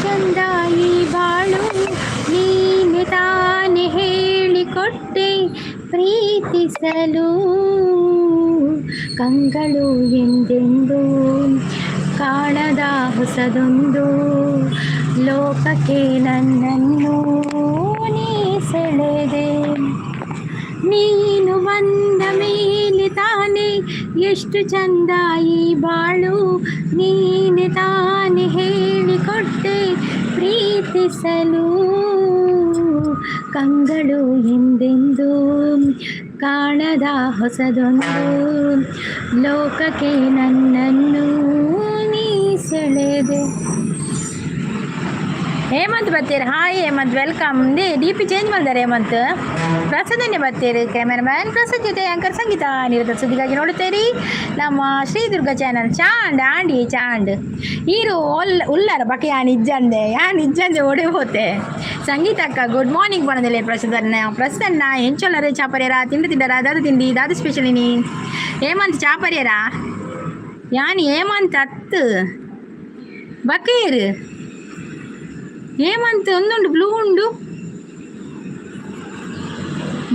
ಚಂದ ಈ ಬಾಳು, ನೀನೆ ತಾನೆ ಹೇಳಿಕೊಟ್ಟೆ ಪ್ರೀತಿಸಲು. ಕಂಗಳು ಎಂದೆಂದು ಕಾಣದ ಹೊಸದೊಂದು ಲೋಕಕ್ಕೆ ನನ್ನನ್ನು ನೀ ಸೆಳೆದೆ. ನೀನು ಬಂದ ಮೇಲೆ ತಾನೇ ಎಷ್ಟು ಚಂದ ಈ ಬಾಳು, ನೀನೆ ತಾನೆ ಹೇಳಿಕೊಟ್ಟೆ ಪ್ರೀತಿಸಲು. ಕಂಗಳು ಎಂದೆಂದು ಕಾಣದ ಹೊಸದೊಂದು ಲೋಕಕ್ಕೆ ನನ್ನನ್ನು ನೀ ಸೆಳೆದೆ. ಹೇಮಂತ್ ಬತ್ತೀರಿ. Hi Hemanth, welcome. DP change ಮಾಡಿದ್ದಾರೆ ಹೇಮಂತ್. ಪ್ರಸಾದನ್ನೇ ಬರ್ತೀರಿ. ಕ್ಯಾಮೆರಾಮ್ಯಾನ್ ಪ್ರಸಾದ್ ಜೊತೆ ಆಂಕರ್ ಸಂಗೀತ. ನಿರತ ಸುದ್ದಿಗಾಗಿ ನೋಡುತ್ತೀರಿ ನಮ್ಮ ಶ್ರೀ ದುರ್ಗಾ ಚಾನಲ್. ಚಾಂಡ್ ಆಂಡಿ ಚಾಂಡ್ ಈರು ಒಲ್ ಉಲ್ಲರ ಬಕ ಯಾನ್ ಇಜ್ಜಂದೆ, ಯಾನ್ ಇಜ್ಜಂದೆ ಓಡಿ ಹೋತೆ. ಸಂಗೀತ ಅಕ್ಕ ಗುಡ್ ಮಾರ್ನಿಂಗ್ ಪಣದಿಲ್ಲ. ಪ್ರಸನ್ನ, ಪ್ರಸನ್ನ, ಎಂಚೊಲ್ಲರೆ? ಚಾಪರ್ಯರ? ತಿಂಡಿ ತಿಂಡರ? ದಾದ ತಿಂಡಿ? ದಾದ ಸ್ಪೆಷಲ್ ಇನಿ? ಹೇಮಂತ್, ಚಾಪರ್ಯರ? ಯಾನ್ ಹೇಮಂತ್ ಅತ್ತು ಬಕೇರು. ಹೇಮಂತ್ ಒಂದುಂಡು, ಬ್ಲೂ ಉಂಡು.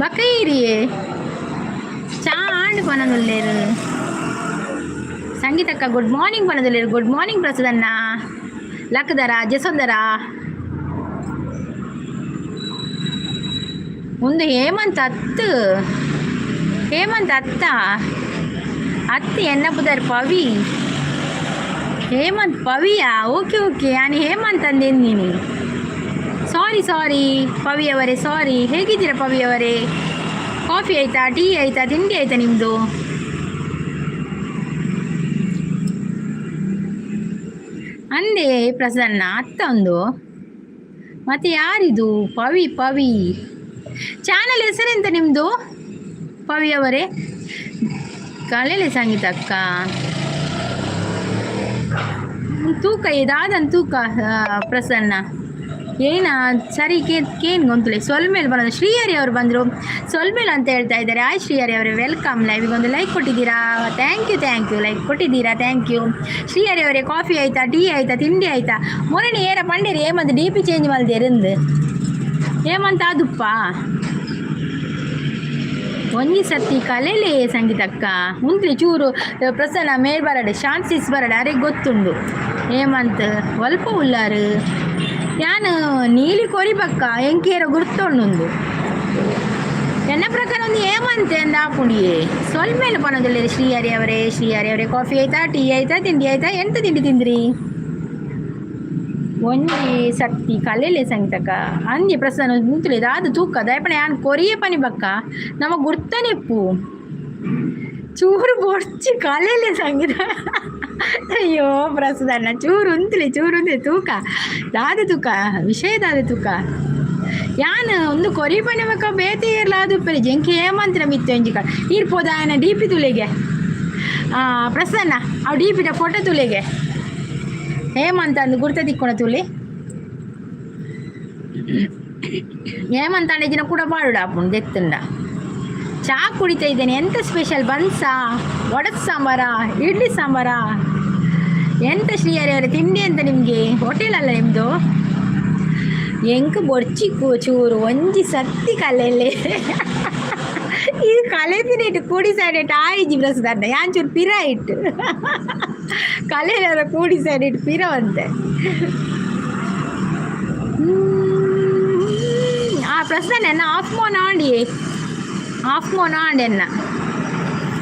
ಬಕೈರಿಯೇ ಚಾಂಡ್ ಪನದುಲ್ಲೇರು. ಸಂಗೀತಕ್ಕ ಗುಡ್ ಮಾರ್ನಿಂಗ್ ಪನದುಲ್ಲೇರು. ಗುಡ್ ಮಾರ್ನಿಂಗ್ ಪ್ರಸದನ್ನ. ಲಕ್ಕದರ ಜಸೊಂದರ. ಒಂದು ಹೇಮಂತ್ ಅತ್ತು, ಹೇಮಂತ್ ಅತ್ತ ಅತ್ತು ಎನ್ನ ಪುದರ್ ಪವಿ. ಹೇಮಂತ್ ಪವಿಯಾ? ಓಕೆ ಓಕೆ, ನಾನು ಹೇಮಂತ್ ಅಂದೆಂದಿನಿ. ಸಾರಿ ಸಾರಿ ಪವಿಯವರೇ, ಸಾರಿ. ಹೇಗಿದ್ದೀರಾ ಪವಿಯವರೇ? ಕಾಫಿ ಆಯಿತಾ? ಟೀ ಆಯಿತಾ? ತಿಂಡಿ ಆಯಿತಾ ನಿಮ್ಮದು? ಅಂದೆ ಪ್ರಸನ್ನ ಅತ್ತ ಒಂದು. ಮತ್ತೆ ಯಾರಿದು ಪವಿ? ಪವಿ ಚಾನಲ್ ಹೆಸರೆಂತ ನಿಮ್ಮದು ಪವಿಯವರೇ? ಕಳೆಲೆ ಸಂಗೀತ ಅಕ್ಕ ತೂಕ ಇದಾದನ್ ತೂಕ. ಪ್ರಸನ್ನ ಏನ ಸರಿ ಕೇನ್ ಗೊಂತುಲೆ ಸೊಲ್ಮೇಲೆ ಬರೋದು. ಶ್ರೀಹರಿ ಅವರು ಬಂದರು, ಸೊಲ್ಮೇಲೆ ಅಂತ ಹೇಳ್ತಾ ಇದ್ದಾರೆ. ಆಯ್ ಶ್ರೀಹರಿ ಅವರೇ, welcome. ಲೈವಿಗೆ ಒಂದು ಲೈಕ್ ಕೊಟ್ಟಿದ್ದೀರಾ, thank you, thank you. Like ಕೊಟ್ಟಿದ್ದೀರಾ, thank you Srihari ಅವರೇ. ಕಾಫಿ ಆಯಿತಾ? ಟೀ ಆಯಿತಾ? ತಿಂಡಿ ಆಯಿತಾ? ಮೊನ್ನೆ ಏರ ಪಂಡೇರಿ ಏಮಂತ ಡಿಪಿ ಚೇಂಜ್ ಮಲ್ದೇರಿಂದು ಹೇಮಂತ ಆದುಪ್ಪ. ಒಂಜಿ ಸತಿ ಕಲೆಲೆ ಸಂಗೀತಕ್ಕ ಉಂತ್ಲಿ ಚೂರು. ಪ್ರಸನ್ನ ಮೇಲ್ ಬರಡೆ, ಶಾನ್ಸಿಸ್ ಬರಡೆ, ಅರೆ ಗೊತ್ತುಂಡು. ಹೇಮಂತ್ ಒಲ್ಪ ಉಲ್ಲಾರು. ಯಾನ್ ನೀಲಿ ಕೊರಿ ಬಕ್ಕ ಎಂಕೇರ ಗುರ್ತೊಂಡುಂದು. ಎನ್ನ ಪ್ರಕಾರ ಒಂದು ಹೇಮಂತ್ ಎಂದ ಆಪುಂಡಿಯೇ. ಸೊಲ್ಮೇಲೆ ಪನೊಂದುಲ್ಲೆರ್ ಶ್ರೀಹರಿ ಅವರೇ. ಶ್ರೀಹರಿ ಅವರೇ, ಕಾಫಿ ಆಯ್ತಾ? ಟೀ ಆಯ್ತಾ? ತಿಂಡಿ ಆಯ್ತಾ? ಎಂತ ತಿಂಡಿ ತಿಂದ್ರಿ? ಒಂಜಿ ಸಕ್ತಿ ಕಲೆಲೆ ಸಂಗೀತಕ್ಕ ಅಂಜಿ ಪ್ರಸನ್ನ ಮುಂತುಲೆ ದಾದ ತೂಕ ದಯಪಣ. ಯಾನ್ ಕೊರಿಯೆ ಪನಿ ಬಕ್ಕ ನಮ್ಮ ಗುರ್ತನೆಪ್ಪು ಚೂರು ಬೊಡ್ಚಿ ಕಲೆಲೆ ಸಂಗೀತ. ಅಯ್ಯೋ ಪ್ರಸನ್ನ, ಚೂರು ಉಂತುಲೆ, ಚೂರು ಉಂತುಲೆ. ತೂಕ ದಾದ ತೂಕ ವಿಷಯ ದಾದ ತೂಕ. ಯಾನ್ ಒಂದು ಕೊರಿ ಪನಿ ಬಕ್ಕ ಬೇತೆ ಏರ್ಲ ಅದು ಉಪ್ಪೆರೆ ಜಂಕಿ ಹೇಮಂತ್ರ ಮಿತ್ತು ಒಂಜಿ ಕ ಈರ್ಪೋದ ಆಯನ ಡಿಪಿ ತುಲೆಗೆ. ಪ್ರಸನ್ನ, ಅವು ಡಿಪಿದ ಫೋಟೋ ತುಲೆಗೆ. ಹೇಮಂತ ಅಂದು ಗುರ್ತ ತಿಕ್ಕೊಣ ತುಲೆ. ಹೇಮಂತ ಅಂಡ ಕೂಡ ಪಾಡುಡ ಆಪುಂಡು ದೆತ್ತುಂಡ. ಚಾ ಕುಡಿತಾ ಇದ್ದೇನೆ. ಎಂತ ಸ್ಪೆಷಲ್? ಬನ್ಸಾ, ವಡದ ಸಾಂಬಾರಾ, ಇಡ್ಲಿ ಸಾಂಬಾರಾ, ಎಂತ ಶ್ರೀಹರಿ ಅವರೇ ತಿಂಡಿ ಅಂತ ನಿಮಗೆ? ಹೋಟೆಲ್ ಅಲ್ಲ ನಿಮ್ಮದು. ಎಂಕ್ ಬೊರ್ಚಿಕ್ಕು ಚೂರು ಒಂಜಿ ಸತ್ತಿ ಕಲೆಲೆ. ಇದು ಕಲೆಪಿನ ಕೂಡಿ ಸೈಡ್ ಆಯಿಜಿ ಪ್ರಸ್ತುತ. ಯಾನ್ ಚೂರು ಪಿರ ಇಟ್ಟು ಕಲೆಲೆರ ಕೂಡಿ ಸೈಡ್ ಇಟ್ಟು ಪಿರ ಅಂತೆ. ಆ ಪ್ರಶ್ನೆ ಎನ್ನ ಆಫ್ ಮೋನ ಆಂಡಿ, ಆಫ್ ಮೋನ ಆಂಡ್ ಎನ್ನ.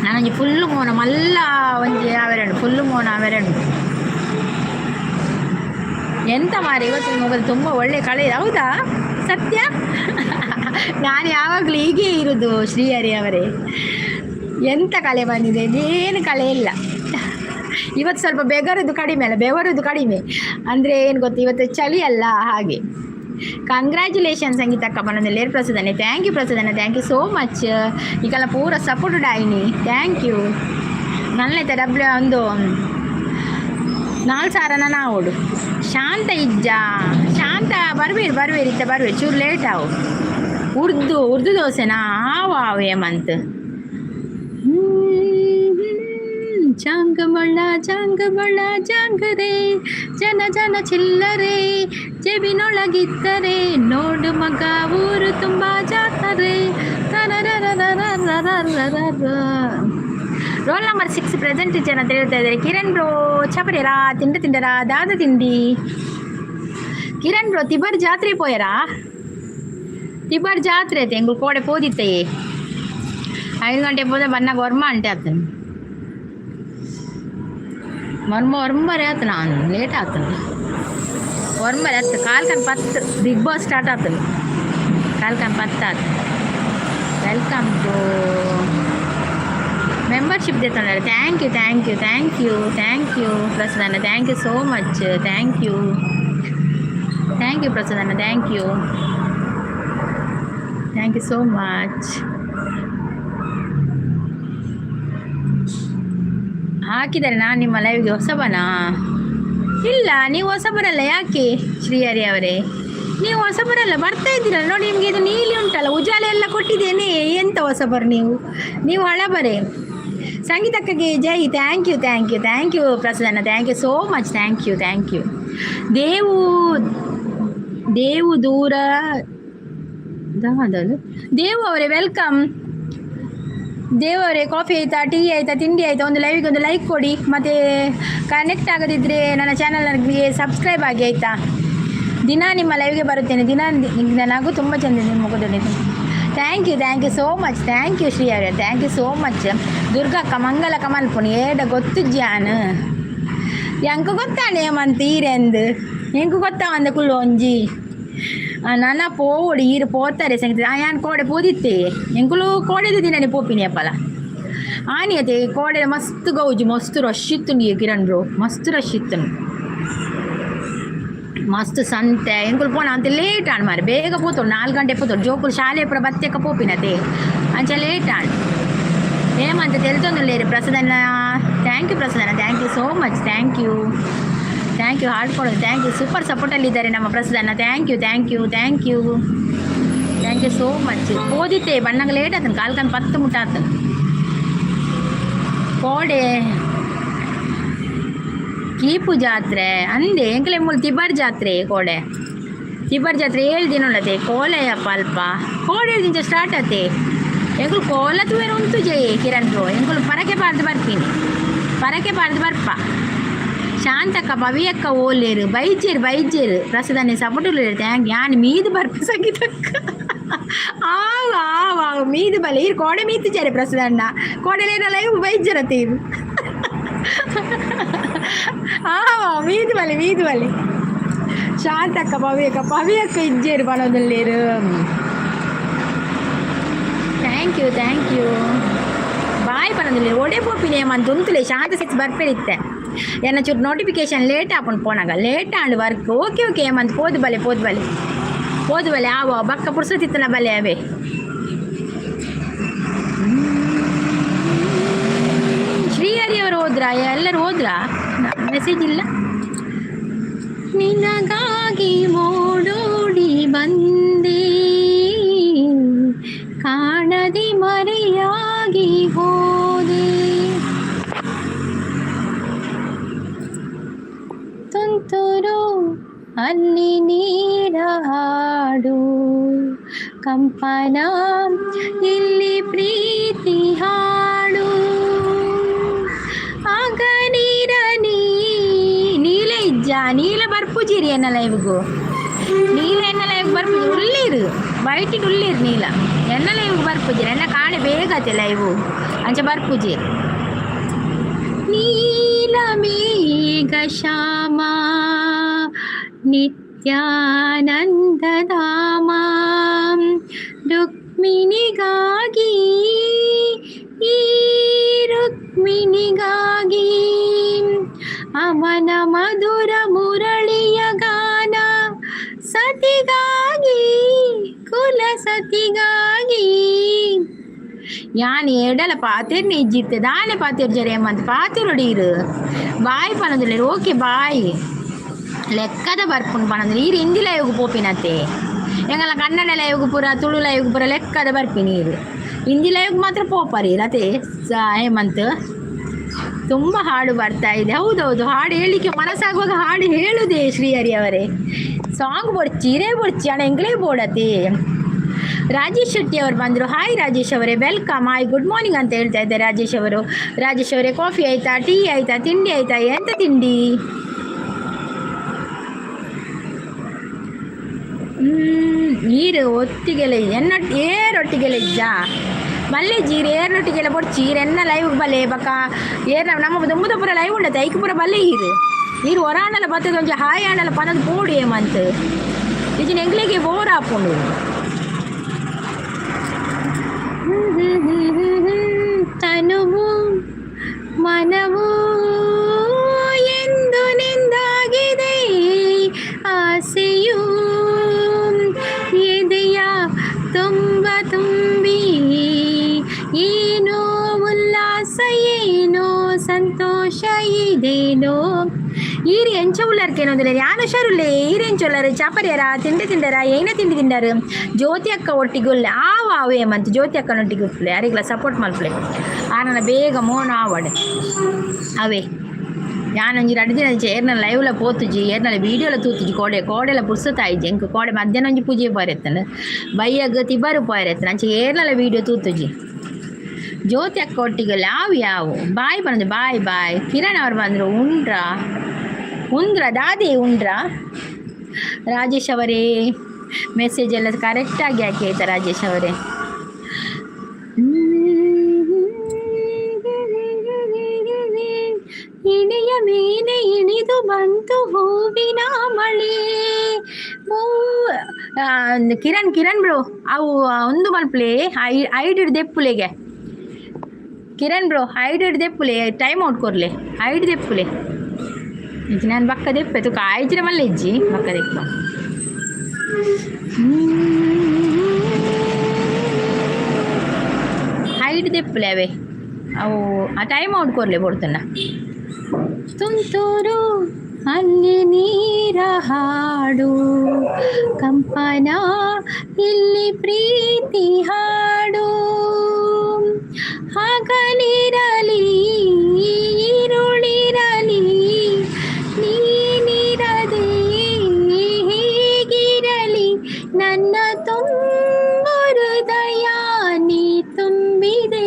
ನಾನೊಂಜಿ ಫುಲ್ ಮೋನ ಮಲ್ಲ ಒಂಜಿ ಅವೆರಡು ಫುಲ್ ಮೋನ ಅವೆರಡು. ಎಂತ ಮಾರೆ, ಇವತ್ತಿನ ಮೊಬೈಲ್ ತುಂಬ ಒಳ್ಳೆ ಕಳೆ. ಹೌದಾ ಸತ್ಯ? ನಾನು ಯಾವಾಗಲೂ ಹೀಗೆ ಇರೋದು ಶ್ರೀಹರಿ ಅವರೇ. ಎಂತ ಕಳೆ ಬಂದಿದೆ? ಏನು ಕಳೆ ಇಲ್ಲ. ಇವತ್ತು ಸ್ವಲ್ಪ ಬೆಗರುದು ಕಡಿಮೆ ಅಲ್ಲ, ಬೆವರುದು ಕಡಿಮೆ ಅಂದರೆ ಏನು ಗೊತ್ತು, ಇವತ್ತು ಚಳಿ ಅಲ್ಲ, ಹಾಗೆ. ಕಂಗ್ರ್ಯಾಚುಲೇಷನ್ ಸಂಗೀತಕ್ಕ ಪನೊಂದುಲ್ಲೆರ್ ಪ್ರಸದನೆ. Thank you ಪ್ರಸದನೆ, thank you so much. ಈಗೆಲ್ಲ ಪೂರ ಸಪೋರ್ಟ್ ಆಯ್ನಿ, thank you. ನನ್ನೈತೆ ಡಬ್ಲ್ಯೂ ಒಂದು ನಾಲ್ ಸಾರನ ನಾವೋಡು. ಶಾಂತ ಇಜ್ಜಾ? ಶಾಂತ ಬರ್ಬೇರು ಬರ್ಬೇರು, ಇತ್ತ ಬರ್ಬೇರು, ಚೂರು ಲೇಟ್ ಆವು. ಉರ್ದು ಉರ್ದು ದೋಸೆನಾ? ಆವು ಆವು ಹೇಮಂತ್. ಜಾಂಗಮಳ ಜಾಂಗಮಳ ಜಾಂಗರೆ, ಜನ ಜನ ಚಿಲ್ಲರೆ ಜೇಬಿನೊಳಗಿದ್ದರೆ, ನೋಡು ಮಗ ಊರು ತುಂಬ ಜಾತ್ರೆ. ತರರರರರರರರರ. ರೋಲ್ ನಂಬರ್ 6 ಪ್ರೆಸೆಂಟ್ ಟೀಚರ್ ಅಂತ ಹೇಳ್ತಾ ಇದ್ದಾರೆ ಕಿರಣ್ ಬ್ರೋ. ಚಪಡಿರಾ ತಿಂಡಿ ತಿಂಡರಾ ದಾದ ತಿಂಡಿ? ಕಿರಣ್ ಬ್ರೋ, ತಿಬರ್ ಜಾತ್ರೆ ಪೋಯರಾ? ತಿಬರ್ ಜಾತ್ರೆ ಐತೆ. ಎಂಗುಲು ಕೋಡೆ ಪೋದಿತ್ತೆ. 5 ಗಂಟೆ ಪೋದ ಬನ್ನಾಗ ಒರ್ಮ ಅಂಟೆ ಆತನ. ಒರ್ಮ ಒರ್ಂಬರೆ ಆತು. ನಾನು ಲೇಟ್ ಆತನ. ಒರ್ಂಬರೆ ಆತು. 10:45 ಬಿಗ್ ಬಾಸ್ ಸ್ಟಾರ್ಟ್ ಆತನ. 10:45 ಆತು. Welcome to membership ದೇತೊಂಡಾರೆ. Thank you, thank you, thank you, thank you Prasanna. Thank you so much. Thank you, thank you Prasanna. Thank you, thank you so much. ಹಾಕಿದರೆ ನಾನು ನಿಮ್ಮ ಲೈವ್ಗೆ ಹೊಸಬನಾ? ಇಲ್ಲ, ನೀವು ಹೊಸಬರಲ್ಲ. ಯಾಕೆ ಶ್ರೀಹರಿ ಅವರೇ, ನೀವು ಹೊಸಬರಲ್ಲ. ಬರ್ತಾ ಇದ್ದೀರಲ್ಲ ನೋಡಿ. ನಿಮಗೆ ಇದು ನೀಲಿ ಉಂಟಲ್ಲ, ಉಜಾಲ ಎಲ್ಲ ಕೊಟ್ಟಿದ್ದೇನೆ. ಎಂತ ಹೊಸಬರು ನೀವು? ನೀವು ಹಳಬರೇ. ಸಂಗೀತಕ್ಕಗೆ ಜೈ. Thank you, thank you, thank you Prasanna. Thank you so much. Thank you, thank you. Devu Devu ದೂರ ದಾದದು. ದೇವು ಅವರೇ, welcome. Devu ಅವರೇ, ಕಾಫಿ ಆಯಿತಾ? ಟೀ ಆಯಿತಾ? ತಿಂಡಿ ಆಯಿತಾ? ಒಂದು ಲೈವ್ಗೆ ಒಂದು ಲೈಕ್ ಕೊಡಿ. ಮತ್ತು ಕನೆಕ್ಟ್ ಆಗದಿದ್ದರೆ ನನ್ನ ಚಾನಲ್ಗೆ ಸಬ್ಸ್ಕ್ರೈಬ್ ಆಗಿ, ಆಯಿತಾ? ದಿನ ನಿಮ್ಮ ಲೈವ್ಗೆ ಬರುತ್ತೇನೆ ದಿನ. ನನಗೂ ತುಂಬ ಚಂದ ನಿಮ್ಮ ಮುಖದಲ್ಲಿ. Thank you, thank you so much. Thank you Shri ಅವರೇ, thank you so much. ದುರ್ಗಕ್ಕ ಮಂಗಲ ಕಮಲ್ಪುಣಿ ಏಡ ಗೊತ್ತು ಜಾನ್. ಎಂಕ್ ಗೊತ್ತಾನೆ ಮಂತ್ ಈರೆಂದು. ಎಂಕ್ ಗೊತ್ತಾ ಒಂದ ಕುಲ್ಲು ಒಂಜಿ ನನ ಪೋವೊಡು. ಈರು ಪೋತಾರೆ ಸಂಗೀತ. ಯಾನ್ ಕೋಡೆ ಪೋದಿತ್ತೆ. ಎಂಕುಲು ಕೋಡೆದ ದಿನನೇ ಪೋಪಿನಿ ಅಪ್ಪಲ. ಆನಿ ಅತೆ ಕೋಡೆ ಮಸ್ತ್ ಗೌಜು, ಮಸ್ತ್ ರಶ್ ಇತ್ತು ಕಿರಣ್ ಬ್ರೋ. ಮಸ್ತ್ ರಶ್ ಇತ್ತು, ಮಸ್ತ್ ಸಂತೆ. ಎಂಕುಲು ಪೋಣ ಅಂತ ಲೇಟ್ ಆಣ್ ಮಾರೆ. ಬೇಗ ಪೋತೋಡು, 4 ಗಂಟೆ ಪೋತೋಡು. ಜೋಕುಲು ಶಾಲೆ ಪೂರ ಬತ್ತೆಕ ಪೋಪಿನತೆ, ಅಂಚ ಲೇಟ್ ಆಣ್. ಏಮಂತ ತೆಲ್ತೊಂದುಲ್ಲೇರು ಪ್ರಸದನ್ನ. Thank you Prasanna, thank you so much. Thank you, thank you. ಹಾಡ್ಕೊಳ್ಳೋದು. Thank you. Super ಸಪೋರ್ಟಲ್ಲಿದ್ದಾರೆ ನಮ್ಮ ಪ್ರಸದನ್ನ. Thank you, thank you, thank you, thank you so much. ಓದಿತ್ತೆ ಬಣ್ಣಂಗ ಲೇಟ್ ಆತನ. 10:45 ಮುಟ್ಟ ಆತನ ಕೋಡೆ. ಕೀಪು ಜಾತ್ರೆ ಅಂದೆ. ಎಂಕಲೆ ಮೂಲು ತಿಬರ್ ಜಾತ್ರೆ ಕೋಡೆ. ತಿಬರ್ ಜಾತ್ರೆ 7 ದಿನ ಉಳ್ಳತೆ. ಕೋಲೆಯಪ್ಪ ಅಲ್ಪ ಕೋಡೆ ದಿಂಚ ಸ್ಟಾರ್ಟ್ ಆತೆ. ಎಂಕುಲು ಕೋಲ ತೂವೆರ ಉಂತು ಜೈ ಕಿರಣ್ ಬ್ರೋ. ಎಂಕುಲು ಪರಕೆ ಪಾರ್ದು ಬರ್ತೀನಿ, ಪರಕೆ ಪಾರ್ದು ಬರ್ಪ. ಶಾಂತಕ್ಕ, ಪವಿಯಕ್ಕ ಓಲೇರು ಬೈಜೇರು ಬೈಜೇರು. ಪ್ರಸದನ್ನೇ ಸಪೋರ್ಟ್. Thank. ಯಾನ್ ಮೀದು ಬರ್ಪ ಸಂಗೀತಕ್ಕ. ಆವ್ ಆವ್ ಆವ್, ಮೀದು ಬಲೆ. ಈರ್ ಕೋಡೆ ಮೀತಿಜಾರೆ ಪ್ರಸದಣ್ಣ. ಕೋಡೆ ಲೈವ್ ಬೈಜರತೆ ಇದು. ಆವ ಮೀದು ಬಲೆ, ಮೀದು ಬಲೆ. ಶಾಂತಕ್ಕ, ಪವಿಯಕ್ಕ, ಪವಿಯಕ್ಕ ಇಜ್ಜೇರು ಪನೊಂದುಲ್ಲೇರು. Thank you, thank you. Bye ಪನೊಂದುಲ್ಲೇರು. ಒಡೆ ಪೋಪಿನಿ ಮಂತ್ ಉಂತುಲೆ. ಶಾಂತ ಸಿಕ್ಸ್ ಬರ್ಪೇರಿತ್ತೆ. ಎನ್ನ ಚೂರು ನೋಟಿಫಿಕೇಶನ್ ಲೇಟ್ ಆಪುಂಡು. ಪೋನಾಗ ಲೇಟ್ ಆಂಡ್ ವರ್ಕ್. ಓಕೆ ಓಕೆ ಮಂತ್, ಪೋದು ಬಲೆ, ಪೋದು ಬಲೆ, ಪೋದು ಬಲೆ. ಆವ ಬಕ್ಕ ಪುರ್ಸತಿತ್ತನ ಬಲೆ ಅವೇ. ಶ್ರೀಹರಿ ಅವರು ಹೋದ್ರಾ? ಎಲ್ಲರೂ ಹೋದ್ರಾ? ಮೆಸೇಜ್ ಇಲ್ಲ. ನಿನಗಾಗಿ ಓಡೋಡಿ ಬಂದೆ, ಕಾಣದೆ ಮರೆಯಾಗಿ ಹೋದೆ. ತುಂತುರು ಅಲ್ಲಿ ನೀರ ಹಾಡು, ಕಂಪನ ಇಲ್ಲಿ ಪ್ರೀತಿ ಹಾಡು. ಆಗ ನೀರ ನೀ ನೀಲ ಇಜ್ಜ. ನೀಲ ಬರ್ಪುಜಿರಿ ಎನ್ನ ಲೈವ್ಗು. ನೀಲ ಎನ್ನ ಲೈವ್ ಬರ್ಪುಜಿ. ಉಳ್ಳೀರು ಬೈಟಿಡ್ ಉಳ್ಳೀರು. ನೀಲ ಎನ್ನ ಲೈವ್ ಬರ್ಪುಜಿರಿ. ಎನ್ನ ಕಾಣೆ ಬೇಗ ಆತೆ ಲೈವು, ಅಂಚ ಬರ್ಪುಜಿರಿ. ನೀಲ ಮೇಘ ಶ್ಯಾಮ ನಿತ್ಯಾನಂದಧಾಮ, ರುಕ್ಮಿಣಿಗಾಗಿ, ಈ ರುಕ್ಮಿಣಿಗಾಗಿ ಅವನ ಮಧುರ ಮುರಳಿಯ ಗಾನ, ಸತಿಗಾಗಿ, ಕುಲ ಸತಿಗಾಗಿ. ಯಾನ್ ಎಡಲ ಪಾತೆರ್ನೆ ಇಜ್ಜಿತ್ತೆ. ದಾನೆ ಪಾತೆರ್ ಜರೆ ಮಂತ್ ಪಾತೆರೊಡೀರು. ಬಾಯ್ ಪನೊಂದುಲ್ಲೆರ್. Okay bye. ಲೆಕ್ಕದ ಬರ್ಪುಂಡು ಪನೊಂದು. ಈರ್ ಹಿಂದಿ ಲೈವ್ಗ್ ಪೋಪಿನತೆ. ಎಂಗಲ ಕನ್ನಡ ಲೈವ್ಗ್ ಪೂರ, ತುಳು ಲೈವ್ಗ್ ಪೂರ ಲೆಕ್ಕದ ಬರ್ಪಿನಿ. ಈರ್ ಹಿಂದಿ ಲೈವ್ಗ್ ಮಾತ್ರ ಪೋಪರಿ ಅತೆ ಹೇಮಂತ್. ತುಂಬ ಹಾಡು ಬರ್ತಾ ಇದೆ. ಹೌದೌದು, ಹಾಡು ಹೇಳಲಿಕ್ಕೆ ಮನಸ್ಸಾಗುವಾಗ ಹಾಡು ಹೇಳುದೇ ಶ್ರೀಹರಿ ಅವರೇ. ಸಾಂಗ್ ಬೊಡ್ಚಿ, ಇರೇ ಬೊಡ್ಚಿ ಅಣ್ಣ, ಎಂಗ್ಲೇ ಬೋಡತಿ. ರಾಜೇಶ್ ಶೆಟ್ಟಿ ಅವರು ಬಂದರು. ಹಾಯ್ ರಾಜೇಶ್ ಅವರೇ, welcome. Hi, good morning ಅಂತ ಹೇಳ್ತಾ ಇದ್ದಾರೆ ರಾಜೇಶ್ ಅವರು. ರಾಜೇಶ್ ಅವರೇ, ಕಾಫಿ ಆಯ್ತಾ, ಟೀ ಆಯ್ತಾ, ತಿಂಡಿ ಆಯ್ತಾ? ಎಂತ ತಿಂಡಿ? ನೀರು ಒತ್ತಿಗೆಲ್ಲ ಎನ್ನ ಏರೊಟ್ಟಿಗೆಲ್ಲ ಇಜ್ಜಾ ಮಲ್ಲೆ ಜೀರ್ ಏರ್ನೊಟ್ಟಿಗೆಲ್ಲ ಬೊಡ್ಚಿ. ಈರ್ ಎನ್ನ ಲೈವ್ ಬಲ್ಲೆ ಬಕ ಏರ್ ನಮ್ಮ ದುಂಬುದ ಪೂರ ಲೈವ್ ಉಂಡತೆ. ಐಕ್ ಪೂರ ಬಲ್ಲೆ. ಈರು ನೀರು ಹೊರ ಆಂಡಲ ಬತ್ತದ ಒಂಜಿ ಹಾಯ್ ಆಂಡಲ ಪನದು ಪೋಡು ಏಮಂತ. ಇಜಿನ ಎಂಗ್ಲಿಗೆ ಬೋರ್ ಆಪುಂಡು. ತನುವು ಮನವು ಎಂದು ನಿಂದಾಗಿದೆ, ಆಸೆಯು ಎದೆಯ ತುಂಬ ತುಂಬಿ, ಏನೋ ಉಲ್ಲಾಸ, ಏನೋ ಸಂತೋಷ ಇದೇನೋ. ಈರು ಎಂಚ ಉಳ್ಳಾರ್ಕೇನೊಂದಿಲ್ಲ. ಯಾನ್ ಹುಷಾರುಲ್ಲೆ. ಈರು ಎಂಚ ಉಳ್ಳಾರು? ಚಾಪರ್ಯಾರ? ತಿಂಡಿ ತಿಂಡಾರ? ಏನ ತಿಂಡಿ ತಿಂಡಾರು? ಜ್ಯೋತಿ ಅಕ್ಕ ಒಟ್ಟಿಗೆ ಉಲ್ಲೆ. ಆವು ಆವು ಏಮಂತ, ಜ್ಯೋತಿ ಅಕ್ಕನೊಟ್ಟಿಗೆ ಉಪ್ಪಲೆ. ಅರಿಗ್ಲ ಸಪೋರ್ಟ್ ಮಲ್ಪಲೆ. ಆನನ ಬೇಗ ಮೋನ ಆವಡೆ ಅವೇ. ಯಾನೊಂಜಿ ರಡ್ಡ್ ದಿನ ಏರ್ನ ಲೈವ್ಲ ಪೋತುಜಿ, ಏರ್ನಲ ವೀಡಿಯೋಲ ತೂತುಜಿ. ಕೋಡೆ ಕೋಡೆಲ ಪುರ್ಸೊತಾಯಿಜಿ ಎಂಕ್. ಕೋಡೆ ಮಧ್ಯಾಹ್ನ ಒಂಜಿ ಪೂಜೆ ಪೋರೆತ್ತಂಡ್, ಬಯ್ಯಗ್ ತಿಬಾರು ಪೋರೆತ್ತಂಡ್. ಅಂಚ ಏರ್ನಲ ವೀಡಿಯೋ ತೂತುಜಿ. ಜ್ಯೋತಿ ಅಕ್ಕ ಒಟ್ಟಿಗೆ ಯಾವು ಯಾವು. ಬಾಯ್ ಬಂದು, ಬಾಯ್ ಬಾಯ್. ಕಿರಣ್ ಅವ್ರು ಬಂದರು. ಉಂಡ್ರಾ? ಉಂದ್ರ ದಾದಿ ಉಂಡ್ರಾ? ರಾಜೇಶ್ ಅವರೇ, ಮೆಸೇಜ್ ಎಲ್ಲ ಕರೆಕ್ಟಾಗಿ ಹಾಕಿ ಆಯ್ತಾ ರಾಜೇಶ್ ಅವರೇ? ಇಣೆಯ ಮೇಲೆ ಇಳಿದು ಬಂತು ಹೂವಿನ ಮಳೆ. ಹೂ ಕಿರಣ್, ಕಿರಣ್ ಬ್ರೋ, ಅವು ಒಂದು ಮಲ್ಪಲೆ, ಐಡ್ ದೆಪ್ಪುಲೆಗೆ. ಕಿರಣ್ ಬ್ರೋ, ಐಡ್ ದೆಪ್ಪುಲೆ, ಟೈಮ್ ಔಟ್ ಕೊರ್ಲೆ, ಐಡ್ ದೆಪ್ಪುಲೆ. ನಾನು ಬಕ್ಕ ದೆಪ್ಪೆ ತುಕ ಆಯ್ಜಿರ ಮಲ್ಲ ಇಜ್ಜಿ, ಬಕ್ಕ ದೆಪ್ಪ. ಹೈಡ್ ದೆಪ್ಪುಲೆ ಅವೇ ಅವು. ಆ ಟೈಮ್ ಔಟ್ ಕೊರ್ಲೆ ಬೋಡ್ತನ. ತುಂತುರು ಅಲ್ಲಿ ನೀರ ಹಾಡು, ಕಂಪನ ಇಲ್ಲಿ ಪ್ರೀತಿ ಹಾಡು. ಹಗಲಿರಲಿ ಇರುಳಿರಲಿ, ನೀನಿರದೆ ಹೇಗಿರಲಿ? ನನ್ನ ತುಂಬು ಹೃದಯ ನೀ ತುಂಬಿದೆ,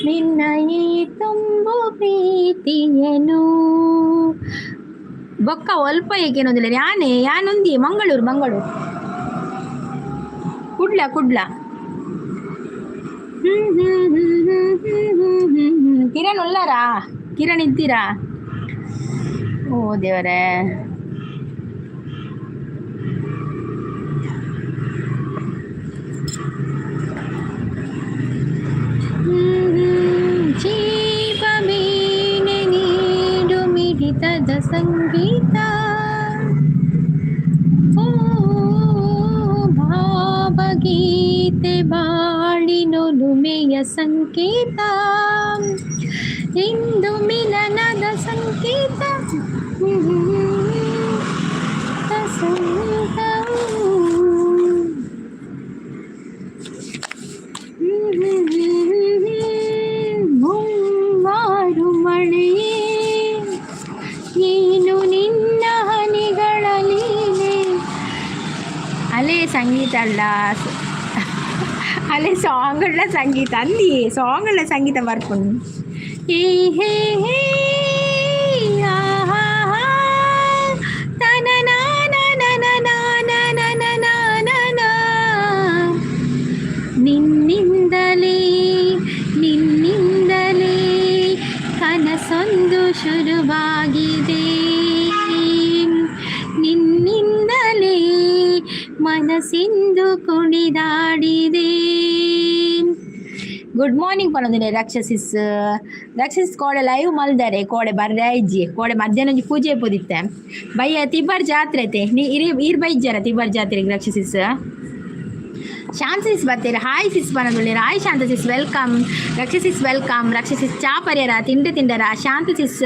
ನಿನ್ನ ಈ ತುಂಬು ಪ್ರೀತಿಯನು. ಬೊಕ್ಕ ಒಲ್ಪ ಏಕೇನೊಂದಿಲ್ಲ. ಯಾನೆ ಯಾನೊಂದಿ ಮಂಗಳೂರು, ಮಂಗಳೂರು, ಕುಡ್ಲ, ಕುಡ್ಲ. ಹ್ಮ್ ಹ್ಮ್ ಹ್ಮ್ ಹ್ಮ್ ಹ್ಮ್ ಹ್ಮ್ ಹ್ಮ್ ಹ್ಮ್ ಕಿರಣ್ ಉಲ್ಲಾರಾ? ಕಿರಣ್ ಇದ್ದೀರಾ? ಓ ದೇವರೇ. ಜೀವ ವೀಣೆ ನೀಡು ಮಿಡಿತದ ಸಂಗೀತ, ಓ ಭಾವಗೀತೆ ಬಾಳಿನೊಲುಮೆಯ ಸಂಕೇತ, ಇಂದು ಮಿಲನದ ಸಂಕೇತ ಸಂಗೀತ. ಮುಂಗಾರು ಮಳೆಯೇ, ಏನು ನಿನ್ನ ಹನಿಗಳ ಲೀಲೆ. ಅಲೆ ಸಂಗೀತ ಅಲ್ಲ, ಅಲೆ ಸಾಂಗ್ಗಳ ಸಂಗೀತ. ಅಲ್ಲಿ ಸಾಂಗ್ಗಳ ಸಂಗೀತ ಬರ್ಪುಂಡು. ಏ ಹೇ ಹೇ ಆಹಾ ಹಾ ತನ ನಾ ನಾ ನಾ ನಾ ನಾ ನಾ ನಾ ನಾ ನಾ. ನಿನ್ನಿಂದಲೇ, ನಿನ್ನಿಂದಲೇ ಕನಸೊಂದು ಶುರುವಾಗಿದೆ, ನಿನ್ನಿಂದಲೇ ಮನಸ್ಸಿಂದು ಕುಣಿದಾಡಿದೆ. Good morning ಪನೊಂದಿದೆ ರಕ್ಷಸಿಸ್. ರಕ್ಷಸಿಸ್ ಕೋಡೆ ಲೈವ್ ಮಲ್ದಾರೆ. ಕೋಡೆ ಬರ್ರೆ ಇಜ್ಜಿ. ಕೋಡೆ ಮಧ್ಯಾಹ್ನ ಒಂಜಿ ಪೂಜೆ ಪೋದಿತ್ತೆ. ಬಯ್ಯ ತಿಬ್ಬರ್ ಜಾತ್ರೆ ಐತೆ. ನೀ ಇರಿ ಈರ್ ಬೈಜ್ಜಾರ ತಿಬ್ಬರ್ ಜಾತ್ರೆಗೆ ರಕ್ಷಸಿಸ್? ಶಾಂತ ಸಿಸ್ ಬರ್ತೀರ. ಹಾಯ್ ಸಿಸ್ ಪನೊಂದುಲ್ಲೆರ್. ಹಾಯ್ ಶಾಂತ ಸಿಸ್, welcome. ರಕ್ಷಸಿಸ್ welcome. ರಕ್ಷಸಿಸ್, ಚಾ ಪರ್ಯರ? ತಿಂಡಿ ತಿಂಡರ? ಶಾಂತ ಸಿಸ್,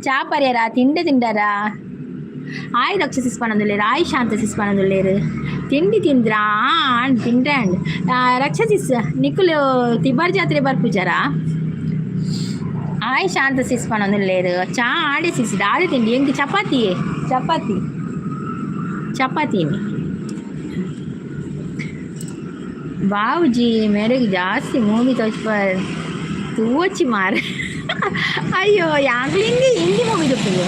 ಚಾ ಪರ್ಯರ? ತಿಂಡಿ ತಿಂಡರ? ಹಾಯ್ ರಕ್ಷಸಿಸ್ ಪನೊಂದುಲ್ಲೆರ್. ಹಾಯ್ ಶಾಂತ ಸಿಸ್ ಪನೊಂದುಲ್ಲೆರ್. ತಿಂಡಿ ತಿಂದ್ರಾ? ಆಂಡ್ ತಿಂಡ್ರೆ ಅಂಡ್. ರಕ್ಷಸಿಸ್, ನಿಕುಲು ತಿಬ್ಬರ್ ಜಾತ್ರೆ ಬರ್ಪುಜಾರಾ? ಆಯ್ ಶಾಂತ ಸಿಸ್ ಪನೊಂದುಲ್ಲೇರು. ಚಾ ಆಡೆ ಸಿಸ್ ದಾದೆ ತಿಂಡಿ? ಎಂಕ್ ಚಪಾತಿ, ಚಪಾತಿ, ಚಪಾತಿನಿ. ಬಾವುಜಿ ಮೇರೆಗೆ ಜಾಸ್ತಿ ಮೂವಿ ತೋಚ್ಪ ತೂವೊಚ್ಚಿ ಮಾರೆ. ಅಯ್ಯೋ, ಯಾಂಕ್ಲ ಹಿಂದಿ ಹಿಂದಿ ಮೂವಿ ತೂಪಿನಿ.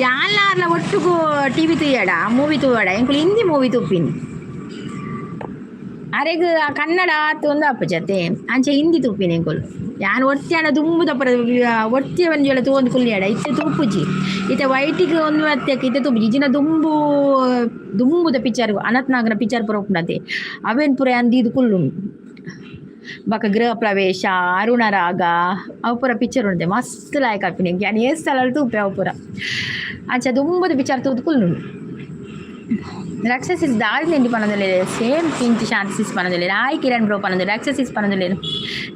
ಯಾನ್ಲಾರ್ಲ ಒಟ್ಟುಗು ಟಿವಿ ತೂಯಡ, ಮೂವಿ ತೂವಡ. ಎಂಕುಲು ಹಿಂದಿ ಮೂವಿ ತೂಪಿನಿ. ಅರೆಗ್ ಆ ಕನ್ನಡ ಆತು ಒಂದು ಅಪ್ಪುಜತೆ, ಅಂಚ ಹಿಂದಿ ತೂಪಿನಿ ಎಂಕುಲು. ಯಾನ್ ಒರ್ತಿಯಾನ ದುಂಬುದ ಪುರ ಒರ್ತಿಯ ಒಂಜಿ ತೂವೊಂದು ಕುಲ್ಲಿಯಡ. ಇತ್ತೆ ತೂಪುಜಿ. ಇತ್ತೆ ವೈಟಿಗ್ ಒಂದು ಅತ್ಯಕ್ ಇತ್ತೆ ತೂಪುಜಿ. ಇಜಿನ ದುಂಬು ದುಂಬುದ ಪಿಕ್ಚರ್, ಅನಂತ್ ನಾಗ್ನ ಪಿಕ್ಚರ್ ಪೂರ ಉಪ್ಪುನತೆ, ಅವೆನ್ ಪೂರ ಯಾನ್ ದೀದ್ ಕುಲ್ಲುನು. ಬೊಕ ಗೃಹ ಪ್ರವೇಶ, ಅರುಣ ರಾಗ, ಅವು ಪೂರ ಪಿಕ್ಚರ್ ಉಂಡೆ ಮಸ್ತ್ ಲಾಯ್ಕ್ ಆಪಿನಿ. ಯಾನ್ ಏತ್ ಸಲ ತೂಪೆ ಅವು ಪೂರ. ಅಂಚ ದುಂಬುದ ಪಿಕ್ಚರ್ ತೂದು ಕುಲ್ಲುನು. ರಕ್ಷಸಿಸ್ ದಾಲ್ ತಿಂಡಿ ಪನೊಂದುಲ್ಲೆರ್. ಸೇಮ್ ಪಿಂಚ್ ಶಾಂತ ಸಿಸ್ ಪನೊಂದುಲ್ಲೆರ್. ಆಯ್ ಕಿರಣ್ ಬ್ರೋ ಪನೊಂದುಲ್ಲೆರ್. ರಕ್ಷಸಿಸ್ ಪನೊಂದುಲ್ಲೆರ್.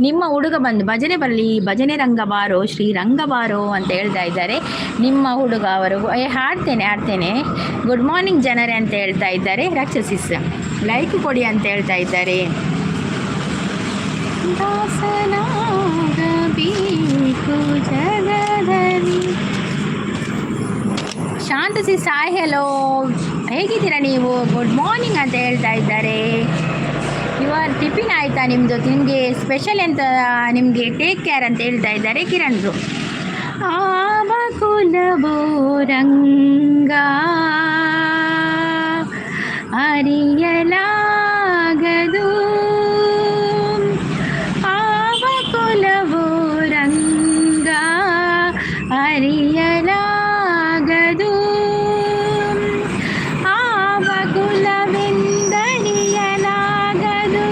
ನಿಮ್ಮ ಹುಡುಗ ಬಂದು ಭಜನೆ ಬರಲಿ. ಭಜನೆ ರಂಗ ಬಾರೋ, ಶ್ರೀ ರಂಗ ಬಾರೋ ಅಂತ ಹೇಳ್ತಾ ಇದ್ದಾರೆ ನಿಮ್ಮ ಹುಡುಗ ಅವರು. ಏ, ಹಾಡ್ತೇನೆ, ಹಾಡ್ತೇನೆ. ಗುಡ್ ಮಾರ್ನಿಂಗ್ ಜನರೇ ಅಂತ ಹೇಳ್ತಾ ಇದ್ದಾರೆ ರಕ್ಷಸಿಸ್. ಲೈಕ್ ಕೊಡಿ ಅಂತ ಹೇಳ್ತಾ ಇದ್ದಾರೆ. ದಾಸನಾಗಬೇಕು ಜಗದಲ್ಲಿ. ಶಾಂತ ಸಿಸ್, ಹಾಯ್, ಹೆಲೋ, ಹೇಗಿದ್ದೀರಾ ನೀವು? ಗುಡ್ ಮಾರ್ನಿಂಗ್ ಅಂತ ಹೇಳ್ತಾ ಇದ್ದಾರೆ. ಇವಾಗ ಟಿಫಿನ್ ಆಯಿತಾ ನಿಮ್ಮದು? ನಿಮಗೆ ಸ್ಪೆಷಲ್ ಎಂತ ನಿಮಗೆ? ಟೇಕ್ ಕೇರ್ ಅಂತ ಹೇಳ್ತಾ ಇದ್ದಾರೆ ಕಿರಣ್ರು. ಆವ ಕುಲವೋ ರಂಗ ಅರಿಯಲಾಗದು, ಆವ ಕುಲವೋ ರಂಗ ಅರಿಯಲಾಗದು, ಆವ ಕುಲವೆಂದರಿಯಲಾಗದು.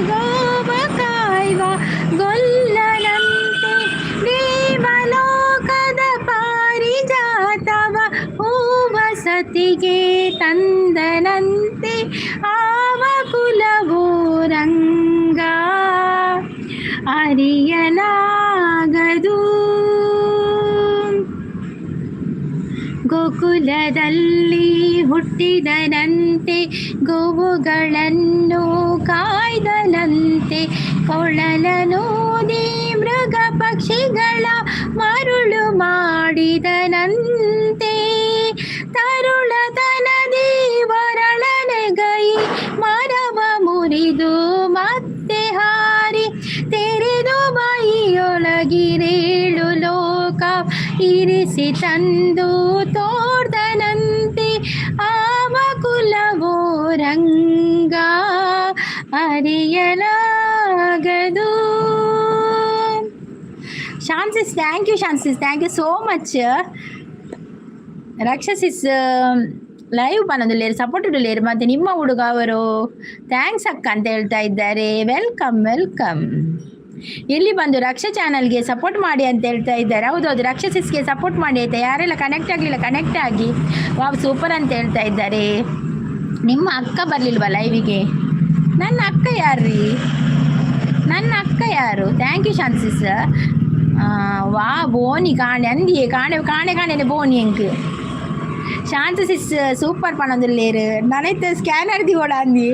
ಗೋವ ಕಾಯ್ವ ಗೊಲ್ಲನಂತೆ, ದೇವಲೋಕದ ಪಾರಿಜಾತವ ಹೂವ ಸತಿಗೆ ತಂದನಂತೆ, ಆವ ಕುಲವೋ ರಂಗ ಅರಿಯಲಾಗದು. ಗೋಕುಲದಲ್ಲಿ ಹುಟ್ಟಿದನಂತೆ, ಗೋವುಗಳನ್ನು ಕಾಯ್ದನಂತೆ, ಕೊಳಲನೂದಿ ಮೃಗ ಪಕ್ಷಿಗಳ ಮರುಳು ಮಾಡಿದನಂತೆ, ತರುಳತನದಿ ವರಳನೆಗೈ ಮರವ ಮುರಿದು ಮತ್ತೆ ಹಾರಿ ತೆರೆದು ಬಾಯಿಯೊಳಗಿರೇಳು ಲೋಕ ಇರಿಸಿ ತಂದು ತೋರ್ದನಂತೆ, ಆವ ಕುಲವೋ ರಂಗ ಅರಿಯಲಾಗದು. ಶಾನ್ಸಿಸ್, thank you ಶಾನ್ಸಿಸ್, thank you so much. ರಕ್ಷಸಿಸ್ live ಪನೊಂದುಲ್ಲೇರು, ಸಪೋರ್ಟ್ ಉಲ್ಲೇರು. ಮತ್ತೆ ನಿಮ್ಮ ಹುಡುಗ ಅವರು thanks ಅಕ್ಕ ಅಂತ ಹೇಳ್ತಾ ಇದ್ದಾರೆ. Welcome, welcome. ಇಲ್ಲಿ ಬಂದು ರಕ್ಷಾ ಚಾನಲ್ಗೆ ಸಪೋರ್ಟ್ ಮಾಡಿ ಅಂತ ಹೇಳ್ತಾ ಇದ್ದಾರೆ. ಹೌದೌದು, ರಕ್ಷಸಿಸ್ಗೆ ಸಪೋರ್ಟ್ ಮಾಡಿ ಆಯ್ತಾ? ಯಾರೆಲ್ಲ ಕನೆಕ್ಟ್ ಆಗಲಿಲ್ಲ, ಕನೆಕ್ಟ್ ಆಗಿ. ವಾವ್, ಸೂಪರ್ ಅಂತ ಹೇಳ್ತಾ ಇದ್ದಾರೆ. ನಿಮ್ಮ ಅಕ್ಕ ಬರಲಿಲ್ವಾ ಲೈವಿಗೆ? ನನ್ನ ಅಕ್ಕ ಯಾರ್ರೀ? ನನ್ನ ಅಕ್ಕ ಯಾರು? Thank you ಶಾನ್ಸಿಸ್. ವಾ ಬೋನಿ ಕಾಣೆ ಅಂದಿಯೇ ಕಾಣೆ ಕಾಣೆ ಕಾಣೆ ಬೋನಿ ಎಂಕ್. ಶಾಂತ ಸಿಸ್ ಸೂಪರ್ ಪನೊಂದುಲ್ಲೇರು. ನನೈತೆ ಸ್ಕ್ಯಾನರ್ ದಿವೋಡ ಅಂದಿ.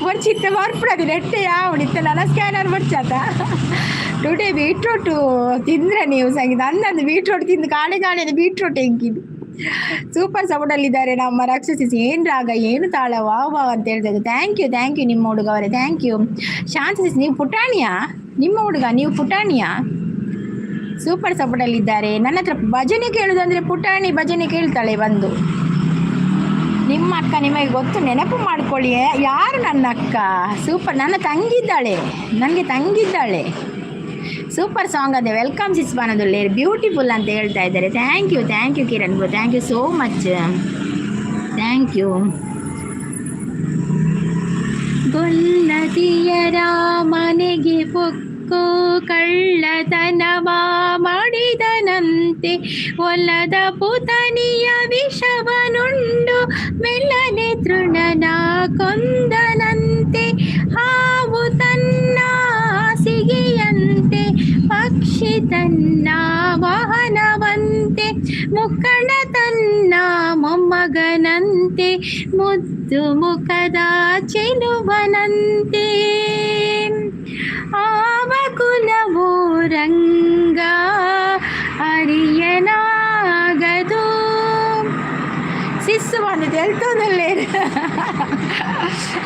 ಬೊರ್ಚಿ ಇತ್ತೆ ಬರ್ಪುಡದಿ ನೆಟ್ಟೆ ಯಾವಡು ಇತ್ತೆ ನನ ಸ್ಕ್ಯಾನರ್ ಬೊರ್ಚಾತ. ಟುಡೇ ಬೀಟ್ರೋಟು ತಿಂದ್ರೆ ನೀವು ಸಂಗೀತ ಅಂದಂದು ಬೀಟ್ರೋಟ್ ತಿಂದು ಕಾಣೆ ಕಾಣೆ ಬೀಟ್ರೋಟ್ ಎಂಕಿದು. ಸೂಪರ್ ಸಪೋರ್ಟಲ್ಲಿದ್ದಾರೆ ನಮ್ಮ ರಾಕ್ಷಸಿ. ಏನು ರಾಗ, ಏನು ತಾಳ, ವಾವ್ ವಾವ್ ಅಂತ ಹೇಳ್ತಾ. Thank you, thank you ನಿಮ್ಮ ಹುಡುಗ ಅವರೇ, thank you. ಶಾಂತ ಸಿಸ್, ನೀವು ಪುಟಾಣಿಯಾ? ನಿಮ್ಮ ಹುಡುಗ, ನೀವು ಪುಟಾಣಿಯಾ? ಸೂಪರ್ ಸಪೋರ್ಟಲ್ಲಿದ್ದಾರೆ. ನನ್ನ ಹತ್ರ ಭಜನೆ ಕೇಳುದಂದ್ರೆ ಪುಟಾಣಿ ಭಜನೆ ಕೇಳ್ತಾಳೆ ಬಂದು. ನಿಮ್ಮ ಅಕ್ಕ ನಿಮಗೆ ಗೊತ್ತು, ನೆನಪು ಮಾಡ್ಕೊಳ್ಳಿ. ಯಾರು ನನ್ನ ಅಕ್ಕ? ಸೂಪರ್. ನನ್ನ ತಂಗಿದ್ದಾಳೆ, ನನಗೆ ತಂಗಿದ್ದಾಳೆ. ಸೂಪರ್ ಸಾಂಗ್ ಅದೇ. Welcome ಸಿಸ್ ಬಾನದುಲ್ಲೇರ್. ಬ್ಯೂಟಿಫುಲ್ ಅಂತ ಹೇಳ್ತಾ ಇದ್ದಾರೆ. Thank you, thank you Kiran bro, thank you so much, thank you. ಗೊಲ್ಲತಿಯರ ಮನೆಗೆ ಪೊಕ್ಕು ಕಳ್ಳತನವ ಮಾಡಿದನಂತೆ, ಒಲ್ಲದ ಪುತನಿಯ ವಿಷವನುಂಡು ಮೆಲ್ಲನೆ ತೃಣನ ಕೊಂದನಂತೆ, ಹಾವು ತನ್ನ ಹಾಸಿಗೆಯಂತೆ, ಪಕ್ಷಿ ತನ್ನ ವಾಹನವಂತೆ, ಮುಕ್ಕಣ ತನ್ನ ಮೊಮ್ಮಗನಂತೆ, ಮುದ್ದು ಮುಖದ ಚೆಲುವನಂತೆ, ಆವ ಕುಲವೋ ರಂಗ ಅರಿಯಲಾಗದು. ಸಿಸ್ಸು ಬಂದಿದ್ದು ಎಲ್ತೋದಲ್ಲೇರು.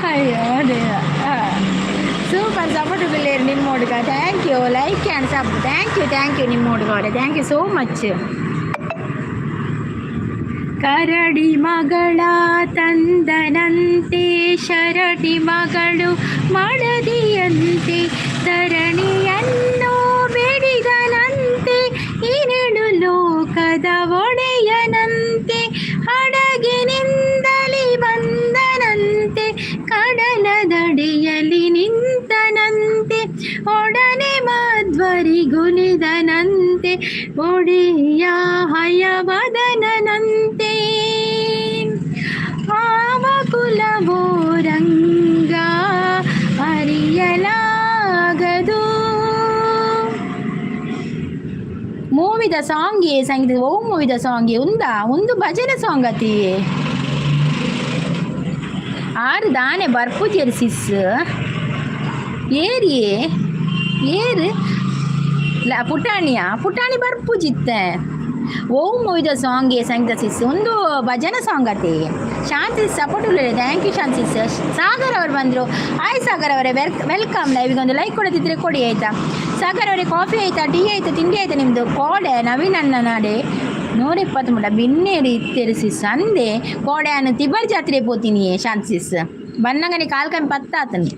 ಅಯ್ಯೋ ದೇವ. ಸೂಪರ್ ಸಪೋರ್ಟ್ ಲೇರು ನಿಮ್ಮ ಹುಡುಗ. Thank you. Like and sub. Thank you, thank you ನಿಮ್ಮ ಹುಡುಗ ಅವರೇ. Thank you so much. ಕರಡಿ ಮಗಳ ತಂದನಂತೆ, ಶರಟಿ ಮಗಳು ಮಡದಿಯಂತೆ, ಧರಣಿಯನ್ನು ಬೆಡಿದನಂತೆ, ಇನೆಳು ಲೋಕದ ಒಡೆಯನಂತೆ, ಹಡಗಿನಿಂದಲಿ ಬಂದನಂತೆ, ಕಡಲದಡಿಯಲಿ ನಿಂತನಂತೆ, ಒಡನೆ ಮಧ್ವರಿಗುಲಿದನಂತೆ, ಒಡೆಯ ಹಯವದನಂತೆ, ಆವ ಕುಲವೋ ರಂಗ ಅರಿಯಲಾಗದು. ಮೂವಿದ ಸಾಂಗ್ ಸಂಗೀತ. ಓ, ಮೂವಿದ ಸಾಂಗ್ ಉಂದಾ? ಒಂದು ಭಜನೆ ಸಾಂಗ್ ಅತಿ. ಆರು ದಾನೆ ಬರ್ಪುಜೆರ್ ಸಿಸ್. ಏರಿಯೇ ಏರು ಲ ಪುಟಾಣಿಯ ಪುಟಾಣಿ ಬರ್ಪುಜಿತ್ತೆ. ಓ ಮೂವಿದ ಸಾಂಗ್ ಸಂಗೀತ ಸಿಸ್? ಒಂದು ಭಜನೆ ಸಾಂಗ್ ಅತಿ. ಶಾಂತಿ support. Thank you Shanti. Sagar ಅವರು ಬಂದರು. ಹಾಯ್ ಸಾಗರ್ ಅವರೇ, welcome. ಲೈವಿಗೆ ಒಂದು ಲೈಕ್ ಕೊಡದಿದ್ದರೆ ಕೊಡಿ, ಆಯಿತಾ? ಸಾಗರ್ ಅವರೇ, ಕಾಫಿ ಆಯಿತಾ, ಟೀ ಆಯಿತಾ, ತಿಂಡಿ ಆಯಿತಾ ನಿಮ್ಮದು? ಕೋಡೆ ನವೀನ್ ಅಣ್ಣ ನಾಡೆ 120 ಮುಟ ಬಿನ್ನೇರಿ ಇತ್ತೆರಿಸಿ ಸಂದೆ. ಕೋಡೆ ಅನ್ನು ತಿಬರ್ ಜಾತ್ರೆ ಪೋತೀನಿ. ಶಾಂತಿಸ್ ಬನ್ನಗನಿ ಕಾಲ್ ಕಮ್ಮಿ ಪತ್ತ ಆತನಿ.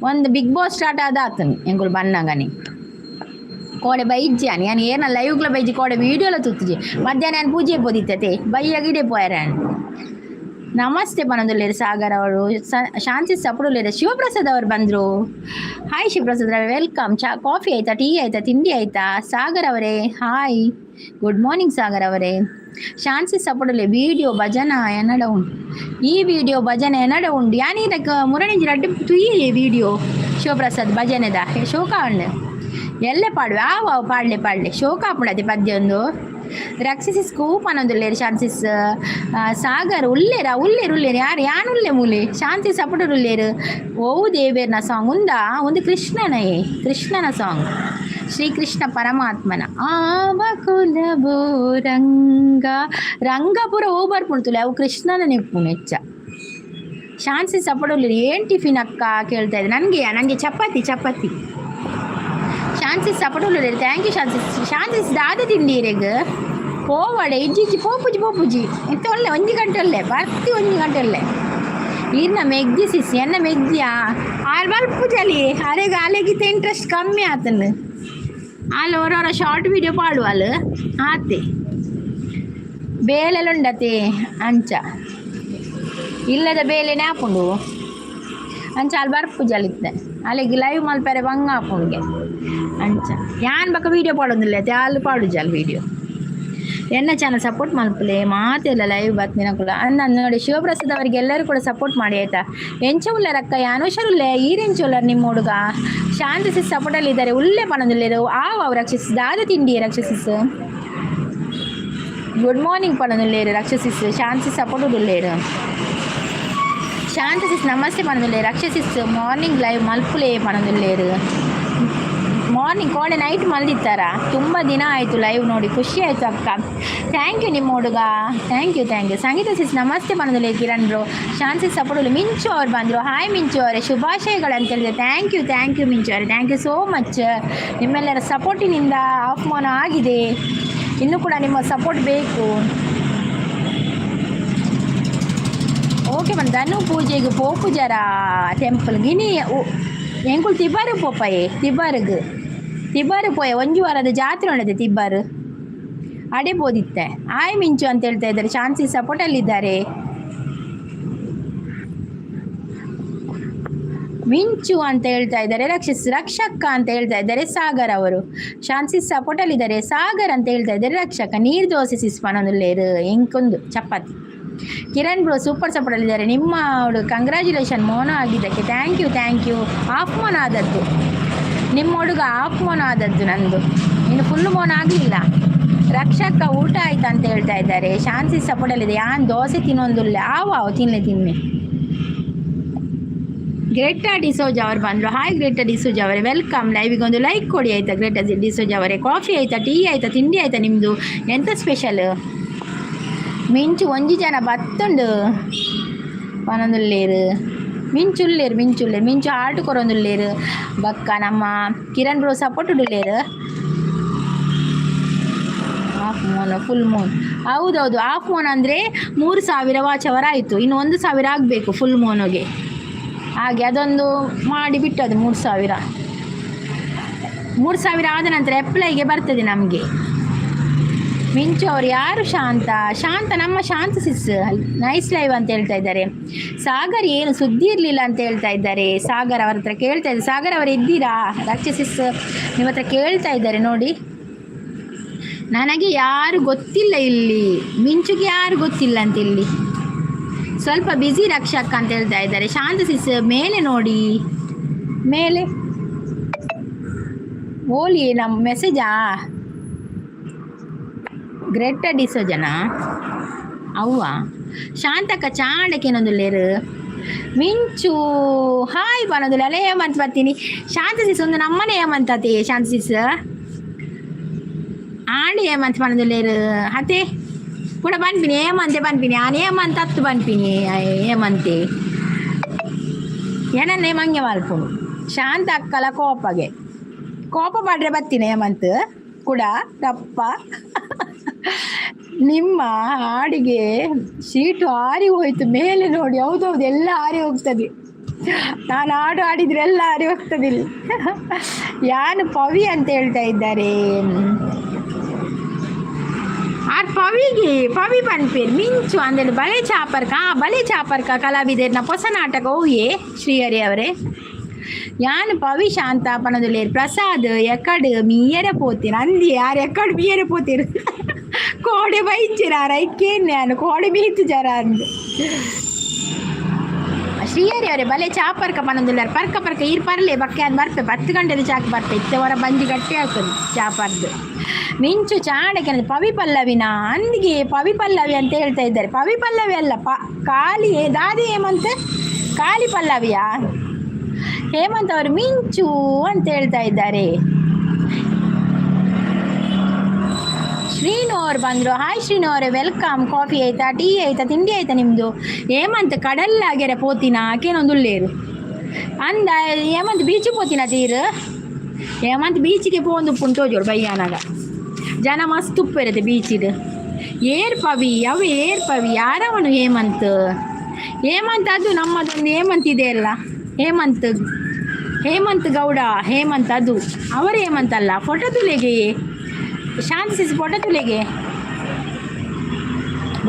ಒಂದು ಬಿಗ್ ಬಾಸ್ ಸ್ಟಾರ್ಟ್ ಆದ ಆತನಿ. ಎಂಕುಲು ಬನ್ನಗನಿ ಕೋಡೆ ಬೈಜ್ಜಾನಿ. ನಾನು ಏನ ಲೈವ್ಗ್ಲ ಬೈಜಿ, ಕೋಡೆ ವೀಡಿಯೋಲ ತೂತುಜಿ. ಮಧ್ಯಾಹ್ನ ನಾನು ಪೂಜೆ ಪೋದಿತ್ತತೆ, ಬಯ್ಯಗಿಡೆ ಪೋಯರ. ನಮಸ್ತೆ ಪನೊಂದುಲ್ಲೇರು ಸಾಗರ್ ಅವರು. ಶಾಂತಿ ಸಪುಡುಲ್ಲೇರು. ಶಿವಪ್ರಸಾದ್ ಅವರು ಬಂದರು. ಹಾಯ್ ಶಿವಪ್ರಸಾದ್ ಅವರೇ, welcome. ಚಾ ಕಾಫಿ ಆಯ್ತಾ, ಟೀ ಆಯ್ತಾ, ತಿಂಡಿ ಆಯ್ತಾ? ಸಾಗರ್ ಅವರೇ, ಹಾಯ್, ಗುಡ್ ಮಾರ್ನಿಂಗ್ ಸಾಗರ್ ಅವರೇ. ಶಾಂತಿ ಸಪುಡುಲೆ. ವಿಡಿಯೋ ಭಜನಾ ಎನ್ನಡ ಉಂಡು? ಈ ವಿಡಿಯೋ ಭಜನೆ ಎನ್ನಡ ಉಂಡು? ಯಾನೀರಕ್ಕೆ ಮುರಣಿಂಜಿ ರಡ್ಡು ತುಯ್ಯಿ ವಿಡಿಯೋ ಶಿವಪ್ರಸಾದ್ ಭಜನೆದ. ಶೋಕ ಉಂಡು. ಎಲ್ಲೆ ಪಾಡುವೆ? ಆವು ಆವು, ಪಾಡ್ಲೆ ಪಾಡ್ಲೆ. ಶೋಕ ಆಪುಂಡತೆ ಪದ್ಯ ಒಂದು. ರಕ್ಷಿಸಿ ಸ್ಕೂಪ್ ಅನ್ನೊಂದುಲ್ಲೇರು ಶಾಂತಿಸ್. ಸಾಗರ್ ಉಲ್ಲೇರ? ಉಲ್ಲೇರು, ಉಲ್ಲೇರು. ಯಾರು ಯಾನ್ ಉಲ್ಲೆ ಮೂಲೆ. ಶಾಂತಿ ಸಪೋರ್ಟರ್ ಉಲ್ಲೇರು. ಓ ದೇವೇರ್ನ ಸಾಂಗ್ ಉಂದಾ? ಒಂದು ಕೃಷ್ಣನೇ, ಕೃಷ್ಣನ ಸಾಂಗ್, ಶ್ರೀಕೃಷ್ಣ ಪರಮಾತ್ಮನ. ಆವ ಕುಲವೋ ರಂಗ. ರಂಗಪುರ ಓ ಬರ್ಪುಂಡು. ಅವು ಕೃಷ್ಣನ ನೆಪ್ಪು ಮೆಚ್ಚ. ಶಾಂತಿ ಸಪೋರ್ಟ್. ಏನು ಟಿಫಿನ್ ಅಕ್ಕ ಕೇಳ್ತಾ ಇದ್ದೆ. ನನಗೆ ನನಗೆ ಚಪಾತಿ, ಚಪಾತಿ. ಶಾಂತಿ ಸಪೋರ್ಟ್. Thank you Shanti. ಶಾಂತಿ, ದಾದ ತಿಂಡಿ ಇರೆಗ್? ಪೋವಡೆ. ಇಜ್ಜಿ ಇಜ್ಜಿ, ಪೋಪುಜಿ ಪೋಪುಜಿ. ಎಂತ ಒಳ್ಳೆ ಒಂಜಿ ಗಂಟೆ ಒಳ್ಳೆ ಬರ್ತಿ, ಒಂಜಿ ಗಂಟೆ ಒಳ್ಳೆ. ಇರ್ನ ಮೆಗ್ದಿ ಸಿಸ್ ಎನ್ನ ಮೆಗ್ದಿಯಾ? ಆರ್ ಬಲ್ಪುಜಲಿ. ಅರೆಗ ಅಲೆಗಿತ್ತ ಇಂಟ್ರೆಸ್ಟ್ ಕಮ್ಮಿ ಆತನು. ಅಲ್ಲಿ ಹೊರ ಶಾರ್ಟ್ ವಿಡಿಯೋ ಪಾಡುವಲ್ ಆತೆ. ಬೇಲೆಲ್ಲ ಉಂಡತೆ ಅಂಚ. ಇಲ್ಲದ ಬೇಲೆ ಆಪುಂಡು ಅಂಚ. ಅಲ್ಲಿ ಬರ್ಪುಜಲಿತ್ತೆ. ಅಲ್ಲಿಗೆ ಲೈವ್ ಮಲ್ಪೆರೆ ಬಂಗ ಆಪುಂಡುಗೆ ಅಂಚ. ಯಾನ್ ಬಕ ವೀಡಿಯೋ ಪಾಡೊಂದಿಲ್ಲ, ಅಲ್ಲಿ ಪಾಡುಜಲ್ ವೀಡಿಯೋ. ಎನ್ನ ಚಾನಲ್ ಸಪೋರ್ಟ್ ಮಲ್ಪುಲೆ ಮಾತೆಲ್ಲ. ಲೈವ್ ಬತ್ನಿನ ಕೂಡ ಅನ್ನ ನೋಡಿ. ಶಿವಪ್ರಸಾದ್ ಅವರಿಗೆ ಎಲ್ಲರೂ ಕೂಡ ಸಪೋರ್ಟ್ ಮಾಡಿ, ಆಯ್ತಾ? ಎಂಚ ಉಲ್ಲರಕ್ಕ? ಯಾನ್ ಹುಷಾರುಲ್ಲೆ. ಈರೆಂಚ ಉಲ್ಲರ್ ನಿಮ್ಮ ಹುಡುಗ? ಶಾಂತಿ ಸಿಸ್ ಸಪೋರ್ಟಲ್ಲಿ ಇದ್ದಾರೆ. ಉಲ್ಲೆ ಪಣೊಂದುಲ್ಲೇರು. ಆವ್ ಅವು ರಕ್ಷಿಸ್. ದಾದ ತಿಂಡಿ ರಕ್ಷಸಿಸ್? ಗುಡ್ ಮಾರ್ನಿಂಗ್ ಪಣೊಂದುಲ್ಲೇರು ರಕ್ಷಸಿಸ್. ಶಾಂತಿ ಸಪೋರ್ಟ್ ಉಲ್ಲೇರು. ಶಾಂತಿ ಸಿಸ್ ನಮಸ್ತೆ ಪಣೊಂದುಲ್ಲೇರು. ರಕ್ಷಸಿಸ್ ಮಾರ್ನಿಂಗ್ ಲೈವ್ ಮಲ್ಪುಲೆ ಪಣೊಂದುಲ್ಲೇರು. ಮಾರ್ನಿಂಗ್ ಕೋಡೆ ನೈಟ್ ಮಲ್ದಿತ್ತಾರ. ತುಂಬ ದಿನ ಆಯಿತು ಲೈವ್ ನೋಡಿ, ಖುಷಿ ಆಯಿತು ಅಕ್ಕ. Thank you ನಿಮ್ಮ ಹುಡುಗ. Thank you, thank you. Sangeetha sis ನಮಸ್ತೆ ಪಣೊಂದುಲ್ಲೆ. Kiran bro, Shanti support. ಮಿಂಚು ಅವ್ರು ಬಂದರು. ಹಾಯ್ ಮಿಂಚು ಅವರೇ, ಶುಭಾಶಯಗಳು ಅಂತ ಹೇಳಿದೆ. Thank you, thank you ಮಿಂಚು ಅವರೇ. Thank you so much. ನಿಮ್ಮೆಲ್ಲರ ಸಪೋರ್ಟಿನಿಂದ ಆಫ್ ಮೋನ ಆಗಿದೆ. ಇನ್ನೂ ಕೂಡ ನಿಮ್ಮ ಸಪೋರ್ಟ್ ಬೇಕು. ಓಕೆ ಬಂದ. ಧನು ಪೂಜೆಗೆ ಪೋಪುಜರ ಟೆಂಪಲ್ ಗಿನಿ? ಎಂಕುಲು ತಿಬಾರು ಪೋಪಾಯೆ. ತಿಬಾರುಗ್ ತಿಬಾರು ಪೋಯ. ಒಂಜಿ ವಾರದ ಜಾತ್ರೆ ಉಂಡದೆ ತಿಬ್ಬಾರು, ಅಡೆ ಬೋದಿತ್ತೆ. ಆಯ್ ಮಿಂಚು ಅಂತ ಹೇಳ್ತಾ ಇದ್ದಾರೆ. ಶಾಂತಿ ಸಪೋರ್ಟಲ್ಲಿದ್ದಾರೆ. ಮಿಂಚು ಅಂತ ಹೇಳ್ತಾ ಇದ್ದಾರೆ ರಕ್ಷಿಸ್. ರಕ್ಷಕ್ಕ ಅಂತ ಹೇಳ್ತಾ ಇದ್ದಾರೆ ಸಾಗರ್ ಅವರು. ಶಾಂತಿ ಸಪೋರ್ಟಲ್ಲಿದ್ದಾರೆ. ಸಾಗರ್ ಅಂತ ಹೇಳ್ತಾ ಇದ್ದಾರೆ ರಕ್ಷಕ. ನೀರು ದೋಸೆ ಸಿಸ್ ಪನೊಂದುಲ್ಲೇರು. ಎಂಕೊಂದು ಚಪಾತಿ. ಕಿರಣ್ ಬ್ರೋ ಸೂಪರ್ ಸಪೋರ್ಟಲ್ಲಿದ್ದಾರೆ. ನಿಮ್ಮ ಅವಳು ಕಂಗ್ರ್ಯಾಚುಲೇಷನ್ ಮೋನ ಆಗಿದ್ದಕ್ಕೆ. Thank you, thank you. Half ಮೋನ ಆದದ್ದು ನಿಮ್ಮ ಹುಡುಗ. ಹಾಫ್ ಮೋನ ಆದದ್ದು ನಂದು, ಇನ್ನು ಫುಲ್ ಮೋನ ಆಗಲಿಲ್ಲ. ರಕ್ಷಕ್ಕ ಊಟ ಆಯ್ತಾ ಅಂತ ಹೇಳ್ತಾ ಇದ್ದಾರೆ. ಶಾಂತಿ ಸಪೋರ್ಟಲ್ಲಿದೆ. ಯಾನ್ ದೋಸೆ ತಿನ್ನೊಂದುಲ್ಲ. ಆವು ಆವು, ತಿನ್ಲೆ ತಿನ್ನೆ. ಗ್ರೇಟಾ ಡಿಸೋಜ್ ಅವರು ಬಂದರು. ಹಾಯ್ ಗ್ರೇಟಾ ಡಿಸೋಜ್ ಅವರೇ, welcome. ಲೈವಿಗೆ ಒಂದು ಲೈಕ್ ಕೊಡಿ, ಆಯಿತಾ? ಗ್ರೇಟಾ ಡಿಸೋಜ್ ಅವರೇ, ಕಾಫಿ ಆಯಿತಾ, ಟೀ ಆಯಿತಾ, ತಿಂಡಿ ಆಯಿತಾ ನಿಮ್ಮದು? ಎಂತ ಸ್ಪೆಷಲ್? ಮಿಂಚು ಒಂಜಿ ಜನ ಬತ್ತುಂಡು ಪನೊಂದುಲ್ಲೇರು. ಮಿಂಚುಲ್ಲೇರು, ಮಿಂಚುಲ್ಲೇರು, ಮಿಂಚು ಆಟು ಕೊರೊಂದುಲ್ಲೇರು. ಬಕ್ಕ ನಮ್ಮ ಕಿರಣ್ ಬ್ರೋ ಸಪೋರ್ಟ್ ಉಡುಲ್ಲೇರು. ಹಾಫ್ ಮೂನ್, ಫುಲ್ ಮೂನ್, ಹೌದೌದು. ಹಾಫ್ ಮೂನ್ ಅಂದರೆ 3000 ವಾಚ್ ಅವರ್ ಆಯಿತು. ಇನ್ನು 1000 ಆಗಬೇಕು ಫುಲ್ ಮೂನಿಗೆ. ಹಾಗೆ ಅದೊಂದು ಮಾಡಿ ಬಿಟ್ಟದು. 3000, 3000 ಆದ ನಂತರ ಅಪ್ಲೈಗೆ ಬರ್ತದೆ ನಮಗೆ. ಮಿಂಚು ಅವರು ಯಾರು? ಶಾಂತ, ಶಾಂತ, ನಮ್ಮ ಶಾಂತ ಸಿಸ್. ನೈಸ್ ಲೈವ್ ಅಂತ ಹೇಳ್ತಾ ಇದ್ದಾರೆ. ಸಾಗರ್ ಏನು ಸುದ್ದಿ ಇರಲಿಲ್ಲ ಅಂತ ಹೇಳ್ತಾ ಇದ್ದಾರೆ. ಸಾಗರ್ ಅವರ ಹತ್ರ ಕೇಳ್ತಾ ಇದ್ದಾರೆ. ಸಾಗರ್ ಅವರು ಇದ್ದೀರಾ? ರಾಕ್ಷಸಿಸ್ ನಿಮ್ಮ ಹತ್ರ ಕೇಳ್ತಾ ಇದ್ದಾರೆ ನೋಡಿ. ನನಗೆ ಯಾರು ಗೊತ್ತಿಲ್ಲ ಇಲ್ಲಿ. ಮಿಂಚುಗೆ ಯಾರು ಗೊತ್ತಿಲ್ಲ ಅಂತ ಇಲ್ಲಿ. ಸ್ವಲ್ಪ ಬ್ಯುಸಿ ರಕ್ಷಕ್ಕ ಅಂತ ಹೇಳ್ತಾ ಇದ್ದಾರೆ. ಶಾಂತ ಸಿಸ್, ಮೇಲೆ ನೋಡಿ, ಮೇಲೆ. ಓಲಿ ನಮ್ಮ ಮೆಸೇಜಾ? ಗ್ರೇಟಾ ಡಿಸೋಜನಾ ಅವ್ವ? ಶಾಂತಕ್ಕ ಚಾಣಕ್ಯನೊಂದು ಮಿಂಚು ಹಾಯ್ ಬನ್ನೊಂದು ಅಲ್ಲೇ ಹೇಮಂತ್ ಬರ್ತೀನಿ. ಶಾಂತ ಸಿಸ್ ಒಂದು ನಮ್ಮನೆ ಹೇಮಂತ್ ಅತೆ. ಶಾಂತ ಸಿಸ್ ಆಂಡಿ ಹೇಮಂತ್ ಪನೊಂದುಲ್ಲೇರು. ಅತೆ ಕೂಡ ಪನ್ಪಿನಿ, ಹೇಮಂತೆ ಪನ್ಪಿನಿ. ಆನ್ ಹೇಮಂತ್ ಅತ್ತು ಪನ್ಪಿನಿ. ಹೇಮಂತೆ ಏನನ್ನೇ ಮಂಗೆ ಮಲ್ಪುನು. ಶಾಂತ ಅಕ್ಕಲ ಕೋಪಗೆ ಕೋಪ ಮಾಡ್ರೆ ಬತ್ತೀನಿ. ಹೇಮಂತ್ ಕೂಡ ದಪ್ಪ. ನಿಮ್ಮ ಹಾಡಿಗೆ ಶೀಟು ಹಾರಿ ಹೋಯ್ತು, ಮೇಲೆ ನೋಡಿ. ಹೌದೌದು, ಎಲ್ಲ ಹಾರಿ ಹೋಗ್ತದೆ. ನಾನು ಹಾಡು ಹಾಡಿದ್ರೆ ಎಲ್ಲ ಹಾರಿ ಹೋಗ್ತದೆ ಇಲ್ಲಿ. ಯಾನು ಪವಿ ಅಂತ ಹೇಳ್ತಾ ಇದ್ದಾರೆ. ಆರ್ ಪವಿಗೆ ಪವಿ ಪನ್ಪೇರ್. ಮಿಂಚು ಅಂದೇಳಿ ಬಲೆ ಚಾಪರ್ಕ, ಆ ಬಲೆ ಚಾಪರ್ಕ ಕಲಾವಿದರ್ನ ಹೊಸ ನಾಟಕ ಓಯೆ. ಶ್ರೀಹರಿ ಅವರೇ, ಯಾನ್ ಪವಿ ಶಾಂತ ಪನೊಂದುಲ್ಲೇರ್. ಪ್ರಸಾದ್ ಎಕಡ್ ಮೀಯರ ಪೋತೀರ ಅಂದಿ. ಯಾರು ಎಕಡ್ ಮೀಯರ ಪೋತೀರ್? ಕೋಡೆ ಬೈಚಿರ ಐಕೇನ್ ನಾನು ಕೋಡೆ ಮೀತು ಜರ ಅಂದು. ಶ್ರೀಹರಿ ಅವರೇ, ಬಲೆ ಚಾಪರ್ಕ ಪನೊಂದುಲ್ಲಾರ್. ಪರ್ಕ ಪರ್ಕ ಈರ್ ಪರ್ಲೆ ಬಕ್ಕೆ ಅನ್ ಬರ್ಪೆ. 10 ಗಂಟೆದ ಚಾಕ್ ಬರ್ಪೆ. ಇತ್ತೆ ಹೊರ ಬಂಜಿ ಗಟ್ಟಿ ಆಗ್ತದೆ ಚಾಪರ್ದು. ಮಿಂಚು ಚಾಣಕ್ಯ ಪವಿ ಪಲ್ಲವಿನ ಅಂದಿಗೆ. ಪವಿ ಪಲ್ಲವಿ ಅಂತ ಹೇಳ್ತಾ ಇದ್ದಾರೆ. ಪವಿ ಪಲ್ಲವಿ ಅಲ್ಲ, ಪ ಕಾಲಿ ದಾದಿ ಹೇಮಂತ್, ಕಾಲಿ ಪಲ್ಲವಿಯಾ? ಹೇಮಂತ್ ಅವರು ಮಿಂಚು ಅಂತ ಹೇಳ್ತಾ ಇದ್ದಾರೆ. ಶ್ರೀನು ಅವ್ರು ಬಂದರು. ಹಾಯ್ ಶ್ರೀನು ಅವರೇ, welcome. Coffee ಆಯ್ತಾ, ಟೀ ಆಯ್ತಾ, ತಿಂಡಿ ಆಯ್ತಾ ನಿಮ್ಮದು? ಹೇಮಂತ್ ಕಡಲ್ಲಾಗ್ಯಾರ ಪೋತಿನ ಆಕೇನೊಂದು ಉಲ್ಲೇರು ಅಂದ. ಹೇಮಂತ್ ಬೀಚ್ ಪೋತಿನ ತೀರು? ಹೇಮಂತ್ ಬೀಚಿಗೆ ಪೋಂದು ಉಪ್ಪುಂಡು ತೋಜೋಡು. ಬಯ್ಯಾನಾಗ ಜನ ಮಸ್ತ್ ಉಪ್ಪು ಇರುತ್ತೆ ಬೀಚಿದು. ಏರ್ ಪವಿ ಅವು, ಏರ್ ಪವಿ ಯಾರವನು? ಹೇಮಂತ್, ಹೇಮಂತ್ ಅದು ನಮ್ಮದೊಂದು ಹೇಮಂತ್ ಇದೆ ಅಲ್ಲ, ಹೇಮಂತ್, ಹೇಮಂತ್ ಗೌಡ ಹೇಮಂತ್ ಅದು ಅವರು ಹೇಮಂತ್ ಅಲ್ಲ. ಫೋಟೋ ತುಲೆಗೆ ಶಾಂತಿ ಸಿಸ್, ಫೋಟೋ ತುಲೆಗೆ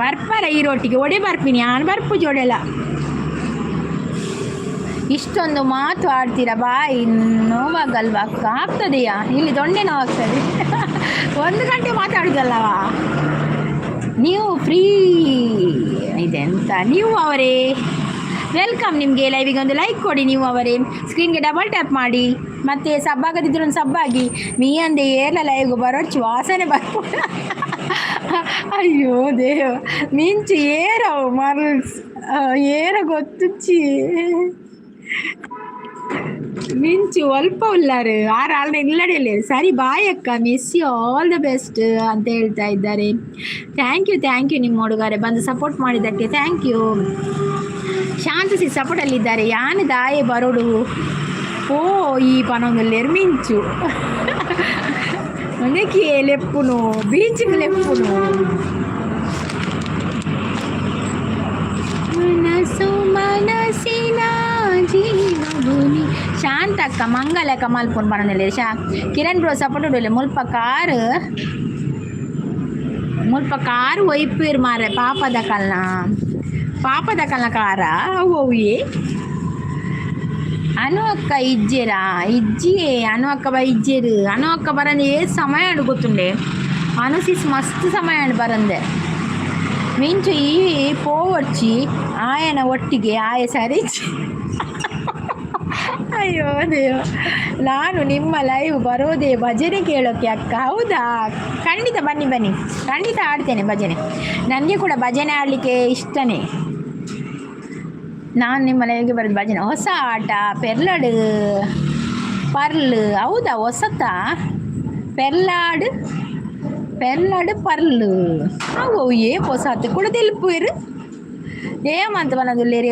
ಬರ್ಪಾರ ಈ ರೊಟ್ಟಿಗೆ ಒಡೆ ಬರ್ಪಿನಿ ನಾನು ಬರ್ಪು ಜೋಡೆಲ್ಲ. ಇಷ್ಟೊಂದು ಮಾತು ಆಡ್ತೀರಾ, ಬಾಯಿ ನೋವಾಗಲ್ವಾ ಅಕ್ಕ? ಆಗ್ತದೆಯಾ? ಇಲ್ಲಿ ದೊಣ್ಣೆ ನೋವಾಗ್ತದೆ. 1 ಗಂಟೆ ಮಾತಾಡುದಲ್ಲವಾ ನೀವು? ಫ್ರೀ ಇದೆ ಅಂತ. ನೀವು ಅವರೇ, welcome ನಿಮಗೆ. ಲೈವಿಗೆ ಒಂದು ಲೈಕ್ ಕೊಡಿ. ನೀವು ಅವರೇ, ಸ್ಕ್ರೀನ್ಗೆ ಡಬಲ್ ಟ್ಯಾಪ್ ಮಾಡಿ. ಮತ್ತು ಸಬ್ಬಾಗದಿದ್ರೆ ಒಂದು ಸಬ್ಬಾಗಿ. ಮೀ ಅಂದೆ ಏರ್ಲ ಲೈವ್ಗೆ ಬರೋಚು ವಾಸನೆ ಬರ್ಪು. ಅಯ್ಯೋ ದೇವ. ಮಿಂಚು ಏರವು ಮರ್ಲ್ಸ್ ಏರ ಗೊತ್ತುಚ್ಚಿ. ಮಿಂಚು ಅಲ್ಪ ಉಲ್ಲಾರು ಆರು ಆಲ್ರೆ ಇಲ್ಲಡಿಲ್ಲ. ಸರಿ, ಬಾಯ್ ಅಕ್ಕ, miss you, all the best ಅಂತ ಹೇಳ್ತಾ ಇದ್ದಾರೆ. Thank you, thank you. ನಿಮ್ಮ ಹುಡುಗರೆ ಬಂದು ಸಪೋರ್ಟ್ ಮಾಡಿದ್ದಕ್ಕೆ thank you. ಶಾಂತಿಸಿ ಸಪೋರ್ಟಲ್ಲಿದ್ದಾರೆ. ಯಾನು ದಾಯೆ ಬರೋಡು ಓ ಈ ಪನೊಂದುಲ್ಲೇರು ಮಿಂಚು ಒಂದಕ್ಕೆ ಲೆಪ್ಪುನು ಬೀಚಿಗೆ ಲೆಪ್ಪುನು. ಮನಸ್ಸು ಮನಸ್ಸಿನ ಜೀವಭೂಮಿ. ಶಾಂತಕ್ಕ ಮಂಗಲ ಕಮಲ್ಪುನ್ ಪನೊಂದುಲ್ಲೇರು. ಶಾ ಕಿರಣ್ ಬ್ರೋ ಸಪೋರ್ಟ್ ಉಡುಲೆ. ಮುಲ್ಪ ಕಾರು, ಮುಲ್ಪ ಕಾರು ಒಯ್ಪೇರು ಮಾರೆ. ಪಾಪದ ಕಲ್ನ, ಪಾಪದ ಕಲ್ನ ಕಾರ ಅವು ಅವು. ಅನು ಅಕ್ಕ ಇಜ್ಜೆರಾ? ಇಜ್ಜಿಯೇ. ಅನು ಅಕ್ಕ ಬ ಇಜ್ಜೆರು. ಅನು ಅಕ್ಕ ಬರಂದೆ ಏ ಸಮಯ ಅಂಡು ಗೊತ್ತುಂಡೆ. ಅನು ಸಿಸ್ ಮಸ್ತ್ ಸಮಯ ಅಂಡು ಬರಂದೆ. ಮಿಂಚು ಈ ಪೋವೊಡ್ಚಿ ಆಯನ ಒಟ್ಟಿಗೆ ಆಯ ಸರಿ. ಅಯ್ಯೋ ದೇವ. ನಾನು ನಿಮ್ಮ ಲೈವ್ ಬರೋದೇ ಭಜನೆ ಕೇಳೋಕೆ ಅಕ್ಕ. ಹೌದಾ? ಖಂಡಿತ ಬನ್ನಿ, ಬನ್ನಿ. ಖಂಡಿತ ಆಡ್ತೇನೆ ಭಜನೆ. ನನಗೆ ಕೂಡ ಭಜನೆ ಆಡಲಿಕ್ಕೆ ಇಷ್ಟನೇ. ನಾನು ನಿಮ್ಮ ಲೈವ್ಗೆ ಬರೋದು ಭಜನೆ. ಹೊಸ ಆಟ ಪೆರ್ಲಡು ಪರ್ಲ್. ಹೌದಾ? ಹೊಸತಾ? ಪೆರ್ಲಾಡು ಪೆರ್ಲಾಡು ಪರ್ಲು ಅವು ಏ ಹೊಸಾತು ಕೂಡ ತೆಲ್ಪುವೆರು. ಹೇಮಂತ್ ಪನೊಂದುಲ್ಲೆರ್.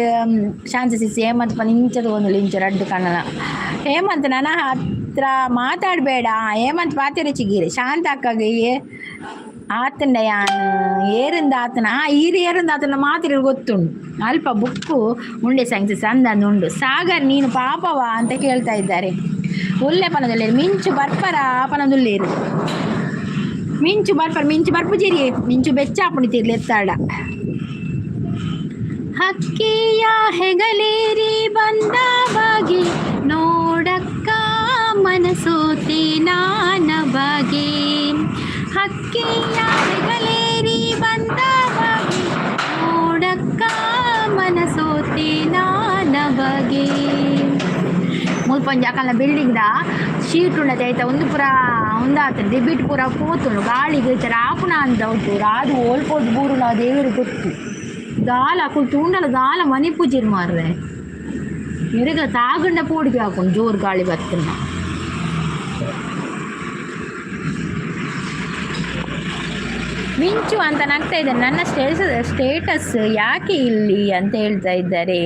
ಶಾಂತಿ ಸಿಸ್ ಹೇಮಂತ್ ಪನ ಇಂಚ ತೂವೊಂದುಲ್ಲೆ, ಇಂಚ ರಡ್ಡ್ ಕಣ್ಣಲ. ಹೇಮಂತ್, ನನ್ನ ಹತ್ರ ಮಾತಾಡಬೇಡ ಹೇಮಂತ್. ಪಾತೆರಚಿಗೀರೆ ಶಾಂತ ಅಕ್ಕಗೆ ಆತಂಡ ಯಾನ್ ಏರಿಂದ ಆತನ ಈರು ಏರಿಂದ ಆತನ ಮಾತಿರು ಗೊತ್ತುಂಡು. ಅಲ್ಪ ಬುಕ್ಕು ಉಂಡೆ ಸಂಗ್ಸಿ ಸಂದಂದು ಉಂಡು. ಸಾಗರ್, ನೀನು ಪಾಪವಾ ಅಂತ ಕೇಳ್ತಾ ಇದ್ದಾರೆ. ಉಲ್ಲೆ ಪನೊಂದುಲ್ಲೇರು. ಮಿಂಚು ಬರ್ಪರ ಪನೊಂದುಲ್ಲೇರು. ಮಿಂಚು ಬರ್ಪರ? ಮಿಂಚು ಬರ್ಪುಜಿರಿ. ಮಿಂಚು ಬೆಚ್ಚ ಆಪುಂಡು ತಿರ್ಲು ಎತ್ತಾಡ. ಹಕ್ಕಿಯ ಹೆಗಲೇರಿ ಬಂದ ಬಗೆ ನೋಡಕ್ಕ ಮನಸೋತೆ ನಾನ ಬಗೆ. ಹಕ್ಕಿಯ ಹೆಗಲೇರಿ ಬಂದ ಬಗೆ ನೋಡಕ್ಕ ಮನಸೋತೆ ನಾನ ಬಗೆ. ಮುಲ್ಪ ಒಂಜಿ ಅಕಲ್ನ ಬಿಲ್ಡಿಂಗ್ the sheet ಉಂಡತೆ, ಐತ ಒಂದು ಪೂರ ಉಂದಾತುಂಡು. ರಿಬಿಟ್ ಪೂರ ಪೋತುಂಡು ಗಾಳಿಗ್. ಈ ಆಪುನ ಅಂದ ಉಂಟು. ರಾದು ಓಲ್ ಪೋದು ಬೂರುನ ದೇವೆರ್ ಗೊತ್ತು. ದಾಲ ಅಕುಲು ತೂಂಡಲ ದಾಲ ಮನಿಪುಜೆರ್ ಮಾರ್ರೆ. ಮೆರೆಗ ತಾಗಂಡ ಪೋಡಿಗೆ ಆಪುಂಡು ಜೋರು ಗಾಳಿ ಬತ್ತುಂಡ. ಮಿಂಚು ಅಂತ ನಗ್ತಾ ಇದ್ದಾರೆ. ನನ್ನ ಸ್ಟೇಟಸ್ ಯಾಕೆ ಇಲ್ಲಿ ಅಂತ ಹೇಳ್ತಾ ಇದ್ದಾರೆ.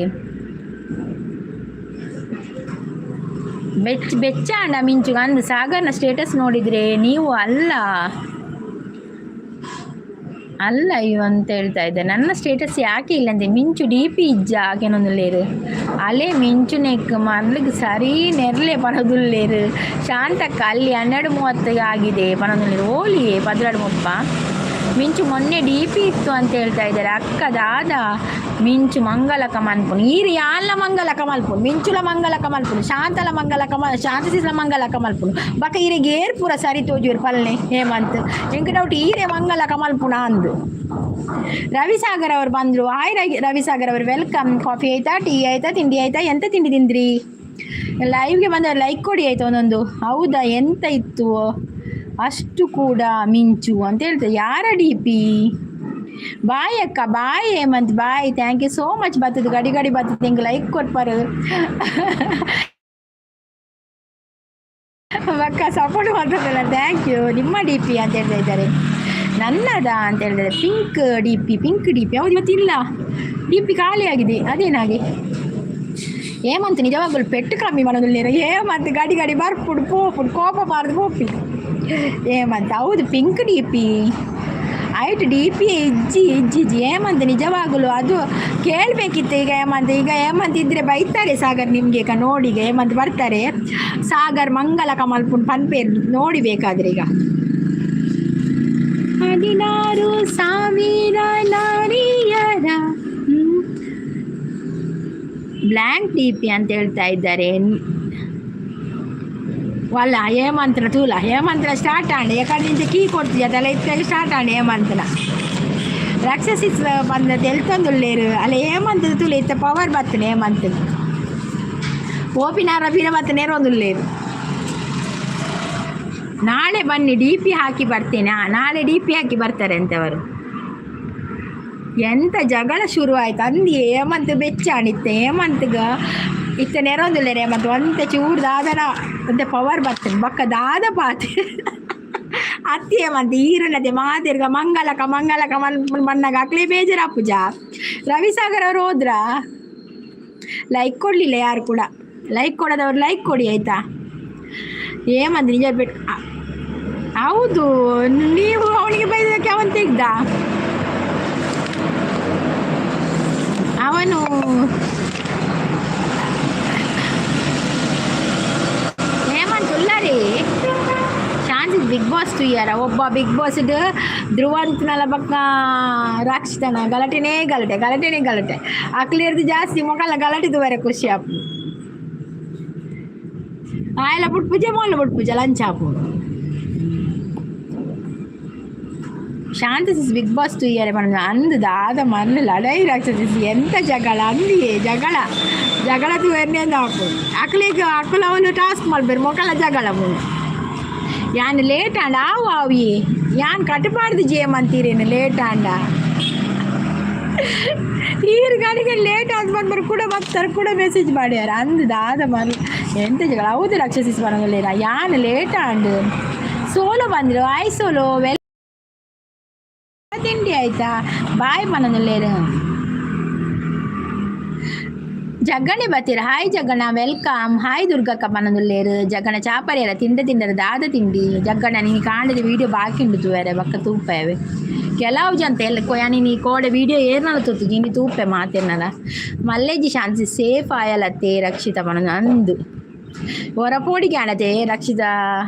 ಬೆಚ್ಚ ಬೆಚ್ಚ ಅಂಡ ಮಿಂಚು ಅಂದು ಸಾಗರ್ನ ಸ್ಟೇಟಸ್ ನೋಡಿದರೆ ನೀವು ಅಲ್ಲ ಅಲ್ಲ ಇವ ಅಂತ ಹೇಳ್ತಾ ಇದ್ದೆ. ನನ್ನ ಸ್ಟೇಟಸ್ ಯಾಕೆ ಇಲ್ಲ ಅಂತೆ. ಮಿಂಚು ಡಿ ಪಿ ಇಜ್ಜ ಆಕೆನೊಂದುಲ್ಲೇರು. ಅಲೆ ಮಿಂಚು ನೆಕ್ ಮರ್ಲಿಗೆ ಸರಿ ನೆರ್ಲೆ ಪನೊಂದುಲ್ಲೇರು. ಶಾಂತಕ್ಕ, ಅಲ್ಲಿ 12:30 ಆಗಿದೆ ಪನೊಂದುಲ್ಲೇರು. ಓಲಿಯೇ 12:30. ಮಿಂಚು ಮೊನ್ನೆ ಡಿ ಪಿ ಇತ್ತು ಅಂತ ಹೇಳ್ತಾ ಇದ್ದಾರೆ. ಅಕ್ಕ ದಾದ ಮಿಂಚು ಮಂಗಲಕ ಮನ್ಪುನು ಈರು ಯಾಲ್ಲ ಮಂಗಲಕ ಮಲ್ಪುನು. ಮಿಂಚುಲ ಮಂಗಲಕ ಮಲ್ಪುನು, ಶಾಂತಲ ಮಂಗಲಕ ಮಲ್ ಶಾಂತ ಸೀಸಲ ಮಂಗಲಕ ಮಲ್ಪುನು. ಬಕ ಈರೆಗೆ ಏರ್ ಪೂರ ಸರಿ ತೋಜುವೆರ್ ಪಲ್ನೆ. ಹೇಮಂತ್, ಎಂಕ್ ಡೌಟ್ ಈರೆ ಮಂಗಲಕ ಮಲ್ಪುನ ಅಂದು. ರವಿಸಾಗರ್ ಅವರು ಬಂದರು. ಹಾಯ್ ರವಿಸಾಗರ್ ಅವರು, welcome. Coffee ಆಯ್ತಾ? ಟೀ ಆಯ್ತಾ? ತಿಂಡಿ ಆಯ್ತಾ? ಎಂತ ತಿಂಡಿ ತಿಂದ್ರಿ? ಲೈವ್ಗೆ ಬಂದವರು ಲೈಕ್ ಕೊಡಿ ಆಯ್ತಾ ಒಂದೊಂದು. ಹೌದಾ? ಎಂತ ಇತ್ತು ಅಷ್ಟು ಕೂಡ ಮಿಂಚು ಅಂತ ಹೇಳ್ತಾರೆ. ಯಾರ ಡಿ ಪಿ? ಬಾಯ್ ಅಕ್ಕ, bye Hemant, bye. Thank you so much. ಬತ್ತದ ಗಡಿ ಗಡಿ ಬತ್ತದ. ಹಿಂಗೆ ಲೈಕ್ ಕೊಡ್ಪಾರು ಅಕ್ಕ, ಸಪೋರ್ಟ್ ಮಾಡ್ತದಲ್ಲ, thank you. ನಿಮ್ಮ ಡಿ ಪಿ ಅಂತ ಹೇಳ್ತಾ ಇದ್ದಾರೆ. ನನ್ನದ ಅಂತ ಹೇಳಿದ್ರೆ pink D P, pink D P. ಹೌದು, ಇವತ್ತು ಇಲ್ಲ, ಡಿ ಪಿ ಖಾಲಿ ಆಗಿದೆ. ಅದೇನಾಗೆ ಹೇಮಂತ್? ನಿಜವಾಗಲೂ ಪೆಟ್ಟು ಕಮ್ಮಿ ಮಾಡೋದಿಲ್ಲ ಹೇಮಂತ್. ಗಾಡಿ ಗಾಡಿ ಬರ್ಪುಡು ಪೋಪುಡು ಕೋಪ ಬಾರ್ದು ಪೋಪಿ ಹೇಮಂತ್. ಹೌದು, ಪಿಂಕ್ ಡಿ ಪಿ ಆಯ್ತು. ಡಿ ಪಿ ಇಜ್ಜಿ ಇಜ್ಜಿ ಇಜ್ಜಿ ಹೇಮಂತ್. ನಿಜವಾಗಲೂ ಅದು ಕೇಳಬೇಕಿತ್ತು ಈಗ ಹೇಮಂತ್. ಈಗ ಹೇಮಂತ್ ಇದ್ದರೆ ಬೈತಾರೆ ಸಾಗರ್ ನಿಮಗೆ. ಈಗ ನೋಡಿ, ಈಗ ಹೇಮಂತ್ ಬರ್ತಾರೆ. ಸಾಗರ್ ಮಂಗಲ ಕಮಲ್ಪುನ್ ಪನ್ಪೇರ್ ನೋಡಿ ಬೇಕಾದ್ರೆ. ಈಗ 16,000 ನಾರಿಯರ ಬ್ಲ್ಯಾಂಕ್ ಡಿ ಪಿ ಅಂತ ಹೇಳ್ತಾ ಇದ್ದಾರೆ. ವಲ್ಲ ಹೇಮಂತನ ತೂಲ, ಹೇಮಂತನ ಸ್ಟಾರ್ಟ್ ಆಂಡ್ ಎಕಡೆ ಕೀ ಕೊಡ್ತೀಯ ತಲೆ ಇತ್ತಾಗ ಸ್ಟಾರ್ಟ್ ಆಂಡ್. ಹೇಮಂತನ ರಾಕ್ಷಸಿ ಬಂದ ತೆಲ್ತೊಂದುಲ್ಲೇರು. ಅಲ್ಲ, ಹೇಮಂತದ ತೂಲ, ಇತ್ತ ಪವರ್ ಬತ್ತನೆ. ಹೇಮಂತ್ ಓಪಿನಾರ ಬೀರ ಬತ್ತ ನೇರೊಂದುಲ್ಲೇರು. ನಾಳೆ ಬನ್ನಿ, ಡಿ ಪಿ ಹಾಕಿ ಬರ್ತೇನೆ. ನಾಳೆ ಡಿ ಪಿ ಹಾಕಿ ಬರ್ತಾರೆ ಅಂತವರು. ಎಂತ ಜಗಳ ಶುರು ಆಯ್ತು ಅಂದು. ಹೇಮಂತ್ ಬೆಚ್ಚಾಣಿತ್ತೆ ಹೇಮಂತ್ಗ. ಇತ್ತೆ ನೆರೊಂದುಲ್ಲೇರು ಹೇಮಂತ್. ಒಂತೆ ಚೂರು ದಾದನ ಒಂತೆ ಪವರ್ ಬರ್ತದೆ ಬೊಕ್ಕ ದಾದ ಪಾತೆ ಅತ್ತಿ ಹೇಮಂತ್ ಈರುನದೆ ಮಾತೆರ್ಗ ಮಂಗಲಕ ಮಂಗಲಕ ಮನ್ ಮಣ್ಣಗ ಅಕ್ಲೆ ಬೇಜಾರಾಪುಜ. ರವಿಸಾಗರ್ ಅವರು ಹೋದ್ರಾ? ಲೈಕ್ ಕೊಡಲಿಲ್ಲ ಯಾರು ಕೂಡ. ಲೈಕ್ ಕೊಡೋದವ್ರು ಲೈಕ್ ಕೊಡಿ ಆಯ್ತಾ. ಹೇಮಂತ್ ನಿಜ ಬಿಟ್ಟು. ಹೌದು, ನೀವು ಅವನಿಗೆ ಬೈದಕ್ಕೆ ಅವನು ತೆಗ್ದ. ಅವನು ಹೇಮಂತ್ ಉಲ್ಲರಿ. ಶಾಂತಿ ಬಿಗ್ ಬಾಸ್ ತುಯ್ಯಾರ ಒಬ್ಬ ಬಿಗ್ ಬಾಸ್ ಧ್ರುವಂತನಲ ಬಕ್ಕ ರಕ್ಷಿತನ ಗಲಾಟೆನೇ ಗಲಾಟೆ, ಗಲಾಟೆನೇ ಗಲಾಟೆ. ಅಕ್ಲೇರ್ದು ಜಾಸ್ತಿ ಮೊಕಲ ಗಲಾಟೆ ತುವರೆ ಖುಷಿ ಆಪುಂಡು. ಆಯಲ ಪುಟ್ಪುಜೆ ಮೋಲ ಪುಟ್ಪುಜೆ ಲಂಚ್ ಆಪುಂಡು. ಶಾಂತಿ ಸಿಸ್ ಬಿಗ್ ಬಾಸ್ ತುಯ್ಯಾರೆ ಪಂಡ ಅಂದ್ ದಾದ ಮರ್ಲು ಲಡಾಯಿ. ರಾಕ್ಷಸ ಎಂತ ಜಗಳ ಅಂದಿಯೇ. ಜಗಳ ಜಗಳ ತೂಯರ್ನೆ ಅಂದ್ ಆಪುಂಡು. ಅಕ್ಲೆಗ್ ಅಕುಲು ಅವನು ಟಾಸ್ಕ್ ಮಲ್ಪೆರ್, ಮೊಕಲ ಜಗಳ ಮುಂಡು. ಯಾನ್ ಲೇಟ್ ಆಂಡ ಆವು ಆವು. ಯಾನ್ ಕಟ್ಟಪಾಡ್ದು ಜೇಮಂತೀರೇನು ಲೇಟ್ ಆಂಡ. ಈರ್ಗ ನನಗೆ ಲೇಟ್ ಆದ್ ಬಂದ್ರು ಕೂಡ ಬರ್ತಾರೆ ಕೂಡ ಮೆಸೇಜ್ ಮಾಡ್ಯಾರ. ಅಂದು ದಾದ ಮನ್ ಎಂತ ಜಗಳ ಹೌದು ರಕ್ಷಸಿಸ್ ಬರೋದಿಲ್ಲ. ಯಾನ್ ಲೇಟ್ ಆಂಡ್. ಸೋಲೋ ಬಂದರು. ಆಯ್ ಸೋಲೋ, ವೆಲ್ ತಿಂಡಿ ಆಯ್ತಾ? ಬಾಯ್ ಪನೊಂದುಲ್ಲೆರ್. ಜಗ್ಗಣ್ಣೆ ಬತ್ತೀರ. Hi Jagganna, welcome. Hi ದುರ್ಗಕ್ಕ ಪನೊಂದುಲ್ಲೆರ್. ಜಗ್ಗಣ್ಣ ಚಾಪರಿಯರ ತಿಂಡ ತಿಂಡರ ದಾದ ತಿಂಡಿ ಜಗ್ಗಣ್ಣ? ನೀನು ಕಾಂಡದ ವೀಡಿಯೋ ಬಾಕಿ ಉಂಡು ತೂವೆರೆ, ಬೊಕ್ಕ ತೂಪೇವೆ. ಕೆಲವು ಜನ ಎಲ್ಲ ನೀನು ಈ ಕೋಡೆ ವೀಡಿಯೋ ಏರ್ನಲ ತೂತು ನೀನು ತೂಪೆ ಮಾತೆರ್ನಲ. ಮಲ್ಲೇಜಿ ಶಾಂತಿ ಸೇಫ್ ಆಯಲತ್ತೆ ರಕ್ಷಿತ ಪನೊಂದು ಅಂದು ಹೊರಪೋಡಿಗೆ ಆಣತೆ ರಕ್ಷಿತ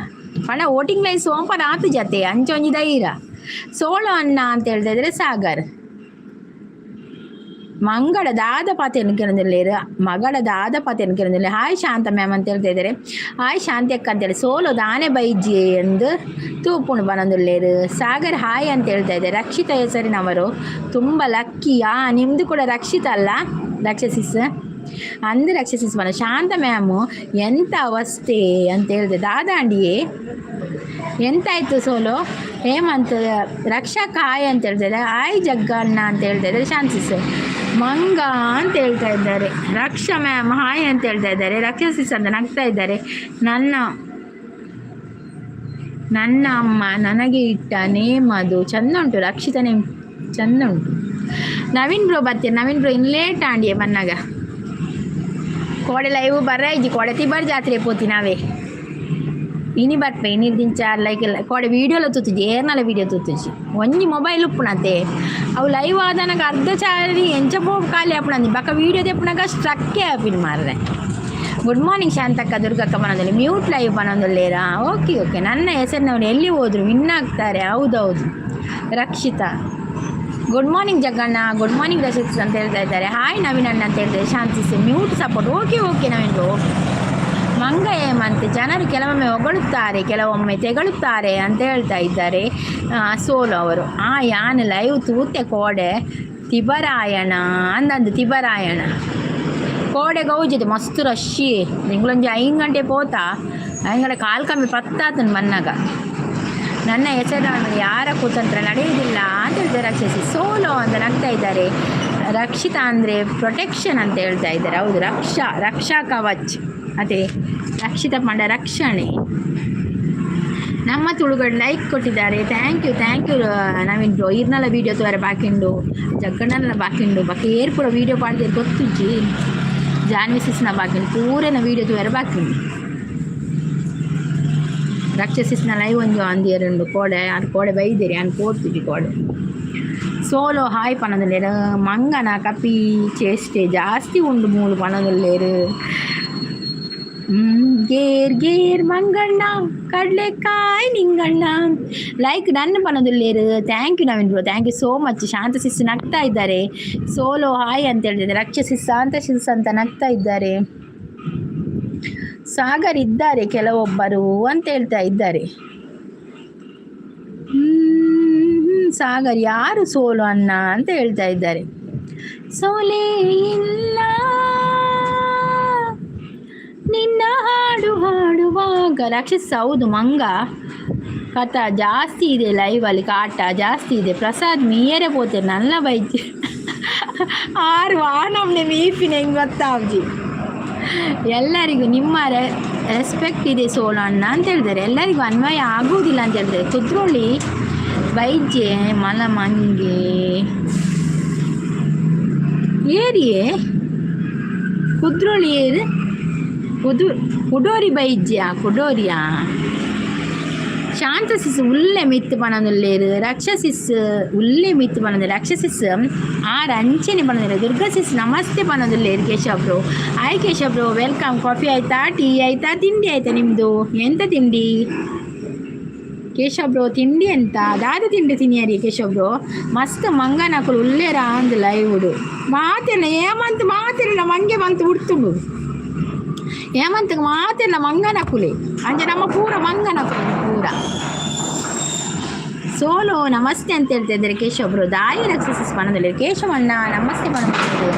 ಪಣ. ವೋಟಿಂಗ್ ಲೈನ್ ಸೋಂಪನ ಆತು ಜತೆ ಅಂಚೊಂಜಿ ಧೈರ್ಯ. ಸೋಳು ಅಣ್ಣ ಅಂತ ಹೇಳ್ತಾ ಇದ್ರೆ ಸಾಗರ್. ಮಂಗಳ ದಾದ ಪಾತೆರ್ನ ಕೇಳೊಂದುಲ್ಲೆರ್. ಮಗಳ ದಾದ ಪಾತೆರ್ನ ಕೇಳೊಂದುಲ್ಲೆರ್. ಹಾಯ್ ಶಾಂತ ಮ್ಯಾಮ್ ಅಂತ ಹೇಳ್ತಾ ಇದ್ದಾರೆ. ಹಾಯ್ ಶಾಂತಿ ಅಕ್ಕ ಅಂತೇಳಿ. ಸೋಲೋ ದಾನೆ ಬೈಜಿ ಎಂದು ತೂಪುಣು ಬನೊಂದುಲ್ಲೆರ್. ಸಾಗರ್ ಹಾಯ್ ಅಂತ ಹೇಳ್ತಾ ಇದ್ದಾರೆ. ರಕ್ಷಿತ ಹೆಸರಿನವರು ತುಂಬ ಲಕ್ಕಿಯಾ. ನಿಮ್ಮದು ಕೂಡ ರಕ್ಷಿತ ಅಲ್ಲ ರಕ್ಷಸಿಸ್ ಅಂದು ರಕ್ಷಸಿಸ್ ಬನ. ಶಾಂತ ಮ್ಯಾಮು ಎಂತ ಅವಸ್ಥೆ ಅಂತ ಹೇಳಿದೆ. ದಾದಾಂಡಿಯೇ ಎಂತಾಯ್ತು ಸೋಲು ಹೇಮಂತ್? ರಕ್ಷಕ ಹಾಯ್ ಅಂತ ಹೇಳ್ತಾ ಇದ್ದಾರೆ. ಹಾಯ್ ಜಗ್ಗಣ್ಣ ಅಂತ ಹೇಳ್ತಾ ಇದ್ದಾರೆ. ಶಾಂತಿಸ್ ಮಂಗ ಅಂತ ಹೇಳ್ತಾ ಇದ್ದಾರೆ. ರಕ್ಷಾ ಮ್ಯಾಮ್ ಹಾಯ್ ಅಂತ ಹೇಳ್ತಾ ಇದ್ದಾರೆ. ರಕ್ಷಸಿಸ್ ಅಂತ ನಗ್ತಾ ಇದ್ದಾರೆ. ನನ್ನ ನನ್ನ ಅಮ್ಮ ನನಗೆ ಇಟ್ಟ ನೇಮ್ ಅದು. ಚಂದ ಉಂಟು ರಕ್ಷಿತ ನೇಮ್, ಚಂದ ಉಂಟು. ನವೀನ್ ಬ್ರೋ ಬರ್ತೀರಿ? ನವೀನ್ ಬ್ರೋ ಇನ್ನು ಲೇಟ್ ಆಂಡಿಯೇ ಬನ್ನಾಗ. ಕೋಡೆ ಲೈವ್ ಬರ್ರ ಇಜ್ಜಿ. ಕೋಡೆ ತಿಬರ್ ಜಾತ್ರೆ ಪೋತಿ ನಾವೇ. ಇನಿ ಬರ್ಪೆ ಇನಿ ದಿಂಚ ಲೈಕ್ ಕೋಡೆ ವೀಡಿಯೋಲ ತೂತುಜಿ, ಏರ್ನಲ ವೀಡಿಯೋ ತೂತುಜಿ. ಒಂಜಿ ಮೊಬೈಲ್ ಉಪ್ಪುನತೆ ಅವು ಲೈವ್ ಆದನಗ ಅರ್ಧ ಚಾರಿ ಎಂಚ ಪೋ ಖಾಲಿ ಆಪುನಂದಿ. ಬಕ ವೀಡಿಯೋ ದೆಪ್ಪುನಗ ಸ್ಟ್ರಕ್ಕೇ ಆಪಿನ ಮಾರ್ರೆ. ಗುಡ್ ಮಾರ್ನಿಂಗ್ ಶಾಂತಕ್ಕ, ದುರ್ಗಕ್ಕ ಪನೊಂದುಲ್ಲೆ. ಮ್ಯೂಟ್ ಲೈವ್ ಪನೊಂದುಲ್ಲೇರಾ? Okay okay. ನನ್ನ ಹೆಸರಿನವರು ಎಲ್ಲಿ ಹೋದ್ರು ವಿನ್ ಆಗ್ತಾರೆ. ಹೌದೌದು Rakshitha. Good morning Jagganna, good morning Rakshith ಅಂತ ಹೇಳ್ತಾ ಇದ್ದಾರೆ. ಹಾಯ್ ನವೀನ್ ಅಣ್ಣ ಅಂತ ಹೇಳ್ತಾರೆ ಶಾಂತಿಸ್. Mute support. Okay okay Naveen bro. ಮಂಗ ಹೇಮಂತ್, ಜನರು ಕೆಲವೊಮ್ಮೆ ಹೊಗಳುತ್ತಾರೆ, ಕೆಲವೊಮ್ಮೆ ತೆಗಳುತ್ತಾರೆ ಅಂತ ಹೇಳ್ತಾ ಇದ್ದಾರೆ ಸೋಲು ಅವರು. ಆ ಯಾನ್ ಲೈವ್ ತೂತೆ ಕೋಡೆ ತಿಬರಾಯಣ ಅಂದಂದು. ತಿಬರಾಯಣ ಕೋಡೆ ಗೌಜಿದೆ, ಮಸ್ತ್ ರಶ್ಶಿ. ನಿಂಗ್ಲೊಂಜಿ 5 ಗಂಟೆ ಪೋತಾ, 5 ಗಂಟೆ ಕಾಲು ಕಮ್ಮಿ ಪತ್ತಾತನ್ ಬನ್ನಾಗ. ನನ್ನ ಹೆಸರಿನ ಯಾರ ಕುತಂತ್ರ ನಡೆಯುವುದಿಲ್ಲ ಅಂತ ಹೇಳ್ತಾರೆ ರಾಕ್ಷಸಿ. ಸೋಲೋ ಅಂತ ನಗ್ತಾ ಇದ್ದಾರೆ. ರಕ್ಷಿತಾ ಅಂದರೆ ಪ್ರೊಟೆಕ್ಷನ್ ಅಂತ ಹೇಳ್ತಾ ಇದ್ದಾರೆ. ಹೌದು, ರಕ್ಷಾ ರಕ್ಷಾ ಕವಚ್. ಅದೇ ರಕ್ಷಿತ ಪಂಡ ರಕ್ಷಣೆ. ನಮ್ಮ ತುಳುಗಳು ಲೈಕ್ ಕೊಟ್ಟಿದ್ದಾರೆ. Thank you, thank you Naveen bro. ಇರ್ನಲ್ಲ video ತೋರ ಬಾಕಿಂಡು, ಜಗ್ಗಣ್ಣನ ಬಾಕಿಂಡು, ಬಾಕಿ ಏರ್ ಪೂರ ವೀಡಿಯೋ ಪಾಡ್ದೇರು ಗೊತ್ತುಜ್ಜಿ. ಜಾನ್ವಿ ಸಿಸ್ನ ಬಾಕಿಂಡು, ಪೂರೇನ ವೀಡಿಯೋ ತೋರ ಬಾಕಿಂಡು. ರಕ್ಷಸಿಸ್ನ ಲೈವ್ ಒಂಜಿ ಅಂದಿಯರುಂಡು ಕೋಡೆ. ಆರು ಕೋಡೆ ಬೈದಿರಿ, ಅನ್ ಪೋತುಜಿ ಕೋಡೆ. ಸೋಲೋ ಹಾಯ್ ಪನೊಂದುಲ್ಲೆರ್. ಮಂಗನ ಕಪಿ ಚೇಷ್ಟೆ ಜಾಸ್ತಿ ಉಂಡು ಮೂಲು ಪನೊಂದುಲ್ಲೆರ್. ಗೇರ್ ಗೇರ್ ಮಂಗಣ್ಣ, ಕಡಲೆಕಾಯ್ ನಿಂಗಣ್ಣ. ಲೈಕ್ ನನ್ನ ಪನೊಂದುಲ್ಲೆರ್. Thank you Naveen bro, thank you so much. Shanta sis ನಗ್ತಾ ಇದ್ದಾರೆ. ಸೋಲೋ ಹಾಯ್ ಅಂತ ಹೇಳ್ತಿದ್ದಾರೆ. ರಕ್ಷಸಿಸ್, ಶಾಂತ ಸಿಸ್ ಅಂತ ನಗ್ತಾ ಇದ್ದಾರೆ. ಸಾಗರ್ ಇದ್ದಾರೆ ಕೆಲವೊಬ್ಬರು ಅಂತ ಹೇಳ್ತಾ ಇದ್ದಾರೆ. ಸಾಗರ್ ಯಾರು ಸೋಲು ಅಣ್ಣ ಅಂತ ಹೇಳ್ತಾ ಇದ್ದಾರೆ. ಸೋಲೇ ಇಲ್ಲ ನಿನ್ನ ಹಾಡು ಹಾಡುವಾಗ. ರಾಕ್ಷಸ ಹೌದು. ಮಂಗ ಕಥ ಜಾಸ್ತಿ ಇದೆ, ಲೈವ್ ಅಲ್ಲಿ ಕಾಟ ಜಾಸ್ತಿ ಇದೆ. ಪ್ರಸಾದ್ ಮೀಯರೆ ಪೋತೆ ನನ್ನ ಬೈಜಿ ಆರು ವಾನಮ್ನೆ ಮೀಪಿನ ಹೆಂಗ್ ಗೊತ್ತಾವ್ಜಿ. ಎಲ್ಲರಿಗೂ ನಿಮ್ಮ ರೆಸ್ಪೆಕ್ಟ್ ಇದೆ ಸೋಲು ಅಣ್ಣ ಅಂತ ಹೇಳ್ತಾರೆ. ಎಲ್ಲರಿಗೂ ಅನ್ವಯ ಆಗುವುದಿಲ್ಲ ಅಂತ ಹೇಳ್ತಾರೆ. ಕುದ್ರೋಳಿ ಬೈಜೆ ಮಲ ಮಂಗೆ ಏರಿಯೇ ಕುದ್ರೋಳಿ ಏರು ಕುದು ಕುಡೋರಿ ಬೈಜ್ಯ ಕುಡೋರಿಯಾ. ಶಾಂತ ಸಿಸ್ ಉಲ್ಲೆ ಮಿತ್ತು ಪನೊಂದುಲ್ಲೆರ್. ರಕ್ಷಸಿಸ್ ಉಲ್ಲೆ ಮಿತ್ತು ಪನೊಂದು. ರಕ್ಷಸಿಸ್ ಆರ್ ಅಂಚೆನೆ ಪನೊಂದುಲ್ಲೆರ್. ದುರ್ಗಾ ಸಿಸ್ ನಮಸ್ತೆ ಪನೊಂದುಲ್ಲೆರ್. Keshav bro, hi Keshav bro, welcome. Coffee ಆಯ್ತಾ? ಟೀ ಆಯ್ತಾ? ತಿಂಡಿ ಆಯ್ತಾ ನಿಮ್ಮದು? ಎಂತ ತಿಂಡಿ ಕೇಶವ್ ಬ್ರೋ? ತಿಂಡಿ ಎಂತ? ದಾದ ತಿಂಡಿ ತಿನ್ನಿಯರಿ ಕೇಶವ್ ಬ್ರೋ? ಮಸ್ತ್ ಮಂಗನಕುಲು ಉಲ್ಲೇರ ಅಂದ್ ಲೈವುಡು. ಮಾತೆಲ್ಲ ಏಮಂತ ಮಾತೆಲ್ಲ ಮಂಗೆ ಬಂತು ಉಡ್ತುಂಡು. ಹೇಮಂತ್ ಮಾತೆಲ್ಲ ಮಂಗನಕುಲೆ ಅಂಚೆ ನಮ್ಮ ಪೂರ ಮಂಗನಕುಲೆ ಪೂರ. ಸೋಲೋ ನಮಸ್ತೆ ಅಂತ ಹೇಳ್ತಾ ಇದ್ದಾರೆ ಕೇಶವ್ ಬ್ರೋ. ದಾಯಿ ರಕ್ಷಿಸಿ ಪಣದಲ್ಲಿ. ಕೇಶವಣ್ಣ ನಮಸ್ತೆ ಪಣದಲ್ಲಿ.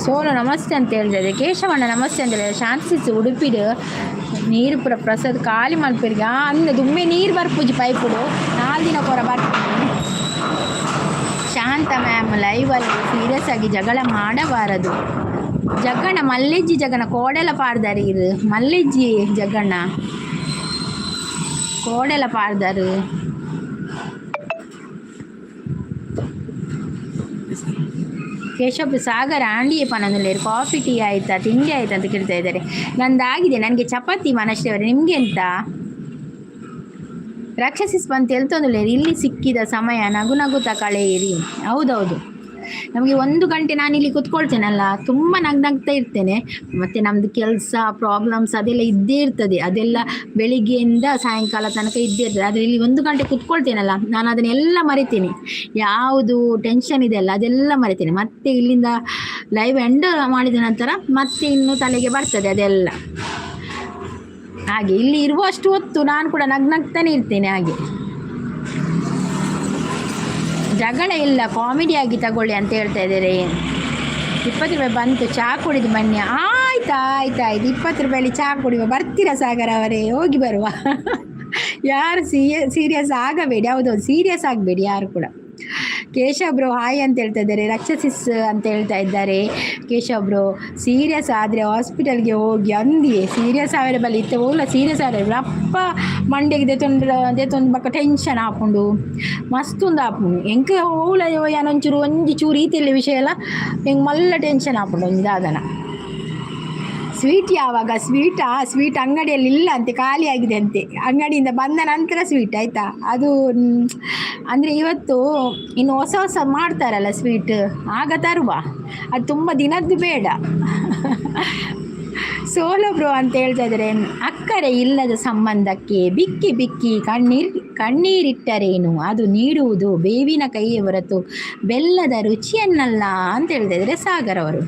ಸೋನು ನಮಸ್ತೆ ಅಂತ ಹೇಳ್ತಾ ಕೇಶವಣ್ಣ ನಮಸ್ತೆ ಅಂತ ಹೇಳಿದೆ. ಶಾಂತಿ ಉಡುಪಿಡು ನೀರು ಪೂರ ಪ್ರಸಾದ್ ಖಾಲಿ ಮಲ್ಪೆರ್ಗೆ. ಅಂದ ದುಮ್ಮೆ ನೀರು ಬರ್ಪುಜಿ ಪೈಪುಡು, 4 ದಿನ ಕೊರ ಬರ್ಪುಜಿ. ಶಾಂತ ಮ್ಯಾಮ್, ಲೈವಲ್ಲಿ ಸೀರಿಯಸ್ ಆಗಿ ಜಗಳ ಮಾಡಬಾರದು. ಜಗ್ಗಣ್ಣ ಮಲ್ಲೆಜ್ಜಿ, ಜಗಣ್ಣ ಕೋಡೆಲ ಪಾಡ್ದಾರೆ ಇರು. ಮಲ್ಲೆಜ್ಜಿ ಜಗ್ಗಣ್ಣ, ಕೋಡೆಲ ಪಾಡ್ದಾರು. ಕೇಶವ ಸಾಗರ ಆಂಡಿಯೇ ಪನಂದುಲ್ಲೇರು. ಕಾಫಿ ಟೀ ಆಯ್ತಾ, ತಿಂಡಿ ಆಯ್ತಾ ಅಂತ ಕೇಳ್ತಾ ಇದ್ದಾರೆ. ನಂದಾಗಿದೆ. ನನಗೆ ಚಪಾತಿ ಮನಶ್ರೀ ಅವರೇ, ನಿಮಗೆ ಎಂತ? ರಾಕ್ಷಸಿಸ್ ಬಂತ ಎಲ್ತೊಂದುಲ್ಲೇರು. ಇಲ್ಲಿ ಸಿಕ್ಕಿದ ಸಮಯ ನಗು ನಗುತ್ತಾ ಕಳೆಯಿರಿ. ಹೌದೌದು, ನಮಗೆ 1 ಗಂಟೆ ನಾನಿಲ್ಲಿ ಕುತ್ಕೊಳ್ತೇನಲ್ಲ, ತುಂಬ ನಗ್ನಗ್ತಾ ಇರ್ತೇನೆ. ಮತ್ತು ನಮ್ಮದು ಕೆಲಸ, ಪ್ರಾಬ್ಲಮ್ಸ್ ಅದೆಲ್ಲ ಇದ್ದೇ ಇರ್ತದೆ. ಅದೆಲ್ಲ ಬೆಳಿಗ್ಗೆಯಿಂದ ಸಾಯಂಕಾಲ ತನಕ ಇದ್ದೇ ಇರ್ತದೆ. ಆದರೆ ಇಲ್ಲಿ 1 ಗಂಟೆ ಕುತ್ಕೊಳ್ತೇನಲ್ಲ ನಾನು, ಅದನ್ನೆಲ್ಲ ಮರಿತೀನಿ. ಯಾವುದು ಟೆನ್ಷನ್ ಇದೆ ಅಲ್ಲ, ಅದೆಲ್ಲ ಮರಿತೀನಿ. ಮತ್ತೆ ಇಲ್ಲಿಂದ ಲೈವ್ ಎಂಡ್ ಮಾಡಿದ ನಂತರ ಮತ್ತೆ ಇನ್ನು ತಲೆಗೆ ಬರ್ತದೆ ಅದೆಲ್ಲ. ಹಾಗೆ ಇಲ್ಲಿ ಇರುವಷ್ಟು ಹೊತ್ತು ನಾನು ಕೂಡ ನಗ್ನಗ್ತಾನೆ ಇರ್ತೇನೆ. ಹಾಗೆ ಜಗಳ ಇಲ್ಲ, ಕಾಮಿಡಿಯಾಗಿ ತಗೊಳ್ಳಿ ಅಂತ ಹೇಳ್ತಾ ಇದ್ದಾರೆ. 20 ರೂಪಾಯಿ ಬಂತು, ಚಹಾ ಕುಡಿದು ಬನ್ನಿ. ಆಯ್ತಾ? ಆಯ್ತು ಆಯ್ತು. 20 ರೂಪಾಯಲ್ಲಿ ಚಹಾ ಕುಡಿಯುವ ಬರ್ತೀರಾ ಸಾಗರ್ ಅವರೇ? ಹೋಗಿ ಬರುವ. ಯಾರು ಸೀರಿಯಸ್ ಆಗಬೇಡಿ. ಹೌದೌದು, ಸೀರಿಯಸ್ ಆಗಬೇಡಿ ಯಾರು ಕೂಡ. ಕೇಶವ್ ಬ್ರೋ ಹಾಯ್ ಅಂತ ಹೇಳ್ತಾ ಇದ್ದಾರೆ. ರಕ್ಷಸಿಸ್ ಅಂತ ಹೇಳ್ತಾ ಇದ್ದಾರೆ. ಕೇಶವ್ ಬ್ರೋ, ಸೀರಿಯಸ್ ಆದರೆ ಹಾಸ್ಪಿಟಲ್ಗೆ ಹೋಗಿ ಅಂದಿಯೇ. ಸೀರಿಯಸ್ ಆವರೆ ಬಲ್ಲಿ ಇತ್ತೆ ಓಲ ಸೀರಿಯಸ್ ಆದರೆ ಅಪ್ಪ ಮಂಡೆಗೆ ದೆತೊಂಡು ದೆತೊಂದು ಬೊಕ್ಕ ಟೆನ್ಷನ್ ಆಪುಂಡು, ಮಸ್ತ್ ಉಂದು ಆಪುಂಡು. ಎಂಕ್ ಓಲ ಯಾನೊಂಚೂರು ಒಂಜಿ ಚೂರು ಈತೆಲ್ಲ ವಿಷಯ ಎಲ್ಲ ಎಂಕ್ ಮಲ್ಲ ಟೆನ್ಷನ್ ಆಪುಂಡು ಒಂಜಿ ದಾದನ. ಸ್ವೀಟ್ ಯಾವಾಗ? ಸ್ವೀಟಾ? ಸ್ವೀಟ್ ಅಂಗಡಿಯಲ್ಲಿ ಇಲ್ಲ ಅಂತೆ, ಖಾಲಿ ಆಗಿದೆ ಅಂತೆ. ಅಂಗಡಿಯಿಂದ ಬಂದ ನಂತರ ಸ್ವೀಟ್ ಆಯಿತಾ? ಅದು ಅಂದರೆ ಇವತ್ತು ಇನ್ನು ಹೊಸ ಹೊಸ ಮಾಡ್ತಾರಲ್ಲ ಸ್ವೀಟ್, ಆಗ ತರುವ. ಅದು ತುಂಬ ದಿನದ್ದು ಬೇಡ. ಸೋಲೋ ಬ್ರೋ ಅಂತ ಹೇಳ್ತಾ ಇದ್ದಾರೆ. ಅಕ್ಕರೆ ಇಲ್ಲದ ಸಂಬಂಧಕ್ಕೆ ಬಿಕ್ಕಿ ಬಿಕ್ಕಿ ಕಣ್ಣೀರಿಟ್ಟರೇನು, ಅದು ನೀಡುವುದು ಬೇವಿನ ಕೈಯೇ ಹೊರತು ಬೆಲ್ಲದ ರುಚಿಯನ್ನಲ್ಲ ಅಂತ ಹೇಳ್ತಾ ಇದ್ದಾರೆ ಸಾಗರ್ ಅವರು.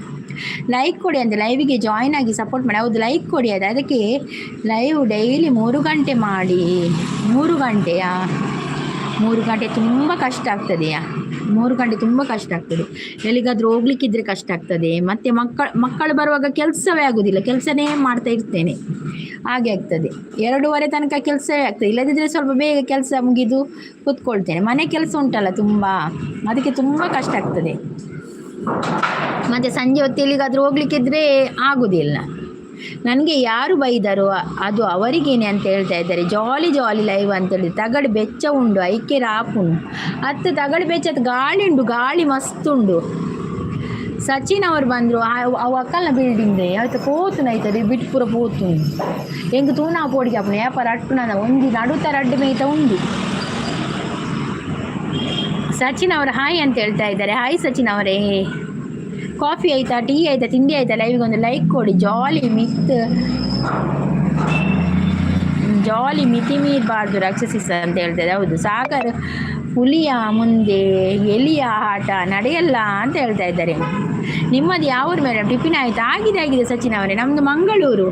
ಲೈಕ್ ಕೊಡಿ ಅಂದರೆ ಲೈವಿಗೆ ಜಾಯ್ನ್ ಆಗಿ ಸಪೋರ್ಟ್ ಮಾಡಿ. ಹೌದು, ಲೈಕ್ ಕೊಡಿ. ಅದು ಅದಕ್ಕೆ ಲೈವ್ ಡೈಲಿ 3 ಗಂಟೆ ಮಾಡಿ. 3 ಗಂಟೆಯಾ? 3 ಗಂಟೆ ತುಂಬ ಕಷ್ಟ ಆಗ್ತದೆಯಾ? 3 ಗಂಟೆ ತುಂಬ ಕಷ್ಟ ಆಗ್ತದೆ. ಎಲ್ಲಿಗಾದರೂ ಹೋಗ್ಲಿಕ್ಕಿದ್ರೆ ಕಷ್ಟ ಆಗ್ತದೆ. ಮತ್ತು ಮಕ್ಕಳು ಬರುವಾಗ ಕೆಲಸವೇ ಆಗೋದಿಲ್ಲ, ಕೆಲಸನೇ ಮಾಡ್ತಾ ಇರ್ತೇನೆ, ಹಾಗೆ ಆಗ್ತದೆ. 2:30 ತನಕ ಕೆಲಸವೇ ಆಗ್ತದೆ. ಇಲ್ಲದಿದ್ದರೆ ಸ್ವಲ್ಪ ಬೇಗ ಕೆಲಸ ಮುಗಿದು ಕೂತ್ಕೊಳ್ತೇನೆ. ಮನೆ ಕೆಲಸ ಉಂಟಲ್ಲ ತುಂಬ, ಅದಕ್ಕೆ ತುಂಬ ಕಷ್ಟ ಆಗ್ತದೆ. ಮತ್ತು ಸಂಜೆ ಹೊತ್ತು ಎಲ್ಲಿಗಾದರೂ ಹೋಗ್ಲಿಕ್ಕಿದ್ರೆ ಆಗೋದಿಲ್ಲ ನನಗೆ. ಯಾರು ಬೈದರು ಅದು ಅವರಿಗೇನೆ ಅಂತ ಹೇಳ್ತಾ ಇದ್ದಾರೆ. ಜಾಲಿ ಜಾಲಿ ಲೈವ್ ಅಂತೇಳಿ. ತಗಡು ಬೆಚ್ಚ ಉಂಡು ಐಕೆ ರಾಪುಂಡು ಅತ್ತು. ತಗಡು ಬೆಚ್ಚ, ಗಾಳಿ ಉಂಡು, ಗಾಳಿ ಮಸ್ತ್ ಉಂಡು. ಸಚಿನ್ ಅವರು ಬಂದರು. ಅವು ಅಕ್ಕಲ್ನ ಬಿಲ್ಡಿಂಗ್ ಆಯ್ತು, ಪೋತುನ ಐತದೆ ಬಿಟ್ಟು ಪೂರ ಪೋತು. ಎಂಕ್ ತೂನಾ ಪೋಡಿಗೆ ಆಪುಂಡು. ಏಪ ರಟ್ಟುನ ಒಂಜಿ ನಡುತ ರಡ್ಡು ಮೇಯ್ತ ಉಂಡು. ಸಚಿನ್ ಅವರು ಹಾಯ್ ಅಂತ ಹೇಳ್ತಾ ಇದ್ದಾರೆ. ಹಾಯ್ ಸಚಿನ್ ಅವರೇ. ಕಾಫಿ ಆಯ್ತಾ, ಟೀ ಆಯ್ತಾ, ತಿಂಡಿ ಆಯ್ತಾ? ಲೈವ್ಗೆ ಒಂದು ಲೈಕ್ ಕೊಡಿ. ಜಾಲಿ ಮಿತ್ ಜಾಲಿ ಮಿತಿ ಮೀರಬಾರ್ದು ರಾಕ್ಷಸಿಸ್ ಅಂತ ಹೇಳ್ತಾರೆ. ಹೌದು ಸಾಗರ್, ಹುಲಿಯ ಮುಂದೆ ಎಲಿಯ ಆಟ ನಡೆಯಲ್ಲ ಅಂತ ಹೇಳ್ತಾ ಇದ್ದಾರೆ. ನಿಮ್ಮದು ಯಾವ ಊರು ಮೇಡಮ್? ಟಿಫಿನ್ ಆಯಿತಾ? ಆಗಿದೆ ಆಗಿದೆ ಸಚಿನ್ ಅವರೇ. ನಮ್ಮದು ಮಂಗಳೂರು.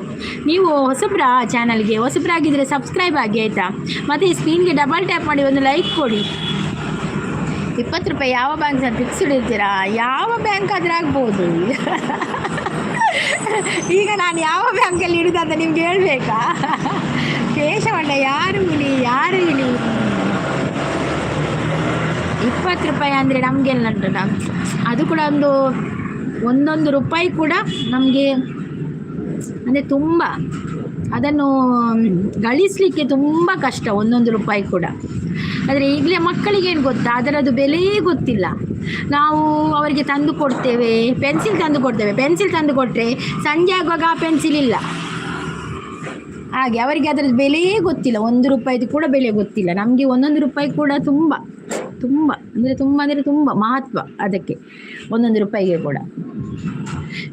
ನೀವು ಹೊಸಬ್ರ ಚಾನಲ್ಗೆ? ಹೊಸಬ್ರಾಗಿದ್ದರೆ ಸಬ್ಸ್ಕ್ರೈಬ್ ಆಗಿ, ಆಯಿತಾ? ಮತ್ತು ಸ್ಕ್ರೀನ್ಗೆ ಡಬಲ್ ಟ್ಯಾಪ್ ಮಾಡಿ ಒಂದು ಲೈಕ್ ಕೊಡಿ. 20 ರೂಪಾಯಿ ಯಾವ ಬ್ಯಾಂಕ್ ಸರ್ ಫಿಕ್ಸ್ಡ್ ಇರ್ತೀರಾ? ಯಾವ ಬ್ಯಾಂಕ್ ಆದರೂ ಆಗ್ಬೋದು. ಈಗ ನಾನು ಯಾವ ಬ್ಯಾಂಕಲ್ಲಿ ಇಡುದು ಅಂತ ನಿಮ್ಗೆ ಹೇಳಬೇಕಾ? ಕೇಶವಣ್ಣ, ಯಾರು ಹುಲಿ, ಯಾರು ಇಲಿ? 20 ರೂಪಾಯಿ ಅಂದರೆ ನಮಗೆಲ್ಲ ಉಂಟಲ್ಲ, ಅದು ಕೂಡ ಒಂದೊಂದು ರೂಪಾಯಿ ಕೂಡ ನಮಗೆ ಅಂದರೆ ತುಂಬ, ಅದನ್ನು ಗಳಿಸಲಿಕ್ಕೆ ತುಂಬ ಕಷ್ಟ ಒಂದೊಂದು ರೂಪಾಯಿ ಕೂಡ. ಆದರೆ ಈಗಲೇ ಮಕ್ಕಳಿಗೇನು ಗೊತ್ತಾ? ಅದರದ್ದು ಬೆಲೆಯೇ ಗೊತ್ತಿಲ್ಲ. ನಾವು ಅವರಿಗೆ ತಂದು ಕೊಡ್ತೇವೆ, ಪೆನ್ಸಿಲ್ ತಂದು ಕೊಡ್ತೇವೆ. ಪೆನ್ಸಿಲ್ ತಂದು ಕೊಟ್ಟರೆ ಸಂಜೆ ಆಗುವಾಗ ಆ ಪೆನ್ಸಿಲ್ ಇಲ್ಲ. ಹಾಗೆ ಅವರಿಗೆ ಅದರದ್ದು ಬೆಲೆಯೇ ಗೊತ್ತಿಲ್ಲ. 1 ರೂಪಾಯಿದು ಕೂಡ ಬೆಲೆ ಗೊತ್ತಿಲ್ಲ. ನಮಗೆ ಒಂದೊಂದು ರೂಪಾಯಿ ಕೂಡ ತುಂಬ ತುಂಬ ಅಂದರೆ ತುಂಬ ಅಂದರೆ ತುಂಬ ಮಹತ್ವ ಅದಕ್ಕೆ, ಒಂದೊಂದು ರೂಪಾಯಿಗೆ ಕೂಡ.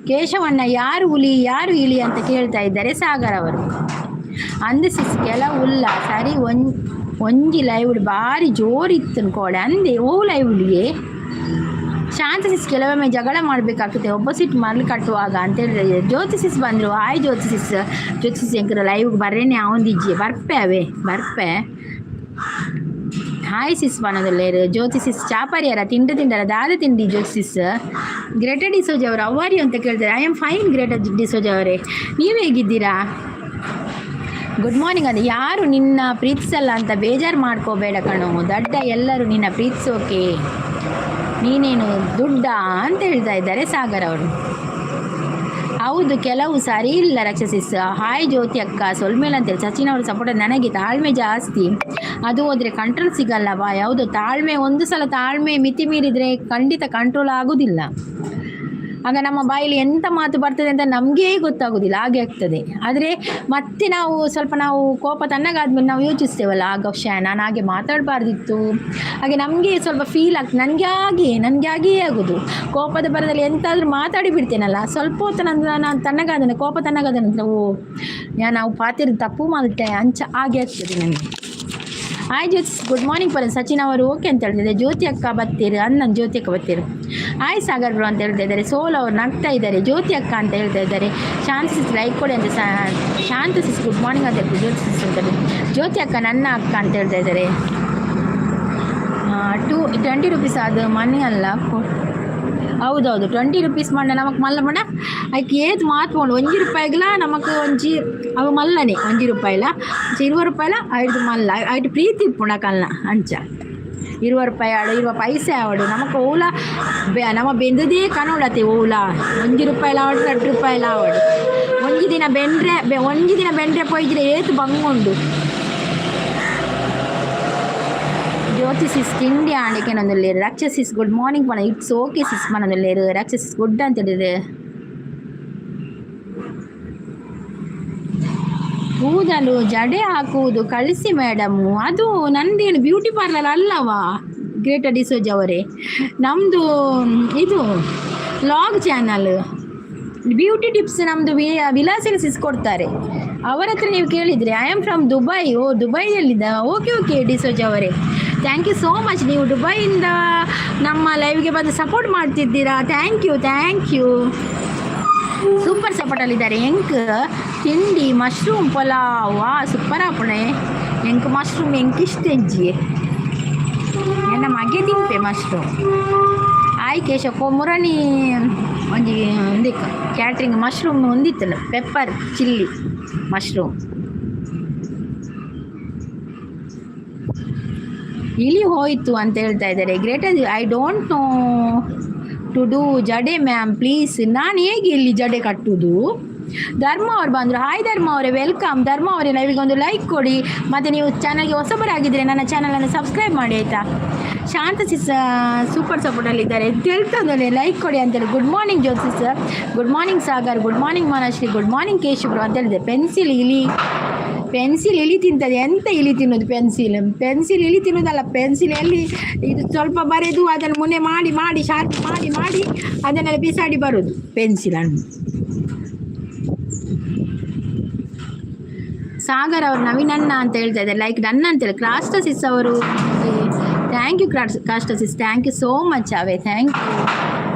ಕೇಶವಣ್ಣ, ಯಾರು ಹುಲಿ, ಯಾರು ಇಲಿ ಅಂತ ಕೇಳ್ತಾ ಇದ್ದಾರೆ ಸಾಗರ್ ಅವರು. ಅಂದ್ ಸಿಸ್ ಕೆಲವು ಉಲ್ಲ ಸರಿ. ಒಂಜಿ ಲೈವ್ ಬಾರಿ ಜೋರಿತ್ತು ಅನ್ಕೋಳೆ ಅಂದೆ. ಓ ಲೈವ್ಗೆ ಶಾಂತ ಸಿಸ್, ಕೆಲವೊಮ್ಮೆ ಜಗಳ ಮಾಡಬೇಕಾಗ್ತದೆ ಒಪೋಸಿಟ್ ಮರಳು ಕಟ್ಟುವಾಗ ಅಂತ ಹೇಳಿದ್ರೆ. ಜ್ಯೋತಿ ಸಿಸ್ ಬಂದರು. ಹಾಯ್ ಜ್ಯೋತಿ ಸಿಸ್. ಜ್ಯೋತಿ ಸಿಸ್ ಎಂಕರ ಲೈವ್ ಬರ್ರೇನೆ ಅವಂದಿಜ್ಜಿ. ಬರ್ಪೆ ಅವೇ ಬರ್ಪೆ. ಹಾಯ್ ಸಿಸ್ ಪನೊಂದುಲ್ಲೆರ್. ಜ್ಯೋತಿ ಸಿಸ್ ಚಾಪರಿಯರ ತಿಂಡಿ ತಿಂಡರ ದಾದ ತಿಂಡಿ ಜ್ಯೋತಿ ಸಿಸ್. ಗ್ರೇಟರ್ ಡಿಸೋಜ್ ಅವರು how are you ಅಂತ ಕೇಳ್ತಾರೆ. I am fine greater D'Souza ಅವರೇ, ನೀವು ಹೇಗಿದ್ದೀರಾ? Good morning. ಅದು ಯಾರು ನಿನ್ನ ಪ್ರೀತಿಸಲ್ಲ ಅಂತ ಬೇಜಾರು ಮಾಡ್ಕೋಬೇಡ ಕಣೋ ದಡ್ಡ, ಎಲ್ಲರೂ ನಿನ್ನ ಪ್ರೀತಿಸೋಕೆ ನೀನೇನು ದುಡ್ಡ ಅಂತ ಹೇಳ್ತಾ ಇದ್ದಾರೆ ಸಾಗರ್ ಅವರು. ಹೌದು, ಕೆಲವು ಸರಿ ಇಲ್ಲ ರಕ್ಷಸಿಸ್. ಹಾಯ್ ಜ್ಯೋತಿ ಅಕ್ಕ, ಸೊಲ್ಮೇಲೆ ಅಂತೇಳಿ ಸಚಿನ್ ಅವರು ಸಪೋರ್ಟ್. ನನಗೆ ತಾಳ್ಮೆ ಜಾಸ್ತಿ, ಅದು ಹೋದರೆ ಕಂಟ್ರೋಲ್ ಸಿಗಲ್ಲ ಬಾ. ಹೌದು, ತಾಳ್ಮೆ ಒಂದು ಸಲ ತಾಳ್ಮೆ ಮಿತಿ ಮೀರಿದರೆ ಖಂಡಿತ ಕಂಟ್ರೋಲ್ ಆಗೋದಿಲ್ಲ. ಆಗ ನಮ್ಮ ಬಾಯಲ್ಲಿ ಎಂಥ ಮಾತು ಬರ್ತದೆ ಅಂತ ನಮಗೇ ಗೊತ್ತಾಗೋದಿಲ್ಲ, ಹಾಗೆ ಆಗ್ತದೆ. ಆದರೆ ಮತ್ತೆ ನಾವು ಸ್ವಲ್ಪ ನಾವು ಕೋಪ ತಣ್ಣಗಾದ್ಮೇಲೆ ನಾವು ಯೋಚಿಸ್ತೇವಲ್ಲ, ಆಗ ಶ್ಯಾ, ನಾನು ಹಾಗೆ ಮಾತಾಡಬಾರ್ದಿತ್ತು, ಹಾಗೆ ನಮಗೆ ಸ್ವಲ್ಪ ಫೀಲ್ ಆಗ್ತದೆ. ನನಗೆ ಹಾಗೆ, ನನಗೆ ಹಾಗೆಯೇ ಆಗೋದು. ಕೋಪದ ಭರದಲ್ಲಿ ಎಂತಾದರೂ ಮಾತಾಡಿ ಬಿಡ್ತೇನಲ್ಲ, ಸ್ವಲ್ಪ ಹೊತ್ತು ನಂತರ ನಾನು ತಣ್ಣಗಾದ, ಕೋಪ ತಣ್ಣಗಾದ ನಂತರ, ಓ ನಾವು ಪಾತಿರ ತಪ್ಪು ಮಲ್ತೆ ಅಂಚ ಹಾಗೆ ಆಗ್ತದೆ ನನಗೆ. ಹಾಯ್ ಜ್ಯೋತಿ, ಗುಡ್ ಮಾರ್ನಿಂಗ್ ಪರ ಸಚಿನ್ ಅವರು ಓಕೆ ಅಂತ ಹೇಳ್ತಿದ್ದಾರೆ. ಜ್ಯೋತಿ ಅಕ್ಕ ಬತ್ತೀರು ಅನ್ನ, ಜ್ಯೋತಿ ಅಕ್ಕ ಬತ್ತೀರು. ಹಾಯ್ ಸಾಗರ್ ಬ್ರೋ ಅಂತ ಹೇಳ್ತಾ ಇದ್ದಾರೆ. ಸೋಲ್ ಅವರು ನಗ್ತಾ ಇದ್ದಾರೆ. ಜ್ಯೋತಿ ಅಕ್ಕ ಅಂತ ಹೇಳ್ತಾ ಇದ್ದಾರೆ. ಶಾಂತ ಸಿಸ್ ಲೈಕ್ ಕೊಡಿ ಅಂತ. ಶಾಂತ ಸಿಸ್ ಗುಡ್ ಮಾರ್ನಿಂಗ್ ಅಂತ ಹೇಳ್ತಾರೆ. ಜ್ಯೋತಿ ಸಿಸ್ ಅಂತ, ಜ್ಯೋತಿ ಅಕ್ಕ ನನ್ನ ಅಕ್ಕ ಅಂತ ಹೇಳ್ತಾ ಇದ್ದಾರೆ. 2 20 ರುಪೀಸ್ ಅದು ಮನಿ ಅಲ್ಲ. ಹೌದೌದು, 20 ರುಪೀಸ್ ಮಂಡ ನಮಕ್ ಮಲ್ಲ ಪಂಡ ಐಕ್ ಏತ್ ಮಾತು 1 ರೂಪಾಯಿಗ್ಲ ನಮಕ್ ಒಂಜಿ ಅವು ಮಲ್ಲನೆ. 1 ರೂಪಾಯಿಲ 20 ರೂಪಾಯಿಲ ಐದು ಮಲ್ಲ ಐಟ್ ಪ್ರೀತಿ ಇಪ್ಪುಂಡು ಕಲ್ನ. ಅಂಚ 20 ರೂಪಾಯಿ ಆಡು, 20 ಪೈಸೆ ಆವಡು, ನಮಕ್ ಓಲ ನಮ ಬೆಂದದೇ ಕನೋಡತೆ. ಓಲ 1 ರೂಪಾಯಿಲ ಆವಡು, 2 ರೂಪಾಯಿಲ ಆವಡು, ಒಂಜಿ ದಿನ ಬೆಂಡ್ರೆ ಒಂಜಿ ದಿನ ಬೆಂಡ್ರೆ ಪೋಯಿದ್ರೆ ಏತ್ ಬಂಗುಂಡು. ಜ್ಯೋತಿ ಸಿಸ್ ತಿಂಡಿ ಆಂಡಿಕೆನೊಂದುಲ್ಲೆರ್. ರಕ್ಷ ಸಿಸ್ ಗುಡ್ ಮಾರ್ನಿಂಗ್ ಪಣ. It's okay sis ಪನೊಂದುಲ್ಲೆರ್. ರಕ್ಷ ಸಿಸ್ ಗುಡ್ ಅಂತ ಹೇಳಿದೆ. ಕೂದಲು ಜಡೆ ಹಾಕುವುದು ಕಳಿಸಿ ಮೇಡಮು. ಅದು ನಂದೇನು ಬ್ಯೂಟಿ ಪಾರ್ಲರ್ ಅಲ್ಲವಾ ಗ್ರೇಟರ್ ಡಿಸೋಜ್ ಅವರೇ, ನಮ್ಮದು ಇದು ವ್ಲಾಗ್ ಚಾನಲ್. ಬ್ಯೂಟಿ ಟಿಪ್ಸ್ ನಮ್ಮದು ವಿಲಾಸಿನಿ ಸಿಸ್ ಕೊಡ್ತಾರೆ, ಅವರ ಹತ್ರ ನೀವು ಕೇಳಿದರೆ. I am from Dubai. ಓ, ದುಬೈಯಲ್ಲಿದ್ದ. ಓಕೆ ಓಕೆ ಡಿಸೋಜ್ ಅವರೇ, thank you so much. ನೀವು ದುಬೈಯಿಂದ ನಮ್ಮ ಲೈವ್ಗೆ ಬಂದು ಸಪೋರ್ಟ್ ಮಾಡ್ತಿದ್ದೀರಾ. Thank you, thank you. Super ಸಪೋರ್ಟಲ್ಲಿದ್ದಾರೆ. ಎಂಕ್ ತಿಂಡಿ ಮಶ್ರೂಮ್ ಪಲಾವ್. ವಾ, ಸೂಪರ್ ಆಪುಣೆ. ಎಂಕ್ ಮಶ್ರೂಮ್ ಎಂಕ್ ಇಷ್ಟ ಇಜ್ಜಿ, ಎನ್ನ ಮಗೆ ತಿನ್ಪೆ ಮಶ್ರೂಮ್. ಆಯ್ ಕೇಶವ. ಮುರಣಿ ಒಂಜಿ ಒಂದಿಕ್ಕ ಕ್ಯಾಟ್ರಿಂಗ್ ಮಶ್ರೂಮ್ ಒಂದಿತ್ತಲ್ಲ, ಪೆಪ್ಪರ್ ಚಿಲ್ಲಿ ಮಶ್ರೂಮ್. ಇಲಿ ಹೋಯಿತು ಅಂತ ಹೇಳ್ತಾ ಇದ್ದಾರೆ greater. I don't know to do ಜಡೆ ಮ್ಯಾಮ್, ಪ್ಲೀಸ್. ನಾನು ಹೇಗೆ ಇಲ್ಲಿ ಜಡೆ ಕಟ್ಟುವುದು? ಧರ್ಮ ಅವ್ರು ಬಂದರು. ಹಾಯ್ ಧರ್ಮ ಅವರೇ, welcome. ಧರ್ಮ ಅವರೇ, ಲೈವಿಗೆ ಒಂದು ಲೈಕ್ ಕೊಡಿ ಮತ್ತು ನೀವು ಚಾನಲ್ಗೆ ಹೊಸಬರಾಗಿದ್ದರೆ ನನ್ನ ಚಾನಲನ್ನು ಸಬ್ಸ್ಕ್ರೈಬ್ ಮಾಡಿ, ಆಯಿತಾ? ಶಾಂತ ಸಿಸ್ ಸೂಪರ್ ಸಪೋರ್ಟಲ್ಲಿದ್ದಾರೆ. ತಿಳ್ಕೊಂಡಲೆ ಲೈಕ್ ಕೊಡಿ ಅಂತೇಳಿ. ಗುಡ್ ಮಾರ್ನಿಂಗ್ ಜ್ಯೋತಿ sir, good morning Sagar, good morning Manashree, good morning ಕೇಶವ್ರು ಅಂತ ಹೇಳಿದೆ. ಪೆನ್ಸಿಲ್ ಇಲಿ, ಪೆನ್ಸಿಲ್ ಇಲಿ ತಿಂತದೆ. ಎಂತ ಇಲಿ ತಿನ್ನೋದು ಪೆನ್ಸಿಲ್? ಪೆನ್ಸಿಲ್ ಇಲಿ ತಿನ್ನೋದಲ್ಲ. ಪೆನ್ಸಿಲ್ ಎಲ್ಲಿ ಇದು ಸ್ವಲ್ಪ ಬರೆದು ಅದನ್ನು ಮುನೆ ಮಾಡಿ ಮಾಡಿ, ಶಾರ್ಪ್ ಮಾಡಿ ಮಾಡಿ ಅದನ್ನೆಲ್ಲ ಬಿಸಾಡಿ ಬರೋದು ಪೆನ್ಸಿಲನ್ನು. ಸಾಗರ್ ಅವರು ನವೀನಣ್ಣ ಅಂತ ಹೇಳ್ತಾ ಇದ್ದಾರೆ. ಲೈಕ್ ಡನ್ ಅಂತೇಳಿ ಕ್ರಾಸ್ಟರ್ ಸಿಸ್ ಅವರು. Thank you ಕ್ರಾಸ್ಟರ್ sis, thank you so much away. Thank you,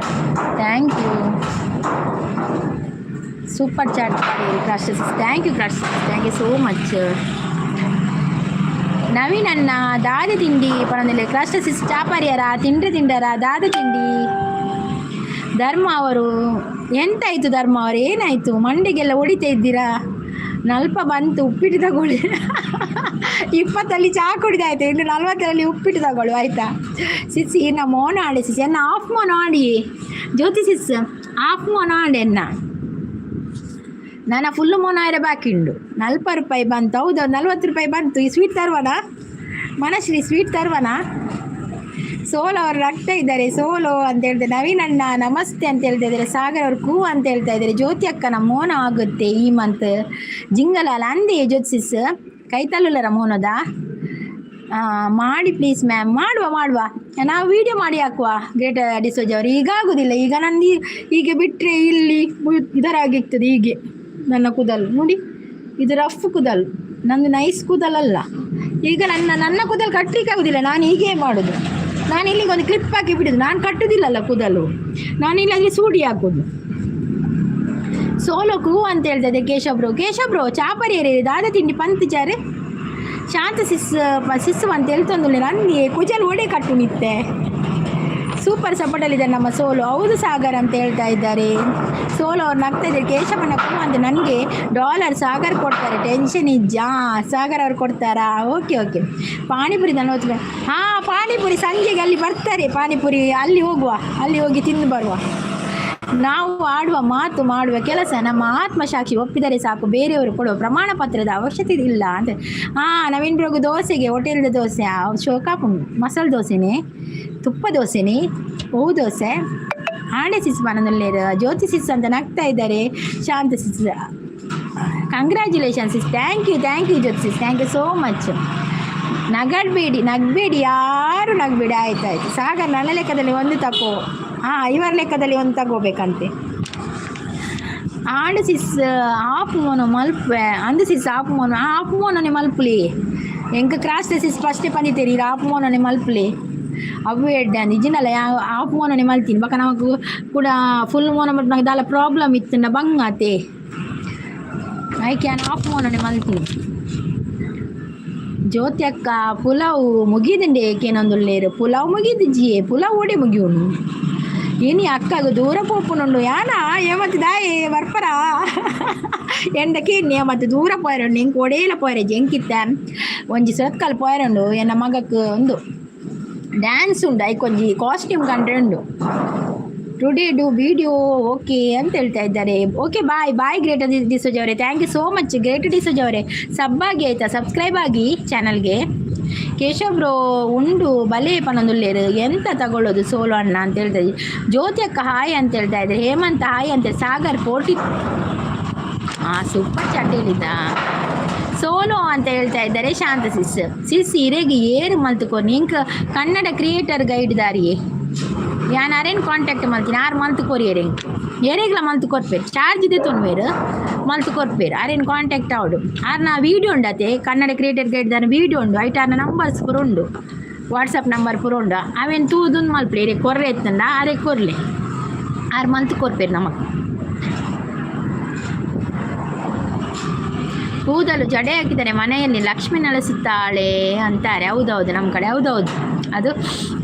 thank you. Super chat ಕ್ರಾಸ್ಟರ್ sis. Thank you ಕ್ರಾಸ್ಟರ್ sis, thank you so much. Naveen ಅಣ್ಣ ದಾದ ತಿಂಡಿ ಪಣಂದಿಲ್ಲ. ಕ್ರಾಸ್ಟರ್ ಸಿಸ್ ಚಾಪರಿಯರ ತಿಂಡ್ರೆ ತಿಂಡರ ದಾದ ತಿಂಡಿ. ಧರ್ಮ ಅವರು ಎಂತಾಯಿತು? ಧರ್ಮ ಅವರು ಏನಾಯಿತು? ಮಂಡಿಗೆಲ್ಲ ಹೊಡಿತಾ ಇದ್ದೀರಾ? ನಲ್ಪ ಬಂತು, ಉಪ್ಪಿಟ್ಟು ತಗೊಳ್ಳಿ. 20ರಲ್ಲಿ ಚಹಾ ಕುಡಿದಾಯ್ತು, ಇನ್ನು 40ರಲ್ಲಿ ಉಪ್ಪಿಟ್ಟು ತಗೊಳ್ಳು, ಆಯಿತಾ? ಸಿಸ್ ಇನ್ನ ಮೋನ ಆಡಿ ಸಿಸ್, ಎನ್ನ ಆಫ್ ಮೋನ ಆಡಿ. ಜ್ಯೋತಿ ಸಿಸ್ ಆಫ್ ಮೋನ ಆಂಡೆ ಎನ್ನ. ನನ್ನ ಫುಲ್ಲು ಮೋನ ಆಯ್ರೆ ಬಾಕಿ ಉಂಡು. 40 ರೂಪಾಯಿ ಬಂತು. ಹೌದು, 40 ರೂಪಾಯಿ ಬಂತು. ಈ ಸ್ವೀಟ್ ತರುವನಾ ಮನಶ್ರೀ? ಸ್ವೀಟ್ ತರುವನಾ? ಸೋಲೋ ಅವರು ನಗ್ತಾ ಇದ್ದಾರೆ. ಸೋಲೋ ಅಂತ ಹೇಳ್ತಾರೆ. ನವೀನ್ ಅಣ್ಣ ನಮಸ್ತೆ ಅಂತ ಹೇಳ್ತಾ ಇದ್ದಾರೆ. ಸಾಗರ್ ಅವರು ಕೂ ಅಂತ ಹೇಳ್ತಾ ಇದ್ದಾರೆ. ಜ್ಯೋತಿ ಅಕ್ಕನ ಮೋನ ಆಗುತ್ತೆ ಈ ಮಂತ್ ಜಿಂಗಲಾಲ ಅಂದೆ. ಜ್ಯೋತಿ ಸಿಸ್ ಕೈತಲ್ಲುಲ್ಲರ ಮೋನದ ಮಾಡಿ ಪ್ಲೀಸ್ ಮ್ಯಾಮ್. ಮಾಡುವ ಮಾಡುವ, ನಾವು ವಿಡಿಯೋ ಮಾಡಿ ಹಾಕುವ. ಗ್ರೇಟ್ ಡಿಸೋಜ್ ಅವರು, ಈಗ ಆಗುದಿಲ್ಲ. ಈಗ ನಂದು ಹೀಗೆ ಬಿಟ್ಟರೆ ಇಲ್ಲಿ ಇದರಾಗಿರ್ತದೆ. ಹೀಗೆ ನನ್ನ ಕೂದಲು ನೋಡಿ, ಇದು ರಫ್ ಕೂದಲು, ನಂದು ನೈಸ್ ಕೂದಲಲ್ಲ. ಈಗ ನನ್ನ ನನ್ನ ಕೂದಲು ಕಟ್ಟಲಿಕ್ಕೆ ಆಗುದಿಲ್ಲ. ನಾನು ಹೀಗೆ ಮಾಡೋದು. ನಾನು ಇಲ್ಲಿಗೆ ಒಂದು ಕ್ಲಿಪ್ ಹಾಕಿ ಬಿಡೋದು. ನಾನು ಕಟ್ಟುದಿಲ್ಲಲ್ಲ ಕೂದಲು, ನಾನು ಇಲ್ಲಾಂದರೆ ಸೂಡಿ ಹಾಕೋದು. ಸೋಲೋ ಕೂ ಅಂತ ಹೇಳ್ತಾ ಇದೆ ಕೇಶವ್ ಬ್ರೋ. ಕೇಶವ್ ಬ್ರೋ, ಚಾಪರಿಯರೇ ದಾದ ತಿಂಡಿ ಪಂತ್ ಚಾರೆ. ಶಾಂತ ಸಿಸ್ ಸಿಸ್ಸು ಅಂತ ಹೇಳ್ತೊಂದುಲ್ಲೆ ಅಂದಿ ಕುಜಲ್ ಒಡೆ ಕಟ್ಟು ನಿತ್ತೆ. ಸೂಪರ್ ಸಪೋರ್ಟಲ್ಲಿದ್ದಾರೆ ನಮ್ಮ ಸೋಲು. ಹೌದು ಸಾಗರ್ ಅಂತ ಹೇಳ್ತಾ ಇದ್ದಾರೆ. ಸೋಲು ಅವ್ರು ನಗ್ತಾ ಇದ್ದಾರೆ. ಕೇಶವಣ್ಣ ಕುಮ್ಮ ಅಂತ ನನಗೆ ಡಾಲರ್ ಸಾಗರ್ ಕೊಡ್ತಾರೆ, ಟೆನ್ಷನ್ ಇಜ್ಜಾ? ಸಾಗರ್ ಅವ್ರು ಕೊಡ್ತಾರಾ? Okay okay. Panipuri 40. ಹಾಂ, ಪಾನಿಪುರಿ ಸಂಜೆಗೆ ಅಲ್ಲಿ ಬರ್ತಾರೆ. ಪಾನಿಪುರಿ ಅಲ್ಲಿ ಹೋಗುವ, ಅಲ್ಲಿ ಹೋಗಿ ತಿಂದು ಬರುವ. ನಾವು ಆಡುವ ಮಾತು, ಮಾಡುವ ಕೆಲಸ ನಮ್ಮ ಆತ್ಮಸಾಕ್ಷಿ ಒಪ್ಪಿದರೆ ಸಾಕು, ಬೇರೆಯವರು ಕೊಡುವ ಪ್ರಮಾಣ ಪತ್ರದ ಅವಶ್ಯಕತೆ ಇಲ್ಲ ಅಂತ. ಹಾಂ, ನವೀನ್ ಬ್ರೋಗು ದೋಸೆಗೆ ಹೋಟೆಲ್ದ ದೋಸೆ ಶೋಕಾಪುಂಡು. ಮಸಾಲೆ ದೋಸೆನೇ, ತುಪ್ಪ ದೋಸೆನೇ, ಹೂ ದೋಸೆ ಆಣೆ ಸಿಸ್ ಪನೊಂದುಲ್ಲೆರ್. ಜ್ಯೋತಿ ಸಿಸ್ ಅಂತ ನಗ್ತಾ ಇದ್ದಾರೆ. ಶಾಂತ sis, congratulation sis. Thank you, thank you Jyothi sis, thank you so much. ನಗಡಬೇಡಿ, ನಗಬೇಡಿ, ಯಾರು ನಗಬೇಡಿ. ಆಯ್ತು ಆಯ್ತು. ಸಾಗರ್, ನನ್ನ ಲೆಕ್ಕದಲ್ಲಿ ಒಂದು ತಗೋ. ಹಾಂ, ಇವರ ಲೆಕ್ಕದಲ್ಲಿ ಒಂದು ತಗೋಬೇಕಂತೆ. ಆಂಡ್ ಸಿಸ್ ಹಾಫ್ ಮೋನು ಮಲ್ಪೆ ಅಂದು ಸಿಸ್. ಹಾಫ್ ಮೋನು, ಹಾಫ್ ಮೋನನೆ ಮಲ್ಪುಲಿ. ಎಂಕ್ ಕ್ರಾಸ್ ಸಿಸ್ ಫಸ್ಟೇ ಪಂದಿತೇರಿ, ಹಾಫ್ ಮೋನನೆ ಮಲ್ಪುಲಿ, ಅವು ಎಡ್ಡೆ. ನಿಜಿನಲ್ಲ ಯಾವ ಹಾಫ್ ಮೋನನೆ ಮಲ್ತೀನಿ. ಬೊಕ ನಮಕ್ ಕೂಡ ಫುಲ್ ಮೋನ ಮಲ್ಪುನಗ ದಾಲ ಪ್ರಾಬ್ಲಮ್ ಇತ್ತುಂಡ ಬಂಗ ಆತೆ. ಐಕ್ ಯಾನ್ ಹಾಫ್ ಮೋನನೆ ಮಲ್ತೀನಿ. ಜ್ಯೋತಿ ಅಕ್ಕ, ಪುಲಾವ್ ಮುಗಿದುಂಡೆ ಏಕೇನೊಂದುಲ್ಲೇರು. ಪುಲಾವ್ ಮುಗಿದಿಜ್ಜಿಯೇ? ಪುಲಾವ್ ಓಡೆ ಮುಗಿಯುನು? ಇನಿ ಅಕ್ಕಗ ದೂರ ಪೋಪುನುಂಡು. ಯಾನ ಏಮತ್ತು ದಾಯೆ ಬರ್ಪರ ಎಂಡ ಕೇನ್ಯ ಮತ್ತು ದೂರ ಪೋಯರುಂಡು. ಎಂಕ್ ಒಡೇಲ ಪೋಯರೆ ಎಂಕಿತ್ತ ಒಂಜಿ ಸುರತ್ಕಲ್ ಪೋಯರುಂಡು. ಎನ್ನ ಮಗಕ್ ಒಂದು ಡ್ಯಾನ್ಸ್ ಉಂಡು, ಐಕ್ ಒಂಜಿ ಕಾಸ್ಟ್ಯೂಮ್ ಕಂಡ್ರೆ ಉಂಡು. ಟುಡೇ do video okay ಅಂತ ಹೇಳ್ತಾ ಇದ್ದಾರೆ. Okay, boy boy great D'Souza ಅವರೇ. Thank you so much great D'Souza ಅವರೇ. ಸಬ್ ಆಗಿ ಆಯ್ತಾ? ಸಬ್ಸ್ಕ್ರೈಬ್ ಆಗಿ ಚಾನಲ್ಗೆ. ಕೇಶವ್ ಬ್ರೋ ಉಂಡು ಬಲೆ ಪನೊಂದುಲ್ಲೇರು. ಎಂತ ತಗೊಳ್ಳೋದು ಸೋಲು ಅಣ್ಣ ಅಂತ ಹೇಳ್ತಾ ಇದ್ದಾರೆ. ಜ್ಯೋತಿ ಅಕ್ಕ ಹಾಯ್ ಅಂತ ಹೇಳ್ತಾ ಇದ್ದಾರೆ. ಹೇಮಂತ ಹಾಯ್ ಅಂತ. ಸಾಗರ್ 40, ಹಾಂ, ಸೂಪರ್ ಚಾಟ್ ಹೇಳಿದ್ದ. ಸೋಲೋ ಅಂತ ಹೇಳ್ತಾ ಇದ್ದಾರೆ. ಶಾಂತ ಸಿಸ್, ಸಿಸ್ ಇರೆಗ್ ಏರು ಮಲ್ತುಕೊರ್ನಿ ಇಂಕ್ ಕನ್ನಡ ಕ್ರಿಯೇಟರ್ ಗೈಡ್ ದಾರಿಯೇ. ಯಾನ್ ಅರೇನ್ ಕಾಂಟ್ಯಾಕ್ಟ್ ಮಲ್ತೀನಿ, ಆರು ಮಲ್ತು ಕೊರಿಯರ್. ಎಂಕ್ ಏರೆಗ್ಲ ಮಲ್ತು ಕೊರ್ಪೇರು, ಚಾರ್ಜ್ ದೆತ್ತೊನ್ವೇರು, ಮಲ್ತು ಕೊರ್ಪೇರು. ಅರೇನ್ ಕಾಂಟ್ಯಾಕ್ಟ್ ಆವಡು. ಆರ್ನ ವೀಡಿಯೋ ಉಂಡತೆ, ಕನ್ನಡ ಕ್ರಿಯೇಟರ್ ಗೈಡ್ ದಾನ ವೀಡಿಯೋ ಉಂಡು. ಐಟ್ ಆರ್ನ ನಂಬರ್ಸ್ ಪೂರ ಉಂಡು, ವಾಟ್ಸಪ್ ನಂಬರ್ ಪೂರ ಉಂಡು. ಅವೇನು ತೂದುಂದು ಮಲ್ಪಲೆ. ಇರೆ ಕೊರ್ರೆ ಎತ್ತಂಡ ಅರೆ ಕೊರ್ಲೆ, ಆರು ಮಲ್ತು ಕೊರ್ಪೇರು ನಮಕ್. ಕೂದಲು ಜಡೆ ಹಾಕಿದರೆ ಮನೆಯಲ್ಲಿ ಲಕ್ಷ್ಮಿ ನೆಲೆಸುತ್ತಾಳೆ ಅಂತಾರೆ. ಹೌದೌದು, ನಮ್ಮ ಕಡೆ ಹೌದೌದು, ಅದು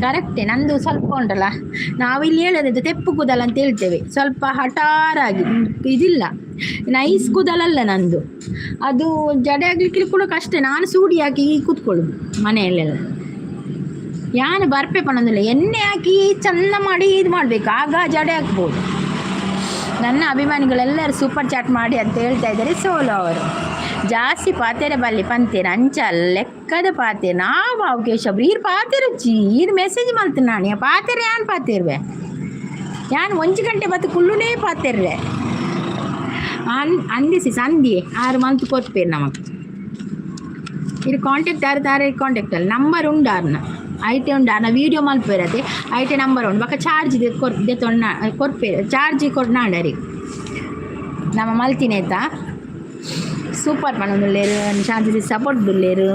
ಕರೆಕ್ಟೇ. ನಂದು ಸ್ವಲ್ಪ ಉಂಟಲ್ಲ, ನಾವಿಲ್ಲಿ ಹೇಳೋದು ತೆಪ್ಪು ಕೂದಲು ಅಂತ ಹೇಳ್ತೇವೆ. ಸ್ವಲ್ಪ ಹಠಾರಾಗಿ ಇದಿಲ್ಲ, ನೈಸ್ ಕೂದಲಲ್ಲ ನಂದು. ಅದು ಜಡೆ ಆಗಲಿಕ್ಕೆ ಕೂಡ ಕಷ್ಟ. ನಾನು ಸೂಡಿ ಹಾಕಿ ಕೂತ್ಕೊಳ್ಳುದು ಮನೆಯಲ್ಲೆಲ್ಲ. ಯಾನು ಬರ್ಪೆ ಪನ್ನೊಂದಿಲ್ಲ. ಎಣ್ಣೆ ಹಾಕಿ ಚಂದ ಮಾಡಿ ಇದು ಮಾಡಬೇಕು, ಆಗ ಜಡೆ ಹಾಕ್ಬೋದು. ನನ್ನ ಅಭಿಮಾನಿಗಳೆಲ್ಲರೂ ಸೂಪರ್ ಚಾಟ್ ಮಾಡಿ ಅಂತ ಹೇಳ್ತಾ ಇದ್ದಾರೆ ಸೋಲು ಅವರು. ಜಾಸ್ತಿ ಪಾತೆರೆ ಬಲ್ಲಿ ಪಂತೇರು ಅಂಚ ಲೆಕ್ಕದ ಪಾತೆ ನಾವು ಅವು. ಕೇಶಬ್ರು ಈರ್ ಪಾತೆರುಚ್ಚಿ, ಈರ್ ಮೆಸೇಜ್ ಮಲ್ತು. ನಾನು ಪಾತೆರೆ, ಯಾನ್ ಪಾತೆರ್ವೆ? ಯಾನ್ ಒಂಜಿ ಗಂಟೆ ಬತ್ತು ಕುಲ್ಲುನೇ ಪಾತೆರ್ರೆ. ಅನ್ ಅಂದಿಸಿ ಸಂಧಿ ಆರು ಮಂತ್ ಕೊರ್ಪೇರು ನಮಕ್. ಇದು ಕಾಂಟ್ಯಾಕ್ಟ್ ಆರು ತಾರೆ ಕಾಂಟ್ಯಾಕ್ಟ್ ಅಲ್ಲ, ನಂಬರ್ ಉಂಡು ಆರ್ನ. ಐಟೆ ಉಂಡು ಆರ್ನ ವೀಡಿಯೋ ಮಲ್ಪೇರತೆ, ಐಟೆ ನಂಬರ್ ಉಂಡು. ಬೊಕ ಚಾರ್ಜ್ ಕೊರ್ ದೆತ್ತೊಂಡ ಕೊರ್ಪೇರು, ಚಾರ್ಜ್ ಕೊರ್ನಾಂಡರಿ ನಮ್ಮ ಮಲ್ತಿನ ಆಯ್ತಾ. ಸೂಪರ್ ಪನೊಂದುಲ್ಲೇರು, ಶಾಂತಿ ಸಪೋರ್ಟ್ ದುಲ್ಲೇರು.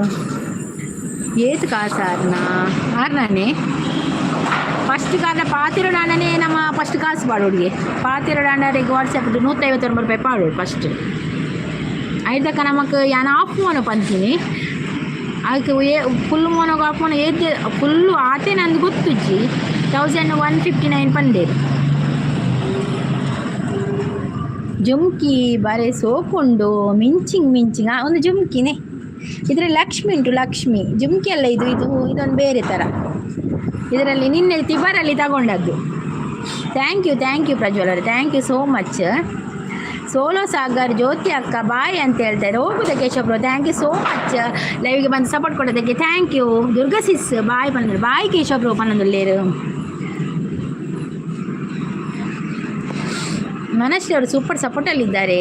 ಏತ್ ಕಾಸು ಆರ್ನ? ಆರ್ನಾನೆ ಫಸ್ಟ್ ಕಾರ್ನ ಪಾತಿರಡಾಣನೇ ನಮ್ಮ ಫಸ್ಟ್ ಕಾಸು ಪಾಡೋಡಿಗೆ. ಪಾತಿರಡಾಂಡರಿಗೆ ವಾಟ್ಸಪ್ 159 ರೂಪಾಯಿ ಪಾಡೋಡು ಫಸ್ಟ್. ಐದಕ್ಕ ನಮಕ್ ಯಾನ್ ಆಫ್ ಮೋನ ಪಂತೀನಿ. ಅದಕ್ಕೆ ಏ ಫುಲ್ ಮೋನಗ್ ಆಫ್ ಮೋನ ಏತ್ ಫುಲ್ಲು ಆತೆ ನಂದು ಗೊತ್ತುಜ್ಜಿ. 1159 ಪಂಡೇರು. ಜುಮ್ಕಿ ಬರೆ ಸೋಕುಂಡು, ಮಿಂಚಿಂಗ್ ಮಿಂಚಿಂಗ್. ಒಂದು ಜುಮ್ಕಿನೇ ಇದರಲ್ಲಿ ಲಕ್ಷ್ಮಿ ಉಂಟು, ಲಕ್ಷ್ಮಿ ಜುಮ್ಕಿ ಅಲ್ಲ ಇದು. ಇದು ಇದೊಂದು ಬೇರೆ ಥರ. ಇದರಲ್ಲಿ ನಿನ್ನೆ ತಿಬರಲ್ಲಿ ತಗೊಂಡದ್ದು. Thank you, thank you Prajwal ಅವರೇ, thank you so much. Solo Sagar, ಜ್ಯೋತಿ ಅಕ್ಕ ಬಾಯ್ ಅಂತ ಹೇಳ್ತಾರೆ. ಹೋಗುದ Keshav bro? Thank you so much, ಲೈವ್ಗೆ ಬಂದು ಸಪೋರ್ಟ್ ಕೊಡೋದಕ್ಕೆ thank you. Durga sis bye ಬಂದರು. ಬಾಯ್ ಕೇಶವ್ ಬ್ರೋ ಪನ್ನೊಂದುಲ್ಲೇರು. ಮನಶ್ರೀ ಅವರು ಸೂಪರ್ ಸಪೋರ್ಟಲ್ಲಿದ್ದಾರೆ.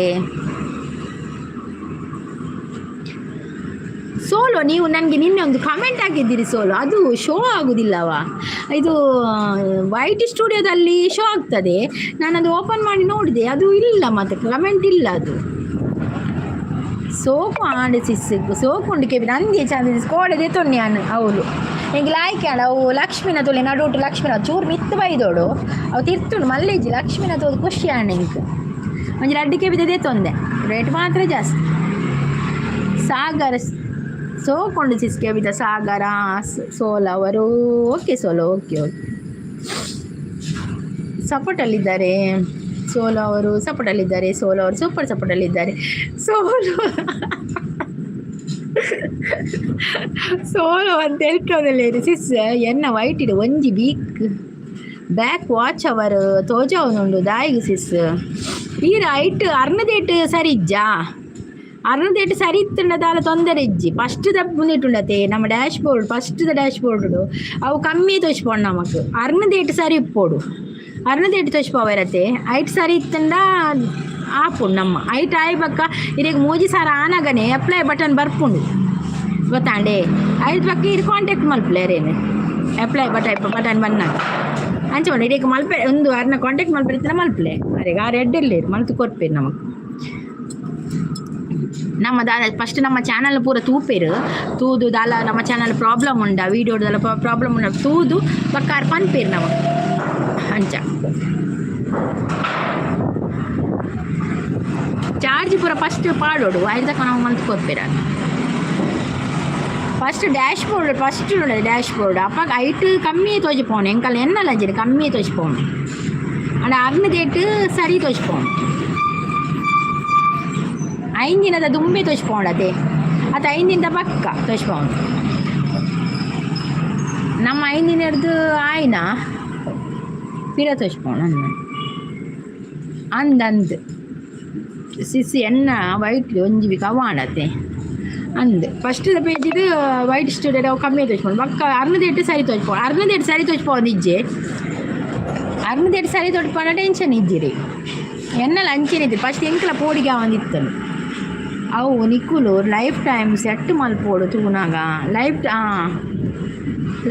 ಸೋಲೋ, ನೀವು ನನಗೆ ನಿನ್ನೆ ಒಂದು ಕಮೆಂಟ್ ಹಾಕಿದ್ದೀರಿ ಸೋಲೋ. ಅದು ಶೋ ಆಗುವುದಿಲ್ಲವಾ? ಇದು ವೈಟ್ ಸ್ಟುಡಿಯೋದಲ್ಲಿ ಶೋ ಆಗ್ತದೆ. ನಾನದು ಓಪನ್ ಮಾಡಿ ನೋಡಿದೆ, ಅದು ಇಲ್ಲ, ಮತ್ತು ಕಮೆಂಟ್ ಇಲ್ಲ. ಅದು ಸೋಕು ಆಂಡ್ ಸಿಸ್ ಸೋಕುಂಡು ಕೆಬಿ ನಂದಿ ಚಂದ ಕೋಡೆ ದೆತ್ತೊನ್ನಿ ಅನ್ ಅವಳು ಎಂಕ್ ಲಾಯ್ಕ್ ಆಂಡ್. ಅವು ಲಕ್ಷ್ಮಿನ ತುಲೆ ನಡುಟು ಲಕ್ಷ್ಮಿನ ಚೂರು ಮಿತ್ತು ಬೈದೋಡು, ಅವು ತಿರ್ತುಂಡು ಮಲ್ಲೇಜಿ. ಲಕ್ಷ್ಮಿನ ತೋದು ಖುಷಿ ಆಂಡ್ ಎಂಕ್. ಒಂಜಿ ರಡ್ಡ್ ಕೆಬಿ ದೆತ್ತೊಂದೆ, ರೇಟ್ ಮಾತ್ರ ಜಾಸ್ತಿ. ಸಾಗರ್ ಸೋಕೊಂಡು ಸಿಸ್ಕೆ ಬಿದ್ದ ಸಾಗರ ಸೋಲ್ ಅವರು. Okay solo, okay okay. ಸಪೋರ್ಟಲ್ಲಿದ್ದಾರೆ ಸೋಲೋ ಅವರು, ಸಪೋರ್ಟಲ್ಲಿದ್ದಾರೆ ಸೋಲೋ ಅವರು, ಸೂಪರ್ ಸಪೋರ್ಟಲ್ಲಿದ್ದಾರೆ ಸೋಲೋ. ಸೋಲೋ ಅಂತ ಹೇಳ್ತೋದಲ್ಲ ಸಿಸ್. ಎನ್ನ ವೈಟ್ ಇಡು ಒಂಜಿ ವೀಕ್ ಬ್ಯಾಕ್ ವಾಚ್ ಅವರ್ ತೋಜಾವನುಂಡು ದಾಯಿಗ್ ಸಿಸ್? ಈ ರೈಟ್ ಅರ್ನದೇಟ್ ಸರಿ ಇಜ್ಜಾ? ಅರ್ನದೇಟ್ ಸರಿ ಇತ್ತುಂಡ ದಾಲ ತೊಂದರೆ ಇಜ್ಜಿ. ಫಸ್ಟ್ ದ ಮುಂದಿಟ್ಟುಂಡತೆ ನಮ್ಮ dash board, first the dash board ಅವು ಕಮ್ಮಿ ತೋಚ್ಪೋಡು ನಮಕ್. ಅರ್ನದೇಟ್ ಸರಿ ಇಪ್ಪೋಡು, ಅರ್ನದೇಟ್ ತೋಚ್ಪೋವರತೆ. ಐಟ್ ಸರಿ ಇತ್ತಂಡ ಆಪುಂಡು ನಮ್ಮ. ಐಟ್ ಆಯ್ ಬಕ್ಕ ಇರೆಗ್ 3000 ಆನಗನೆ ಅಪ್ಲೈ ಬಟನ್ ಬರ್ಪುಂಡು, ಗೊತ್ತಾಂಡೆ? ಐದು ಬಕ್ಕ ಇರು ಕಾಂಟ್ಯಾಕ್ಟ್ ಮಲ್ಪಲೆ ಅರೇನು. ಅಪ್ಲೈ ಬಟನ್ ಬನ್ನಾಗ ಅಂಚ ಮಾಡಿ ಇರೆಗ್ ಮಲ್ಪೆ ಒಂದು ಅರ್ನ ಕಾಂಟ್ಯಾಕ್ಟ್ ಮಲ್ಪೆ ಮಲ್ಪಲೆ ಅರೆಗ್. ಆ ರೆಡ್ ಇಲ್ಲೇರು ಮಲ್ತು ಕೊರ್ಪೇರು ನಮಕ್. ನಮ್ಮ ದಾದ ಫಸ್ಟ್ ನಮ್ಮ ಚಾನಲ್ ಪೂರ ತೂಪೇರು, ತೂದು ದಾಲ ನಮ್ಮ ಚಾನಲ್ ಪ್ರಾಬ್ಲಮ್ ಉಂಡ, ವೀಡಿಯೋದೆಲ್ಲ ಪ್ರಾಬ್ಲಮ್ ಉಂಡ ತೂದು ಬಕ್ಕಾರ್ ಪನ್ಪೇರು ನಮಕ್ ಅಂಚ. ಚಾರ್ಜ್ ಪೂರ ಫಸ್ಟ್ ಪಾಡೋಡು, ಐದು ತಕ್ಕ ನಾವು ಮಲ್ತು ಕೊರ್ಪೇರ. ಫಸ್ಟ್ ಡ್ಯಾಶ್ ಬೋರ್ಡ್, ಫಸ್ಟ್ ಉಂಡದು ಡ್ಯಾಶ್ ಬೋರ್ಡ್. ಅಪ್ಪ ಐಟ್ ಕಮ್ಮಿ ತೋಜಿಪೋಣು ಎಂಕಲ್ ಎನ್ನಲ ಅಂಚಿನ ಕಮ್ಮಿ ತೋಜಿಪೋಣು. ಅಂಡ ಅರ್ನದೇಟ್ ಸರಿ ತೋಜಿಪೋಣು. 5 ದಿನದ ದುಂಬೆ ತೋಜಿಪೋಂಡತೆ ಅತ್ತ 5 ದಿನದ ಪಕ್ಕ ತೋಜಿಪೋಂಡು. ನಮ್ಮ 5 ದಿನದ್ದು ಆಯ್ನ ಪಿರ ತೋಜಿಪೋಣ ಅಂದ ಅಂದ್ ಅಂದ್ ಸಿಸಿ ಎನ್ನ ವೈಟ್ ಒಂಜಿ ಬಿ ಕವಾಣತೆ ಅಂದ್. ಫಸ್ಟ್ ಪೇಜಿಡ್ ವೈಟ್ ಸ್ಟೂಡೆಂಟ್ ಅವು ಕಮ್ಮಿ ತೋಚ್ಕೊಂಡು ಬಕ್ಕ ಅರ್ನದೇಟ್ ಸರಿ ತೋಚ್ಪೋ. ಅರ್ನದೇಟ್ ಸರಿ ತೋಚ್ಪೋದು ಇಜ್ಜೆ. ಅರ್ನದೇಟ್ ಸರಿ ತೋಚ್ಪೋಣ, ಟೆನ್ಷನ್ ಇಜ್ಜಿರಿ. ಎನ್ನಲ ಅಂಚೆನೆ ಇತ್ತು ಫಸ್ಟ್. ಎಂಕಲ ಪೋಡಿಗೆ ಒಂದಿತ್ತನು ಅವು. ನಿಕ್ಕುಲು ಲೈಫ್ ಟೈಮ್ ಸೆಟ್ ಮಲ್ಪೋಡು ತೂನಾಗ. ಲೈಫ್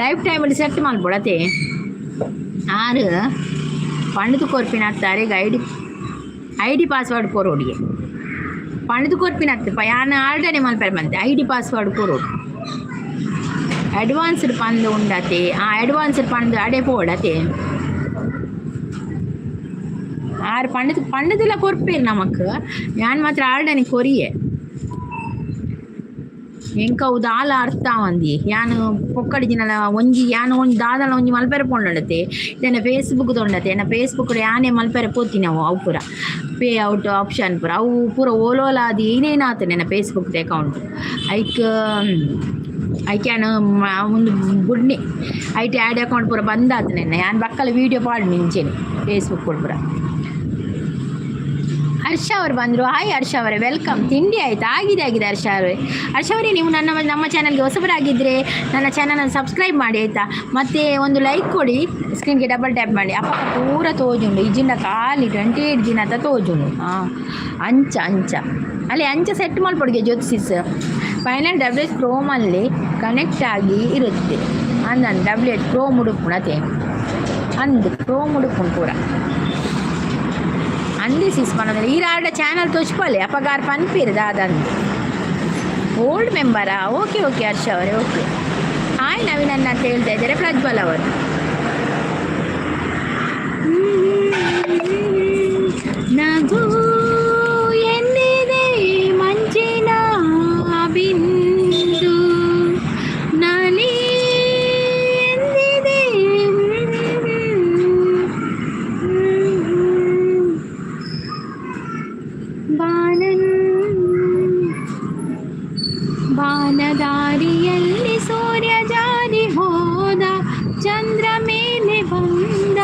ಲೈಫ್ ಟೈಮಲ್ಲಿ ಸೆಟ್ ಮಲ್ಪೋಡು ಅತೆ. ಆರು ಪಂಡದು ಕೊರ್ಪಿನ ಅತ್ತಾರೆ ಐಡಿ ಪಾಸ್ವರ್ಡ್ ಕೊರೋಡಿಗೆ. ಪಂಡದು ಕೊರ್ಪಿನ ಅತ್ತೆ ಯಾನ್ ಆಲ್ರೆಡಿ ಮಲ್ಪೆರೆ ಮಂತೆ. ಐಡಿ ಪಾಸ್ವರ್ಡ್ ಕೊರೋಡು. ಅಡ್ವಾನ್ಸ್ಡ್ ಪಂದು ಉಂಡತೆ. ಆ ಅಡ್ವಾನ್ಸ್ಡ್ ಪಂದು ಅಡೆ ಪೋಡತೆ. ಆರು ಪಂಡದು ಪಂಡದೆಲ್ಲ ಕೊರ್ಪೇರು ನಮಕ್. ಯಾನ್ ಮಾತ್ರ ಆಲ್ಡನಿ ಕೊರಿಯೆ. ಎಂಕವು ದಾಲ ಅರ್ಥ ಒಂದಿ ಯಾನ್ ಪೊಕ್ಕಡಿ ದಿನಲ ಒಂಜಿ ಯಾನ್ ಒಂಜಿ ದಾದಲ ಒಂಜಿ ಮಲ್ಪೆರೆ ಪೋಂಡತೆ. ಇದನ್ನ ಫೇಸ್ಬುಕ್ ತೊಂಡತೆ. ಎನ್ನ ಫೇಸ್ಬುಕ್ ಯಾನೇ ಮಲ್ಪೆರೆ ಪೋತಿನವು. ಅವು ಪೂರ ಪೇ ಔಟ್ ಆಪ್ಷನ್ ಪೂರ ಅವು ಪೂರ ಓಲೋಲ ಅದು ಏನೇನು ಆತನೆ ಎನ್ನ ಫೇಸ್ಬುಕ್ ಅಕೌಂಟ್. ಐಕ್ ಐಕ್ ಯಾನ್ ಒಂದು ಬುಡ್ನಿ. ಐಟ್ ಆ್ಯಡ್ ಅಕೌಂಟ್ ಪೂರ ಬಂದ್ ಆತನೆ. ಯಾನ್ ಬಕ್ಕಲ ವೀಡಿಯೋ ಪಾಡ್ ನಿಂಚೆನೆ ಫೇಸ್ಬುಕ್ ಪೂರ. ಹರ್ಷ ಅವರು ಬಂದರು. ಹಾಯ್ ಹರ್ಷ ಅವರೇ, welcome. ತಿಂಡಿ ಆಯಿತಾ? ಆಗಿದೆ, ಆಗಿದೆ ಹರ್ಷ ಅವರೇ. ಹರ್ಷ ಅವರೇ, ನೀವು ನಮ್ಮ ಚಾನಲ್ಗೆ ಹೊಸಬರಾಗಿದ್ದರೆ ನನ್ನ ಚಾನಲನ್ನು ಸಬ್ಸ್ಕ್ರೈಬ್ ಮಾಡಿ, ಆಯಿತಾ? ಮತ್ತು ಒಂದು ಲೈಕ್ ಕೊಡಿ. ಸ್ಕ್ರೀನ್ಗೆ ಡಬಲ್ ಟ್ಯಾಪ್ ಮಾಡಿ. ಅಪ್ಪ ಪೂರ ತೋಜುಂಡು. ಇಜಿಂಡ ಖಾಲಿ 28 ದಿನ ಅಂತ ತೋಜುಂಡು. ಹಾಂ, ಅಂಚ ಅಂಚ ಅಲ್ಲಿ ಅಂಚ ಸೆಟ್ ಮಲ್ಪೊಡಿಗೆ ಜ್ಯೋತಿಸಿಸ್. ಫೈನಲ್ ಡಬ್ಲ್ಯೂ ಎಚ್ ಕ್ರೋಮಲ್ಲಿ ಕನೆಕ್ಟ್ ಆಗಿ ಇರುತ್ತೆ ಅಂದ. ಡಬ್ಲ್ಯೂ ಎಚ್ ಕ್ರೋಮ್ ಉಡುಪುಣತೆ ಅಂದು ಕ್ರೋಮ್ ಉಡುಪುಂಡು ಪೂರ ಅಂದಿ ಸಿಸ್ ಪನೊಂದು. ಈರ್ ಆರ್ಡ ಚಾನಲ್ ತೋಚ್ಪಲೆ ಅಪಗಾರ್ ಪನ್ಪೀರ್ ದಾದಂದು. ಓಲ್ಡ್ ಮೆಂಬರಾ? ಓಕೆ ಓಕೆ ಹರ್ಷ ಅವರೇ, ಓಕೆ. ಹಾಯ್ ನವೀನ್ ಅಣ್ಣ ಅಂತ ಹೇಳ್ತಾ ಇದ್ದಾರೆ ಪ್ರಜ್ವಲ್ ಅವರು. ನಗು ಎಂದಿದೆ ಮಂಜಿನ ಬಿಂದು ನಲಿ ಎಂದಿದೆ. ಬಾನನ್ ಬಾನದಾರಿಯಲ್ಲಿ ಸೂರ್ಯ ಜಾರಿ ಹೋದ, ಚಂದ್ರ ಮೇಲೆ ಬಂದ,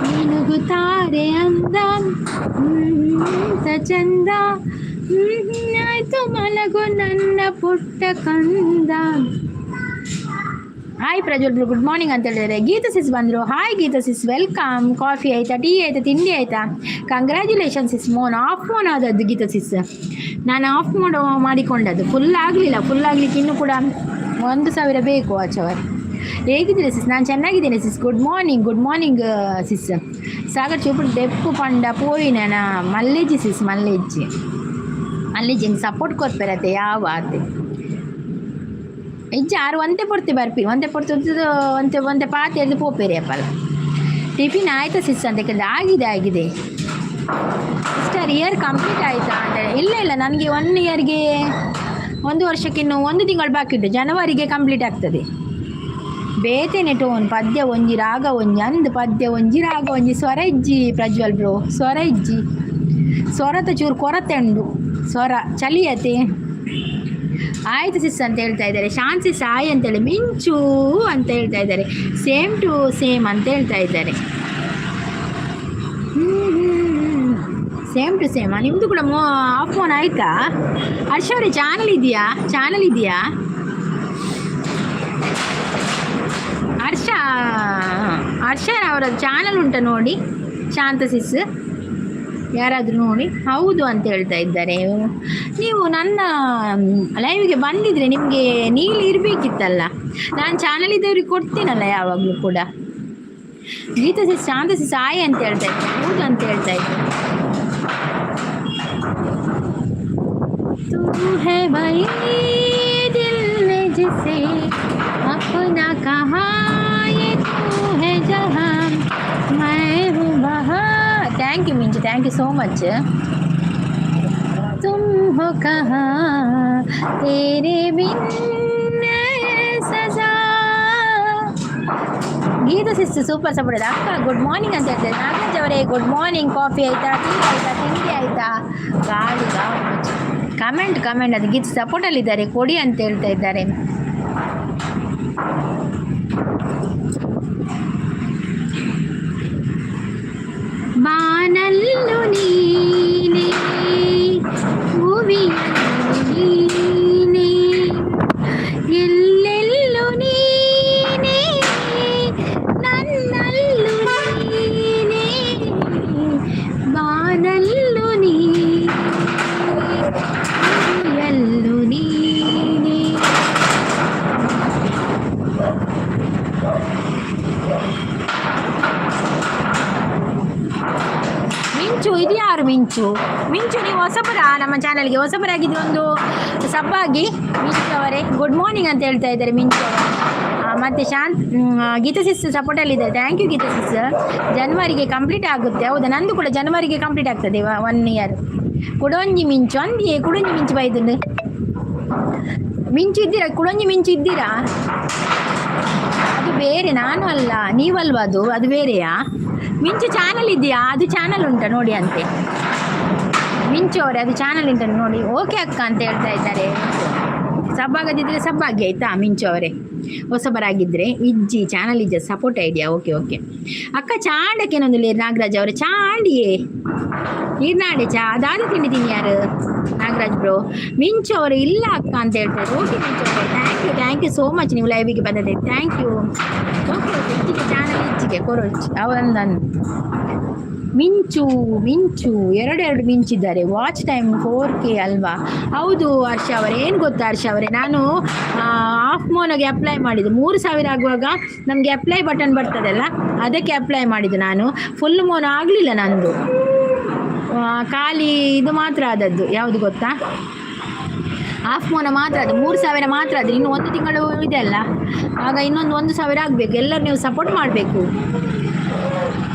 ಮಿನುಗುತ್ತಾರೆ ಅಂದ ಅಂತ ಚಂದ. ಆಯ್ತು ಮಲಗು ನನ್ನ ಪುಟ್ಟ ಕಂದ. ಹಾಯ್ ಪ್ರಜ್ವಲ್, ಗುಡ್ ಮಾರ್ನಿಂಗ್ ಅಂತ ಹೇಳಿದರೆ. ಗೀತಾ ಸಿಸ್ ಬಂದರು. Hi Geetha sis, welcome. Coffee ಆಯಿತಾ? ಟೀ ಆಯಿತಾ? ತಿಂಡಿ ಆಯಿತಾ? Congratulation Sis. ಮೋನ್ ಆಫ್ ಮೋನ್ ಆದದ್ದು ಗೀತಾ ಸಿಸ್. ನಾನು ಆಫ್ ಮಾಡೋ ಮಾಡಿಕೊಂಡದ್ದು, ಫುಲ್ ಆಗಲಿಲ್ಲ. ಫುಲ್ ಆಗಲಿಕ್ಕೆ ಇನ್ನೂ ಕೂಡ 1000 ಬೇಕು. Watch hour. ಹೇಗಿದ್ದೀರಾ ಸಿಸ್? ನಾನು ಚೆನ್ನಾಗಿದ್ದೇನೆ sis. Good morning, good morning sis. Sagar ಚೂಪು ದೆಪ್ಪು ಪಂಡ ಪೋಯಿನ ಮಲ್ಲೇಜಿ ಸಿಸ್, ಮಲ್ಲೇಜಿ ಮಲ್ಲೇಜಿ ಸಪೋರ್ಟ್ ಕೊರ್ಪೆರತೆ ಯಾವ ಆತೆ ಇಜ್ಜ. ಆರು ಒಂತೆ ಪೊರ್ತಿ ಬರ್ಪಿ, ಒಂತೆ ಪೊರ್ತು ಒಂತೆ ಒಂತೆ ಪಾತೆ ಎದ್ದು ಪೋಪೇರಿ ಅಪ್ಪಲ್ಲ. ಟಿಫಿನ್ ಆಯ್ತಾ ಸಿಸ್ ಅಂತ ಕೇಳಿದೆ. ಆಗಿದೆ, ಆಗಿದೆ. ಸಿಸ್ಟರ್, ಇಯರ್ ಕಂಪ್ಲೀಟ್ ಆಯಿತಾ ಅಂತ. ಇಲ್ಲ ಇಲ್ಲ, ನನಗೆ ಒನ್ ಇಯರ್ಗೆ ಒಂದು ವರ್ಷಕ್ಕಿನ್ನು ಒಂದು ತಿಂಗಳು ಬಾಕಿ ಉಂಟು, ಜನವರಿಗೆ ಕಂಪ್ಲೀಟ್ ಆಗ್ತದೆ. ಬೇತೆನೆ ಟೋನ್, ಪದ್ಯ ಒಂಜಿ ರಾಗ ಒಂಜಿ ಅಂದ್, ಪದ್ಯ ಒಂಜಿ ರಾಗ ಒಂಜಿ. ಸ್ವರ ಇಜ್ಜಿ ಪ್ರಜ್ವಲ್ ಬ್ರೋ, ಸ್ವರ ಇಜ್ಜಿ. ಸ್ವರತ ಚೂರು ಕೊರತೆ ಉಂಡು. ಸ್ವರ ಚಲಿಯತೆ. ಆಯ್ತು ಸಿಸ್ ಅಂತ ಹೇಳ್ತಾ ಇದ್ದಾರೆ. ಶಾಂತಿ ಸಾಯಿ ಅಂತೇಳಿ, ಮಿಂಚು ಅಂತ ಹೇಳ್ತಾ ಇದ್ದಾರೆ. ಸೇಮ್ ಟು ಸೇಮ್ ಅಂತ ಹೇಳ್ತಾ ಇದ್ದಾರೆ. ಸೇಮ್ ಟು ಸೇಮ್ ನಿಮ್ಮದು ಕೂಡ ಮೋ ಆಫ್ ಫೋನ್ ಆಯಿತಾ? ಹರ್ಷ ಅವರೇ, ಚಾನಲ್ ಇದೆಯಾ? ಚಾನಲ್ ಇದೆಯಾ ಹರ್ಷ? ಹರ್ಷ ಅವರ ಚಾನಲ್ ಉಂಟ ನೋಡಿ. ಶಾಂತ ಸಿಸ್ ಯಾರಾದರೂ ನೋಡಿ ಹೌದು ಅಂತ ಹೇಳ್ತಾ ಇದ್ದಾರೆ. ನೀವು ನನ್ನ ಲೈವ್ಗೆ ಬಂದಿದ್ರೆ ನಿಮಗೆ ನೀಲಿ ಇರಬೇಕಿತ್ತಲ್ಲ. ನಾನು ಚಾನಲ್ ಇದ್ದವ್ರಿಗೆ ಕೊಡ್ತೀನಲ್ಲ ಯಾವಾಗಲೂ ಕೂಡ. ಗೀತಾ ಸಿಸ್, ಶಾಂತ ಸಿಸ್ ಆಯ್ ಅಂತ ಹೇಳ್ತಾ ಇದ್ದೆ. ಹೌದು ಅಂತ ಹೇಳ್ತಾ ಇದ್ದೆ. तू है वही दिल में जिसे अपना कहा, ये तू है जहाँ मैं हूँ वहाँ. Thank you Minchu, thank you so much. तुम हो कहाँ, तेरे बिन सजा. Geeta sister super support. ಅಕ್ಕ ಗುಡ್ ಮಾರ್ನಿಂಗ್ ಅಂತ ಹೇಳ್ತಾರೆ. ನಾಗರಾಜ್ ಅವರೇ, ಗುಡ್ ಮಾರ್ನಿಂಗ್. ಕಾಫಿ ಆಯ್ತಾ? ಟೀ ಆಯ್ತಾ? ತಿಂಡಿ ಆಯ್ತಾ? ಗಾಳಿ ಗಾಳಿ. ಕಮೆಂಟ್ ಕಮೆಂಟ್ ಅದು. ಗೀತ್ ಸಪೋರ್ಟಲ್ಲಿದ್ದಾರೆ, ಕೊಡಿ ಅಂತ ಹೇಳ್ತಾ ಇದ್ದಾರೆ. ಬಾನಲ್ಲು ನೀನೆ, ಭುವಿಯಲ್ಲೂ ನೀನೆ, ಎಲ್ಲೆಲ್ಲೂ ನೀನೆ, ನನ್ನಲ್ಲೂ ನೀನೆ. ಬಾನಲ್ಲು ನೀನೆ, ಭುವಿಯಲ್ಲೂ ನೀನೆ. ಮಿಂಚು, ಇದು ಯಾರು ಮಿಂಚು? ಮಿಂಚು, ನೀವು ಹೊಸಬರ ನಮ್ಮ ಚಾನಲ್ಗೆ? ಹೊಸಬರಾಗಿದ್ದು ಒಂದು ಸಬ್ಬಾಗಿ. ಮಿಂಚು ಅವರೇ, ಗುಡ್ ಮಾರ್ನಿಂಗ್ ಅಂತ ಹೇಳ್ತಾ ಇದ್ದಾರೆ ಮಿಂಚು ಅವರು. ಮತ್ತೆ ಶಾಂತ್ ಗೀತಾ ಸಿಸ್ ಸಪೋರ್ಟಲ್ಲಿದ್ದಾರೆ. Thank you Geetha sis. ಜನವರಿಗೆ ಕಂಪ್ಲೀಟ್ ಆಗುತ್ತೆ, ಹೌದಾ? ನಂದು ಕೂಡ ಜನವರಿಗೆ ಕಂಪ್ಲೀಟ್ ಆಗ್ತದೆ ಒನ್ ಇಯರ್. ಕುಡೊಂಜಿ ಮಿಂಚು ಅಂದಿಯೇ, ಕುಡೊಂಜಿ ಮಿಂಚು ಬೈದುಂಡು. ಮಿಂಚು ಇದ್ದೀರಾ? ಕುಡೊಂಜಿ ಮಿಂಚು ಇದ್ದೀರಾ? ಅದು ಬೇರೆ, ನಾನು ಅಲ್ಲ, ನೀವಲ್ವಾ ಅದು? ಅದು ಬೇರೆಯಾ? ಮಿಂಚು ಚಾನಲ್ ಇದೆಯಾ? ಅದು ಚಾನಲ್ ಉಂಟಾ ನೋಡಿ ಅಂತೆ. ಮಿಂಚು ಅವರೇ, ಅದು ಚಾನಲ್ ಉಂಟು ನೋಡಿ. ಓಕೆ ಅಕ್ಕ ಅಂತ ಹೇಳ್ತಾ ಇದ್ದಾರೆ. ಸಬ್ಬಾಗದಿದ್ರೆ ಸಬ್ಬಾಗಿ, ಆಯ್ತಾ ಮಿಂಚು ಅವರೇ? ಹೊಸಬರಾಗಿದ್ದರೆ. ಇಜ್ಜಿ ಚಾನಲ್ ಇಜ್ಜ, ಸಪೋರ್ಟ್ ಐಡಿಯಾ. ಓಕೆ ಓಕೆ ಅಕ್ಕ. ಚಾಂಡಕ್ಕೇನೊಂದು ನಾಗರಾಜ್ ಅವರೇ, ಚಾಂಡಿಯೇ ನೀರ್ನಾಡೆ ಚಾ ಅದಾದ ತಿಂಡಿ ತಿನ್ನಿ. ಯಾರು ನಾಗರಾಜ್ ಬ್ರೋ? ಮಿಂಚು ಅವರು ಇಲ್ಲ ಅಕ್ಕ ಅಂತ ಹೇಳ್ತಾರೆ. ಓಕೆ ಮಿಂಚು ಅವರೇ, thank you, thank you so much. ನೀವು ಲೈವಿಗೆ ಬಂದದೆ, thank you. Okay okay, ಇಚ್ಚಿಗೆ channel ಇಚ್ಚಿಗೆ ಕೊರೊಚ್ಚಿ ಅವನ್. ಮಿಂಚು ಮಿಂಚು, ಎರಡೆರಡು ಮಿಂಚಿದ್ದಾರೆ. ವಾಚ್ ಟೈಮ್ 4K ಅಲ್ವಾ? ಹೌದು ಹರ್ಷ ಅವರೇ. ಏನು ಗೊತ್ತಾ ಹರ್ಷ ಅವರೇ, ನಾನು ಆಫ್ ಮೋನಾಗೆ ಅಪ್ಲೈ ಮಾಡಿದ್ದು. 3000 ಆಗುವಾಗ ನಮಗೆ ಅಪ್ಲೈ ಬಟನ್ ಬರ್ತದಲ್ಲ, ಅದಕ್ಕೆ ಅಪ್ಲೈ ಮಾಡಿದ್ದು ನಾನು. ಫುಲ್ ಮೋನ್ ಆಗಲಿಲ್ಲ ನಂದು. ಖಾಲಿ ಇದು ಮಾತ್ರ ಆದದ್ದು. ಯಾವುದು ಗೊತ್ತಾ? ಹಾಫ್ ಮೋನ ಮಾತ್ರ ಅದು. 3000 ಮಾತ್ರ ಅದು. ಇನ್ನು ಒಂದು ತಿಂಗಳು ಇದೆ ಅಲ್ಲ, ಆಗ ಇನ್ನೊಂದು 1000 ಆಗಬೇಕು. ಎಲ್ಲರೂ ನೀವು ಸಪೋರ್ಟ್ ಮಾಡಬೇಕು.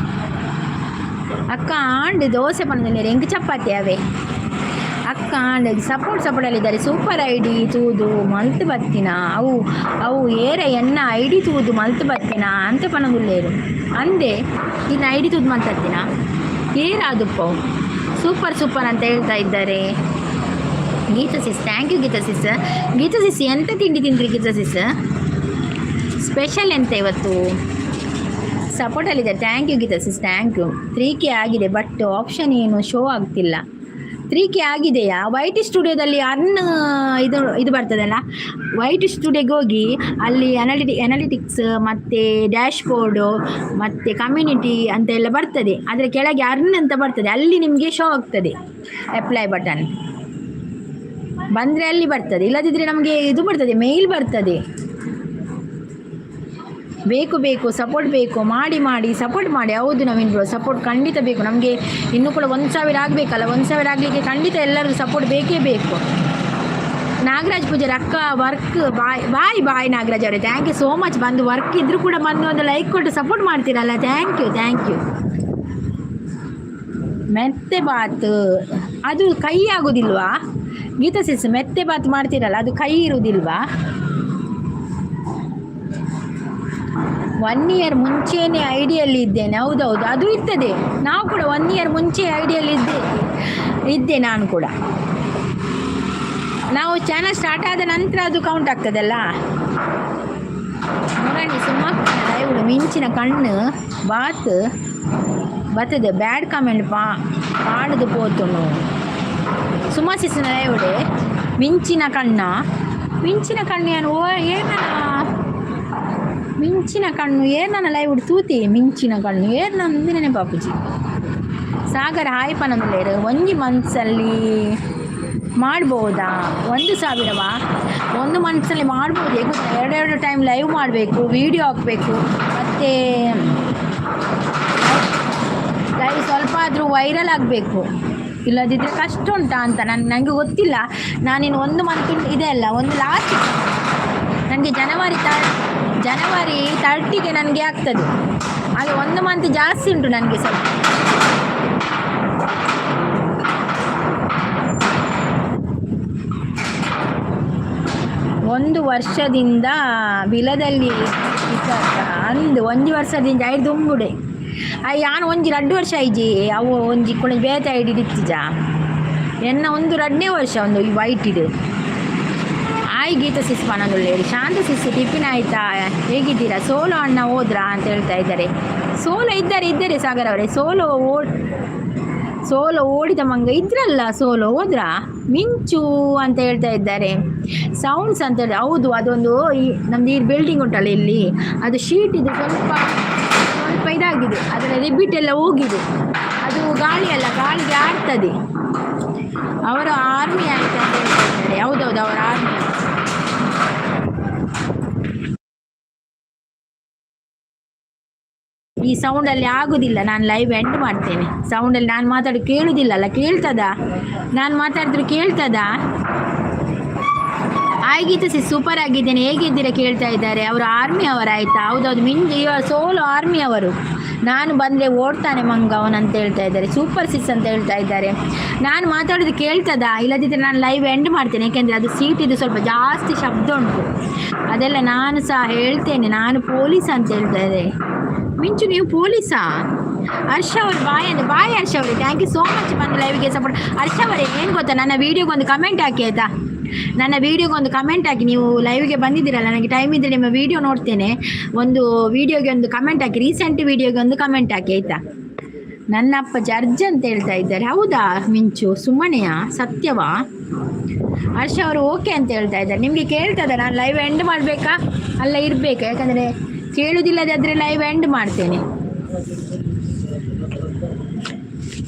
ಅಕ್ಕ ಆಂಡ್ ದೋಸೆ ಪನ್ನೊಂದು ಎಂಕ್ ಚಪಾತಿ ಅವೆ ಅಕ್ಕ ಆಂಡ್. ಸಪೋರ್ಟ್ ಸಪೋರ್ಟಲ್ಲಿದ್ದಾರೆ. ಸೂಪರ್ ಐಡಿ ತೂದು ಮಲ್ತ್ ಬತ್ತಿನ. ಅವು ಅವು ಏರ ಎನ್ನ ಐಡಿ ತೂದು ಮಲ್ತ್ ಬತ್ತಿನ ಅಂತ ಪನಗುಲ್ಲೇರು ಅಂದೆ. ಇನ್ನು ಐಡಿ ತೂದು ಮಲ್ತತ್ತಿನ ಏರ ಅದು. ಸೂಪರ್ ಸೂಪರ್ ಅಂತ ಹೇಳ್ತಾ ಇದ್ದಾರೆ ಗೀತಾ ಸಿಸ್. Thank you Geetha ಸಿಸ್. ಗೀತಾ ಸಿಸ್, ಎಂತ ತಿಂಡಿ ತಿಂದ್ರಿ ಗೀತಾ ಸಿಸ್? ಸ್ಪೆಷಲ್ ಎಂತ ಇವತ್ತು? ಸಪೋರ್ಟಲ್ಲಿದೆ. Thank you Geetha sis, thank you. 3K ಆಗಿದೆ, ಬಟ್ ಆಪ್ಷನ್ ಏನು ಶೋ ಆಗ್ತಿಲ್ಲ. 3K ಆಗಿದೆಯಾ? ವೈಟ್ ಸ್ಟುಡಿಯೋದಲ್ಲಿ ಅರ್ನ್ ಇದು ಇದು ಬರ್ತದಲ್ಲ, ವೈಟ್ ಸ್ಟುಡಿಯೋಗೆ ಹೋಗಿ ಅಲ್ಲಿ ಅನಾಲಿಟಿಕ್ಸ್ ಮತ್ತು ಡ್ಯಾಶ್ ಬೋರ್ಡು ಮತ್ತು ಕಮ್ಯುನಿಟಿ ಅಂತ ಎಲ್ಲ ಬರ್ತದೆ. ಅದರ ಕೆಳಗೆ ಅರ್ನ್ ಅಂತ ಬರ್ತದೆ. ಅಲ್ಲಿ ನಿಮಗೆ ಶೋ ಆಗ್ತದೆ. ಅಪ್ಲೈ ಬಟನ್ ಬಂದರೆ ಅಲ್ಲಿ ಬರ್ತದೆ. ಇಲ್ಲದಿದ್ದರೆ ನಮಗೆ ಇದು ಬರ್ತದೆ, ಮೇಲ್ ಬರ್ತದೆ. ಬೇಕು ಬೇಕು, ಸಪೋರ್ಟ್ ಬೇಕು. ಮಾಡಿ ಮಾಡಿ, ಸಪೋರ್ಟ್ ಮಾಡಿ. ಹೌದು ನವೀನ್ ಬ್ರೋ, ಸಪೋರ್ಟ್ ಖಂಡಿತ ಬೇಕು ನಮಗೆ. ಇನ್ನೂ ಕೂಡ 1000 ಆಗಬೇಕಲ್ಲ. 1000 ಆಗಲಿಕ್ಕೆ ಖಂಡಿತ ಎಲ್ಲರಿಗೂ ಸಪೋರ್ಟ್ ಬೇಕೇ ಬೇಕು. ನಾಗರಾಜ್ ಪೂಜಾರಿ ಅಕ್ಕ work, bye bye bye Nagaraj ಅವರೇ, thank you so much. ಬಂದು ವರ್ಕ್ ಇದ್ದರೂ ಕೂಡ ಬಂದು ಒಂದು ಲೈಕ್ ಕೊಟ್ಟು ಸಪೋರ್ಟ್ ಮಾಡ್ತೀರಲ್ಲ, thank you, thank you. ಮೆತ್ತೆ Baat ಅದು ಕೈ ಆಗೋದಿಲ್ವಾ? ಗೀತಾ ಸಿಸ್, ಮೆತ್ತೆ ಬಾತ್ ಮಾಡ್ತೀರಲ್ಲ, ಅದು ಕೈ ಇರುವುದಿಲ್ವಾ? ಒನ್ ಇಯರ್ ಮುಂಚೆನೇ ಐಡಿಯಲ್ಲಿ ಇದ್ದೇನೆ. ಹೌದೌದು, ಅದು ಇರ್ತದೆ. ನಾವು ಕೂಡ ಒನ್ ಇಯರ್ ಮುಂಚೆ ಐಡಿಯಲ್ಲಿ ಇದ್ದೆ ಇದ್ದೆ ನಾನು ಕೂಡ. ನಾವು ಚಾನಲ್ ಸ್ಟಾರ್ಟ್ ಆದ ನಂತರ ಅದು ಕೌಂಟ್ ಆಗ್ತದಲ್ಲ. ಮುರಣಿ ಸುಮ್ಮನೆ ಲೈವ್ಡು ಮಿಂಚಿನ ಕಣ್ಣು ಬಾತ್ ಬರ್ತದೆ. ಬ್ಯಾಡ್ ಕಮೆಂಟ್ ಪಾ ಪಾಡುದು ಪೋತುನು. ಸುಮಾ ಸಿಸ್ನ ಲೈವ್ಡೆ ಮಿಂಚಿನ ಕಣ್ಣ, ಮಿಂಚಿನ ಕಣ್ಣು ಏನು? ಓ, ಏನ ಮಿಂಚಿನ ಕಣ್ಣು? ಏರ್ ನನ್ನ ಲೈವ್ ತೂತಿ ಮಿಂಚಿನ ಕಣ್ಣು ಏರ್ ನಂದಿನೇ ಪಾಪುಜಿ. ಸಾಗರ ಹಾಯ್ ಪನಂದುಲ್ಲೇರು. ಒಂಜಿ ಮಂತ್ಸಲ್ಲಿ ಮಾಡ್ಬೋದಾ 1,000ವಾ? ಒಂದು ಮಂತ್ಸಲ್ಲಿ ಮಾಡ್ಬೋದು. ಹೇಗೆ? ಎರಡೆರಡು ಟೈಮ್ ಲೈವ್ ಮಾಡಬೇಕು, ವೀಡಿಯೋ ಹಾಕಬೇಕು, ಮತ್ತು ಲೈವ್ ಸ್ವಲ್ಪ ಆದರೂ ವೈರಲ್ ಆಗಬೇಕು. ಇಲ್ಲದಿದ್ದರೆ ಕಷ್ಟ ಉಂಟಾ ಅಂತ ನನಗೆ ಗೊತ್ತಿಲ್ಲ. ನಾನಿನ್ನು ಒಂದು ಮಂತ್ ಇದೆ ಅಲ್ಲ, ಒಂದು ಲಾಸ್ಟ್ ನನಗೆ ಜನವರಿ 30ಗೆ ನನಗೆ ಆಗ್ತದೆ. ಹಾಗೆ ಒಂದು ಮಂತ್ ಜಾಸ್ತಿ ಉಂಟು ನನಗೆ ಸ್ವಲ್ಪ. ಒಂದು ವರ್ಷದಿಂದ ಬಿಲದಲ್ಲಿ ಅಂದು ಒಂಜಿ ವರ್ಷದಿಂದ ಐದು ದುಂಬುಡೆ. ಯಾನ್ ಒಂಜಿ ರಡ್ಡು ವರ್ಷ ಐಜಿ. ಅವು ಒಂಜಿ ಕುಣ ಬೇತೆ ಐಡಿ ಇತ್ತಿಜ. ಎನ್ನ ಒಂದು ರಡ್ಡನೇ ವರ್ಷ ಒಂದು ಈ ವೈಟ್ ಇಡು. ಆಯ್ ಗೀತ ಸಿಸ್ ಪನಂದುಳ್ಳೇರಿ. ಶಾಂತ ಸಿಸ್, ಟಿಫಿನ್ ಆಯ್ತಾ? ಹೇಗಿದ್ದೀರಾ? ಸೋಲೋ ಅಣ್ಣ ಹೋದ್ರಾ ಅಂತ ಹೇಳ್ತಾ ಇದ್ದಾರೆ. ಸೋಲೋ ಇದ್ದಾರೆ, ಇದ್ದಾರೆ ಸಾಗರ್ ಅವರೇ. ಸೋಲೋ ಓಡಿದ ಮಂಗ ಇದ್ರಲ್ಲ, ಸೋಲೋ ಹೋದ್ರಾ? ಮಿಂಚು ಅಂತ ಹೇಳ್ತಾ ಇದ್ದಾರೆ. ಸೌಂಡ್ಸ್ ಅಂತ ಹೇಳಿ. ಹೌದು, ಅದೊಂದು ಈ ನಮ್ದು ಈ ಬಿಲ್ಡಿಂಗ್ ಉಂಟಲ್ಲ ಇಲ್ಲಿ, ಅದು ಶೀಟ್ ಇದು ಸ್ವಲ್ಪ ಸ್ವಲ್ಪ ಇದಾಗಿದೆ. ಅದರ ರಿಬಿಟ್ ಎಲ್ಲ ಹೋಗಿದೆ. ಅದು ಗಾಳಿ ಅಲ್ಲ, ಗಾಳಿಗೆ ಆಡ್ತದೆ. ಅವರು ಆರ್ಮಿ ಆಯ್ತು ಅಂತ ಹೇಳ್ತಾ ಇದ್ದಾರೆ. ಹೌದೌದು, ಅವರು ಆರ್ಮಿ. ಈ ಸೌಂಡಲ್ಲಿ ಆಗುದಿಲ್ಲ. ನಾನು ಲೈವ್ ಎಂಡ್ ಮಾಡ್ತೇನೆ. ಸೌಂಡಲ್ಲಿ ನಾನು ಮಾತಾಡಿ ಕೇಳುದಿಲ್ಲಲ್ಲ. ಕೇಳ್ತದಾ? ನಾನು ಮಾತಾಡಿದ್ರು ಕೇಳ್ತದಾ? ಆಗಿತ್ತು ಸಿ, ಸೂಪರ್ ಆಗಿದ್ದೇನೆ, ಹೇಗಿದ್ದೀರಾ ಕೇಳ್ತಾ ಇದ್ದಾರೆ. ಅವರು ಆರ್ಮಿ ಅವರಾಯ್ತಾ? ಹೌದೌದು, ಇವ ಸೋಲು ಆರ್ಮಿ ಅವರು. ನಾನು ಬಂದರೆ ಓಡ್ತಾನೆ ಮಂಗ ಅವನಂತ ಹೇಳ್ತಾ ಇದ್ದಾರೆ. ಸೂಪರ್ ಸಿಸ್ ಅಂತ ಹೇಳ್ತಾ ಇದ್ದಾರೆ. ನಾನು ಮಾತಾಡೋದು ಕೇಳ್ತದಾ? ಇಲ್ಲದಿದ್ದರೆ ನಾನು ಲೈವ್ ಎಂಡ್ ಮಾಡ್ತೇನೆ. ಏಕೆಂದರೆ ಅದು ಸೀಟ್ ಇದು ಸ್ವಲ್ಪ ಜಾಸ್ತಿ ಶಬ್ದ ಉಂಟು. ಅದೆಲ್ಲ ನಾನು ಸಹ ಹೇಳ್ತೇನೆ. ನಾನು ಪೊಲೀಸ್ ಅಂತ ಹೇಳ್ತಾ ಇದ್ದೆ. ಮಿಂಚು, ನೀವು ಪೊಲೀಸಾ? ಹರ್ಷ ಅವರು ಬಾಯ್ ಅಂದರೆ ಬಾಯ್. ಹರ್ಷ ಅವರೇ, thank you so much ಬಂದು ಲೈವ್ಗೆ ಸಪೋರ್ಟ್. ಹರ್ಷ ಅವರೇ, ಏನು ಗೊತ್ತಾ, ನನ್ನ ವೀಡಿಯೋಗೆ ಒಂದು ಕಮೆಂಟ್ ಹಾಕಿ ಆಯಿತಾ? ನನ್ನ ವೀಡಿಯೋಗೆ ಒಂದು ಕಮೆಂಟ್ ಹಾಕಿ. ನೀವು ಲೈವ್ಗೆ ಬಂದಿದ್ದೀರಲ್ಲ, ನನಗೆ ಟೈಮ್ ಇದ್ದರೆ ನಿಮ್ಮ ವೀಡಿಯೋ ನೋಡ್ತೇನೆ. ಒಂದು ವೀಡಿಯೋಗೆ ಒಂದು ಕಮೆಂಟ್ ಹಾಕಿ, ರೀಸೆಂಟ್ ವೀಡಿಯೋಗೆ ಒಂದು ಕಮೆಂಟ್ ಹಾಕಿ ಆಯಿತಾ? ನನ್ನ ಅಪ್ಪ ಜಡ್ಜ್ ಅಂತ ಹೇಳ್ತಾ ಇದ್ದಾರೆ. ಹೌದಾ ಮಿಂಚು? ಸುಮ್ಮನೆಯಾ, ಸತ್ಯವಾ? ಹರ್ಷ ಅವರು ಓಕೆ ಅಂತ ಹೇಳ್ತಾ ಇದ್ದಾರೆ. ನಿಮಗೆ ಕೇಳ್ತದ? ನಾನು ಲೈವ್ ಎಂಡ್ ಮಾಡಬೇಕಾ, ಅಲ್ಲ ಇರಬೇಕಾ? ಯಾಕಂದರೆ ಕೇಳುವುದಿಲ್ಲದಾದರೆ ಲೈವ್ ಎಂಡ್ ಮಾಡ್ತೇನೆ.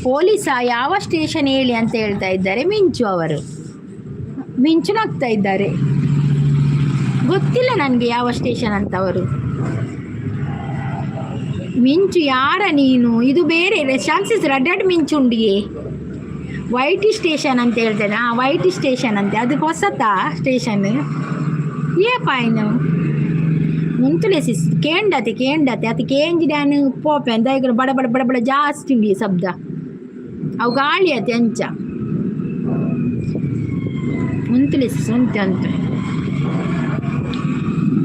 ಪೊಲೀಸ? ಯಾವ ಸ್ಟೇಷನ್ ಹೇಳಿ ಅಂತ ಹೇಳ್ತಾ ಇದ್ದಾರೆ ಮಿಂಚು ಅವರು. ಮಿಂಚು ನಗ್ತಾ ಇದ್ದಾರೆ. ಗೊತ್ತಿಲ್ಲ ನನಗೆ ಯಾವ ಸ್ಟೇಷನ್ ಅಂತ ಅವರು. ಮಿಂಚು ಯಾರ ನೀನು? ಇದು ಬೇರೆ ಚಾನ್ಸಸ್. ರೆಡ್ ರೆಡ್ ಮಿಂಚು ಉಂಡಿಗೆ. ವೈಟ್ ಸ್ಟೇಷನ್ ಅಂತ ಹೇಳ್ತೇನೆ. ಹಾಂ, ವೈಟ್ ಸ್ಟೇಷನ್ ಅಂತೆ. ಅದು ಹೊಸತಾ ಸ್ಟೇಷನ್? ಏಪಾಯ್ನು ಮುಂತುಲೆ ಸಿಸ್. ಕೇಂಡತೆ ಕೇಂಡತೆ ಅದು ಕೇಂಜಿ ಡ್ಯಾನ್ ಪೋಪೆ ಅಂತ. ಈಗ ಬಡ ಬಡ ಬಡ ಬಡ ಜಾಸ್ತಿ ಉಂಡಿ ಶಬ್ದ. ಅವು ಗಾಳಿ ಅತೆ ಅಂಚ. ಉಂತುಲೆ ಸಿಸ್, ಉಂತೆ ಉಂಟು.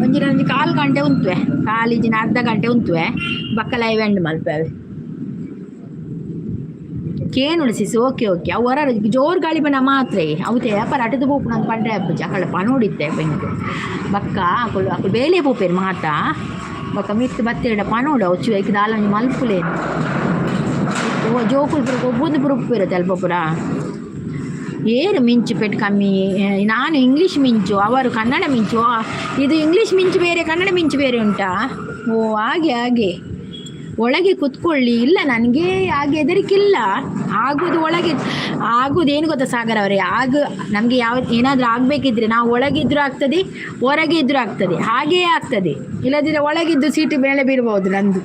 ಒಂಜಿ ಒಂಜಿ ಕಾಲು ಗಂಟೆ ಉಂತುವೆ, ಕಾಲಿಜಿನ ಅರ್ಧ ಗಂಟೆ ಉಂತುವೆ. ಬಕ್ಕ ಲೈವ್ ಎಂಡ್ ಮಲ್ಪವೆ. ಕೇನುಳು ಸಿಸ್, ಓಕೆ ಓಕೆ. ಅವು ಹೊರ ಜೋರು ಗಾಳಿ ಬಣ್ಣ ಮಾತ್ರ. ಅವು ಅಪ್ಪ ಅಟದ ಪೋಪುನ ಅಂತ ಪಂಡ್ರೆ ಅಪ್ಪಜಿ ಅಕಳ ಪನೋಡಿತ್ತೆ ಬೆಂಕ್. ಬಕ್ಕ ಅಕುಲು ಅಕುಲು ಬೇಲೆ ಪೋಪೇರು ಮಾತಾ. ಬೊಕ್ಕ ಮಿತ್ತ್ ಬತ್ತೆರಡ ಪನೋಡು. ಅವು ಚು ಐಕ್ ದಾಲ ಒಂಜಿ ಮಲ್ಪುಲೇನು. ಜೋಕುಲು ಪೂರ ಗೊಬ್ಬೊಂದು ಪೂರ ಉಪ್ಪುಪೆರ್ ಅಲ್ಪ ಪೂರ. ಏರು ಮಿಂಚು ಪೆಟ್ಟು ಕಮ್ಮಿ. ನಾನು ಇಂಗ್ಲೀಷ್ ಮಿಂಚು, ಅವರು ಕನ್ನಡ ಮಿಂಚು. ಇದು ಇಂಗ್ಲೀಷ್ ಮಿಂಚು ಬೇರೆ, ಕನ್ನಡ ಮಿಂಚು ಬೇರೆ ಉಂಟಾ? ಓ, ಹಾಗೆ ಹಾಗೆ. ಒಳಗೆ ಕುತ್ಕೊಳ್ಳಿ. ಇಲ್ಲ, ನನಗೆ ಹಾಗೆ ಹೆದರಿಕಿಲ್ಲ. ಆಗೋದು ಒಳಗೆ ಆಗೋದು. ಏನು ಗೊತ್ತಾ ಸಾಗರ್ ಅವರೇ, ಆಗ ನಮಗೆ ಯಾವ ಏನಾದರೂ ಆಗಬೇಕಿದ್ರೆ ನಾವು ಒಳಗಿದ್ರೂ ಆಗ್ತದೆ, ಹೊರಗೆ ಇದ್ದರೂ ಆಗ್ತದೆ, ಹಾಗೆಯೇ ಆಗ್ತದೆ. ಇಲ್ಲದಿದ್ದರೆ ಒಳಗಿದ್ದು ಸೀಟು ಮೇಲೆ ಬೀಳ್ಬೋದು ನಂದು.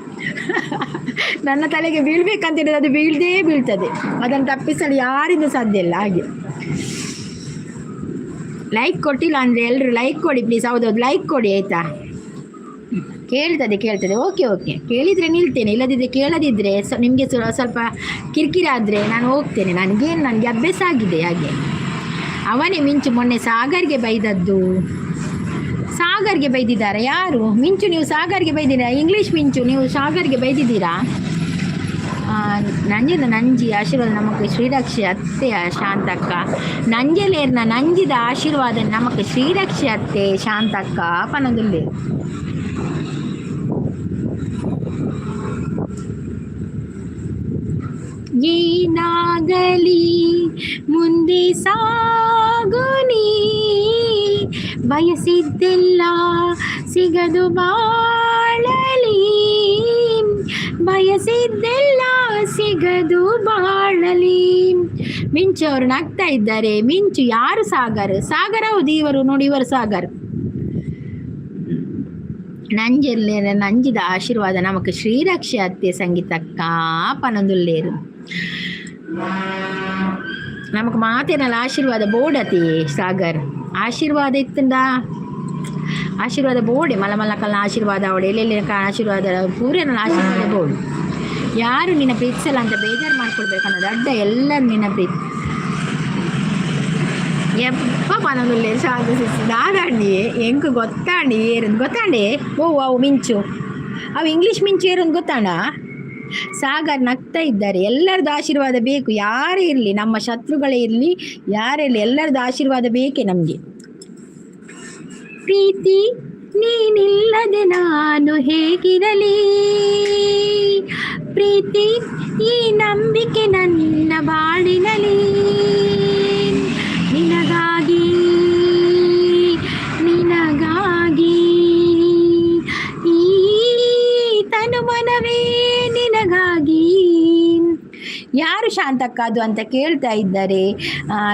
ನನ್ನ ತಲೆಗೆ ಬೀಳ್ಬೇಕಂತ ಅದು ಬೀಳದೇ ಬೀಳ್ತದೆ. ಅದನ್ನು ತಪ್ಪಿಸಲು ಯಾರಿಂದ ಸಾಧ್ಯ ಇಲ್ಲ. ಹಾಗೆ ಲೈಕ್ ಕೊಟ್ಟಿಲ್ಲ ಅಂದರೆ ಎಲ್ಲರೂ ಲೈಕ್ ಕೊಡಿ ಪ್ಲೀಸ್. ಹೌದೌದು, ಲೈಕ್ ಕೊಡಿ ಆಯಿತಾ? ಕೇಳ್ತದೆ ಕೇಳ್ತದೆ, ಓಕೆ ಓಕೆ. ಕೇಳಿದರೆ ನಿಲ್ತೇನೆ. ಇಲ್ಲದಿದ್ದರೆ, ಕೇಳದಿದ್ದರೆ, ನಿಮಗೆ ಸ್ವಲ್ಪ ಕಿರಿಕಿರಿ ಆದರೆ ನಾನು ಹೋಗ್ತೇನೆ. ನನಗೇನು, ನನಗೆ ಅಭ್ಯಾಸ ಆಗಿದೆ ಹಾಗೆ. ಅವನೇ ಮಿಂಚು ಮೊನ್ನೆ ಸಾಗರ್ಗೆ ಬೈದದ್ದು. ಸಾಗರ್ಗೆ ಬೈದಿದ್ದಾರೆ ಯಾರು? ಮಿಂಚು, ನೀವು ಸಾಗರ್ಗೆ ಬೈದಿದ್ದೀರಾ? ಇಂಗ್ಲೀಷ್ ಮಿಂಚು, ನೀವು ಸಾಗರ್ಗೆ ಬೈದಿದ್ದೀರಾ? ನಂಜಿದ ನಂಜಿ ಆಶೀರ್ವಾದ ನಮಕ್ ಶ್ರೀರಕ್ಷೆ ಅತ್ತೆ ಶಾಂತಕ್ಕ. ನಂಜಲೇರ್ನ ನಂಜಿದ ಆಶೀರ್ವಾದ ನಮಕ್ ಶ್ರೀರಕ್ಷೆ ಅತ್ತೆ ಶಾಂತಕ್ಕ ಪನೊಂದುಲ್ಲೆ. ಏನಾಗಲಿ ಮುಂದೆ ಸಾಗುನಿ, ಬಯಸಿದ್ದೆಲ್ಲ ಸಿಗದು ಬಾಳಲಿ, ಬಯಸಿದ್ದೆಲ್ಲ ಸಿಗದು ಬಾಳಲಿ. ಮಿಂಚು ಅವರು ನಗ್ತಾ ಇದ್ದಾರೆ. ಮಿಂಚು ಯಾರು? ಸಾಗರ್. ಸಾಗರ್ ಹೌದು, ಇವರು ನೋಡಿ, ಇವರು ಸಾಗರ್. ನಂಜೆಲ್ಲೆ ನಂಜಿದ ಆಶೀರ್ವಾದ ನಮಕ್ ಶ್ರೀರಕ್ಷೆ ಅತ್ತೆ ಸಂಗೀತಕ್ಕ ಪನೊಂದುಲ್ಲೇರು. ನಮಕ್ ಮಾತೇನಲ್ಲ ಆಶೀರ್ವಾದ ಬೋಡತಿ ಸಾಗರ್. ಆಶೀರ್ವಾದ ಇತ್ತಂದ ಆಶೀರ್ವಾದ ಬೋಡೆ ಮಲ್ಲ ಮಲ್ಲ ಕಲ್ನ ಆಶೀರ್ವಾದ ಅವಡೆ ಎಲ್ಲೆಲ್ಲಿ ಆಶೀರ್ವಾದ ಪೂರೇನ ಆಶೀರ್ವಾದ ಬೋಡು. ಯಾರು ನಿನ್ನ ಪ್ರೀತಿಸಲ್ಲ ಅಂತ ಬೇಜಾರು ಮಾಡ್ಕೊಳ್ಬೇಕು ಅನ್ನೋದು ಅಡ್ಡ. ಎಲ್ಲರೂ ನಿನ್ನ ಪ್ರೀತಿ ಎಪ್ಪ ಪನೊಂದುಲ್ಲೆ. ಶಾಂತ ದಾದಾಂಡಿ ಎಂಕ್ ಗೊತ್ತಾಂಡಿ ಏರಂದು ಗೊತ್ತಾಂಡೆ. ಓ ಅವು ಮಿಂಚು, ಅವು ಇಂಗ್ಲೀಷ್ ಮಿಂಚು ಏರಂದು ಗೊತ್ತಾಂಡ. ಸಾಗರ್ ನಗ್ತಾ ಇದ್ದಾರೆ. ಎಲ್ಲರದ್ದು ಆಶೀರ್ವಾದ ಬೇಕು, ಯಾರೇ ಇರಲಿ, ನಮ್ಮ ಶತ್ರುಗಳೇ ಇರಲಿ, ಯಾರೇ ಇರಲಿ, ಎಲ್ಲರದ್ದು ಆಶೀರ್ವಾದ ಬೇಕೇ ನಮಗೆ. ಪ್ರೀತಿ ನೀನಿಲ್ಲದೆ ನಾನು ಹೇಗಿರಲಿ, ಪ್ರೀತಿ ಈ ನಂಬಿಕೆ ನನ್ನ ಬಾಳಿನಲಿ, ನಿನಗಾಗಿ ನಿನಗಾಗಿ ಈ ತನು ಮನವೇ ನಿನಗಾಗಿ. ಯಾರು ಶಾಂತಕ್ಕ ಅದು ಅಂತ ಕೇಳ್ತಾ ಇದ್ದಾರೆ.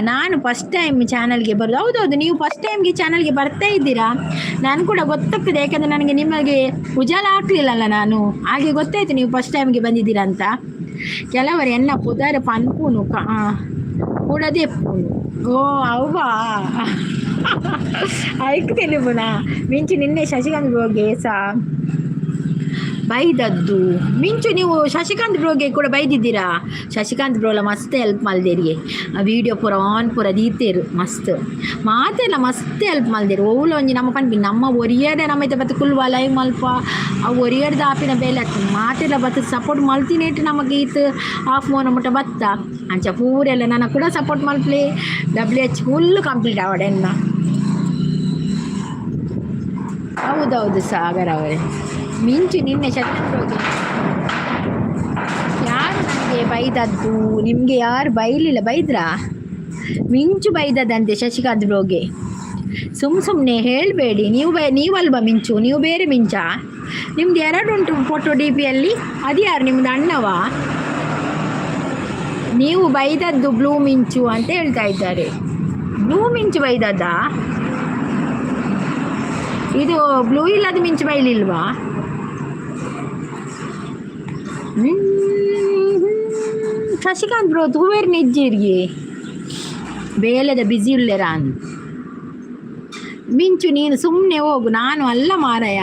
ನಾನು ಫಸ್ಟ್ ಟೈಮ್ ಚಾನಲ್ಗೆ ಬರೋದು. ಹೌದೌದು, ನೀವು ಫಸ್ಟ್ ಟೈಮ್ಗೆ ಚಾನಲ್ಗೆ ಬರ್ತಾ ಇದ್ದೀರಾ. ನಾನು ಕೂಡ ಗೊತ್ತಾಗ್ತದೆ, ಯಾಕಂದರೆ ನನಗೆ ನಿಮಗೆ ಉಜಾಲ ಹಾಕ್ಲಿಲ್ಲಲ್ಲ ನಾನು, ಹಾಗೆ ಗೊತ್ತಾಯ್ತು ನೀವು ಫಸ್ಟ್ ಟೈಮ್ಗೆ ಬಂದಿದ್ದೀರಾ ಅಂತ. ಕೆಲವರು ಎನ್ನ ಪುದರ್ ಪನ್ಪುನು ಕೂಡದೆಪ್ಪುನು. ಓ ಅವ್ವಾ, ಐಕ್ ತೆಲುಪುನ. ಮಿಂಚು ನಿನ್ನೆ ಶಶಿಕಾಂತ್ ಬ್ರೋಗೆ ಸಹ ಬೈದದ್ದು. ಮಿಂಚು, ನೀವು ಶಶಿಕಾಂತ್ ಬ್ರೋಗೆ ಕೂಡ ಬೈದಿದ್ದೀರಾ? ಶಶಿಕಾಂತ್ ಬ್ರೋಲ ಮಸ್ತ್ ಹೆಲ್ಪ್ ಮಲ್ದೇರಿಗೆ. ವೀಡಿಯೋ ಪೂರ ಆನ್ ಪೂರ ದೀತೇರು. ಮಸ್ತ್ ಮಾತೆಲ್ಲ ಮಸ್ತ್ ಹೆಲ್ಪ್ ಮಲ್ದೇರು. ಓಲ ಒಂಜಿ ನಮ್ಮ ಪನ್ಪಿ ನಮ್ಮ ಒರಿಯಡೆ ನಮ್ಮ ಇತ್ತೆ ಬತ್ತು ಕುಲ್ವ ಲೈವ್ ಮಲ್ಪ ಅವು ಒರಿಯಡ್ದ ಆಪಿನ ಬೇಲೆ ಮಾತೆಲ್ಲ ಬತ್ತು ಸಪೋರ್ಟ್ ಮಲ್ತಿನೇಟ್ ನಮಗೆ ಈತ್ ಹಾಫ್ ಮೋನ ಮುಟ್ಟ ಬತ್ತ. ಅಂಚ ಪೂರೆಲ್ಲ ನನ್ನ ಕೂಡ ಸಪೋರ್ಟ್ ಮಲ್ಪ್ಲೆ. ಡಬ್ಲ್ಯೂ ಎಚ್ ಫುಲ್ ಕಂಪ್ಲೀಟ್ ಆವಡೆನ್ನ. ಹೌದೌದು ಸಾಗರ್ ಅವರೇ. ಮಿಂಚು ನಿನ್ನೆ ಶಶಿಕಾಂತ್ ಯಾರು ನನಗೆ ಬೈದದ್ದು? ನಿಮಗೆ ಯಾರು ಬೈಲಿಲ್ಲ. ಬೈದ್ರಾ? ಮಿಂಚು ಬೈದದ್ದಂತೆ ಶಶಿಕಾಂತ್ ಬ್ರೋಗೆ. ಸುಮ್ಮನೆ ಹೇಳಬೇಡಿ ನೀವು. ಬೈ ನೀವಲ್ವಾ ಮಿಂಚು? ನೀವು ಬೇರೆ ಮಿಂಚಾ? ನಿಮ್ದು ಎರಡು ಉಂಟು ಫೋಟೋ ಡಿ ಪಿಯಲ್ಲಿ. ಅದು ಯಾರು, ನಿಮ್ದು ಅಣ್ಣವಾ? ನೀವು ಬೈದದ್ದು ಬ್ಲೂ ಮಿಂಚು ಅಂತ ಹೇಳ್ತಾ ಇದ್ದಾರೆ. ಬ್ಲೂ ಮಿಂಚು ಬೈದದ್ದಾ? ಇದು ಬ್ಲೂ ಇಲ್ಲದ ಮಿಂಚು ಬೈಲಿಲ್ವಾ? ಶಶಿಕಾಂತ್ ಬ್ರೋ ತೂವೇರ್ ನಿಜ್ಜಿರ್ಗೆ ಬೇಲೆದ ಬ್ಯುಸಿ ಉಲ್ಲೆರಾನ್. ಮಿಂಚು, ನೀನು ಸುಮ್ಮನೆ ಹೋಗು. ನಾನು ಅಲ್ಲ ಮಾರಾಯ,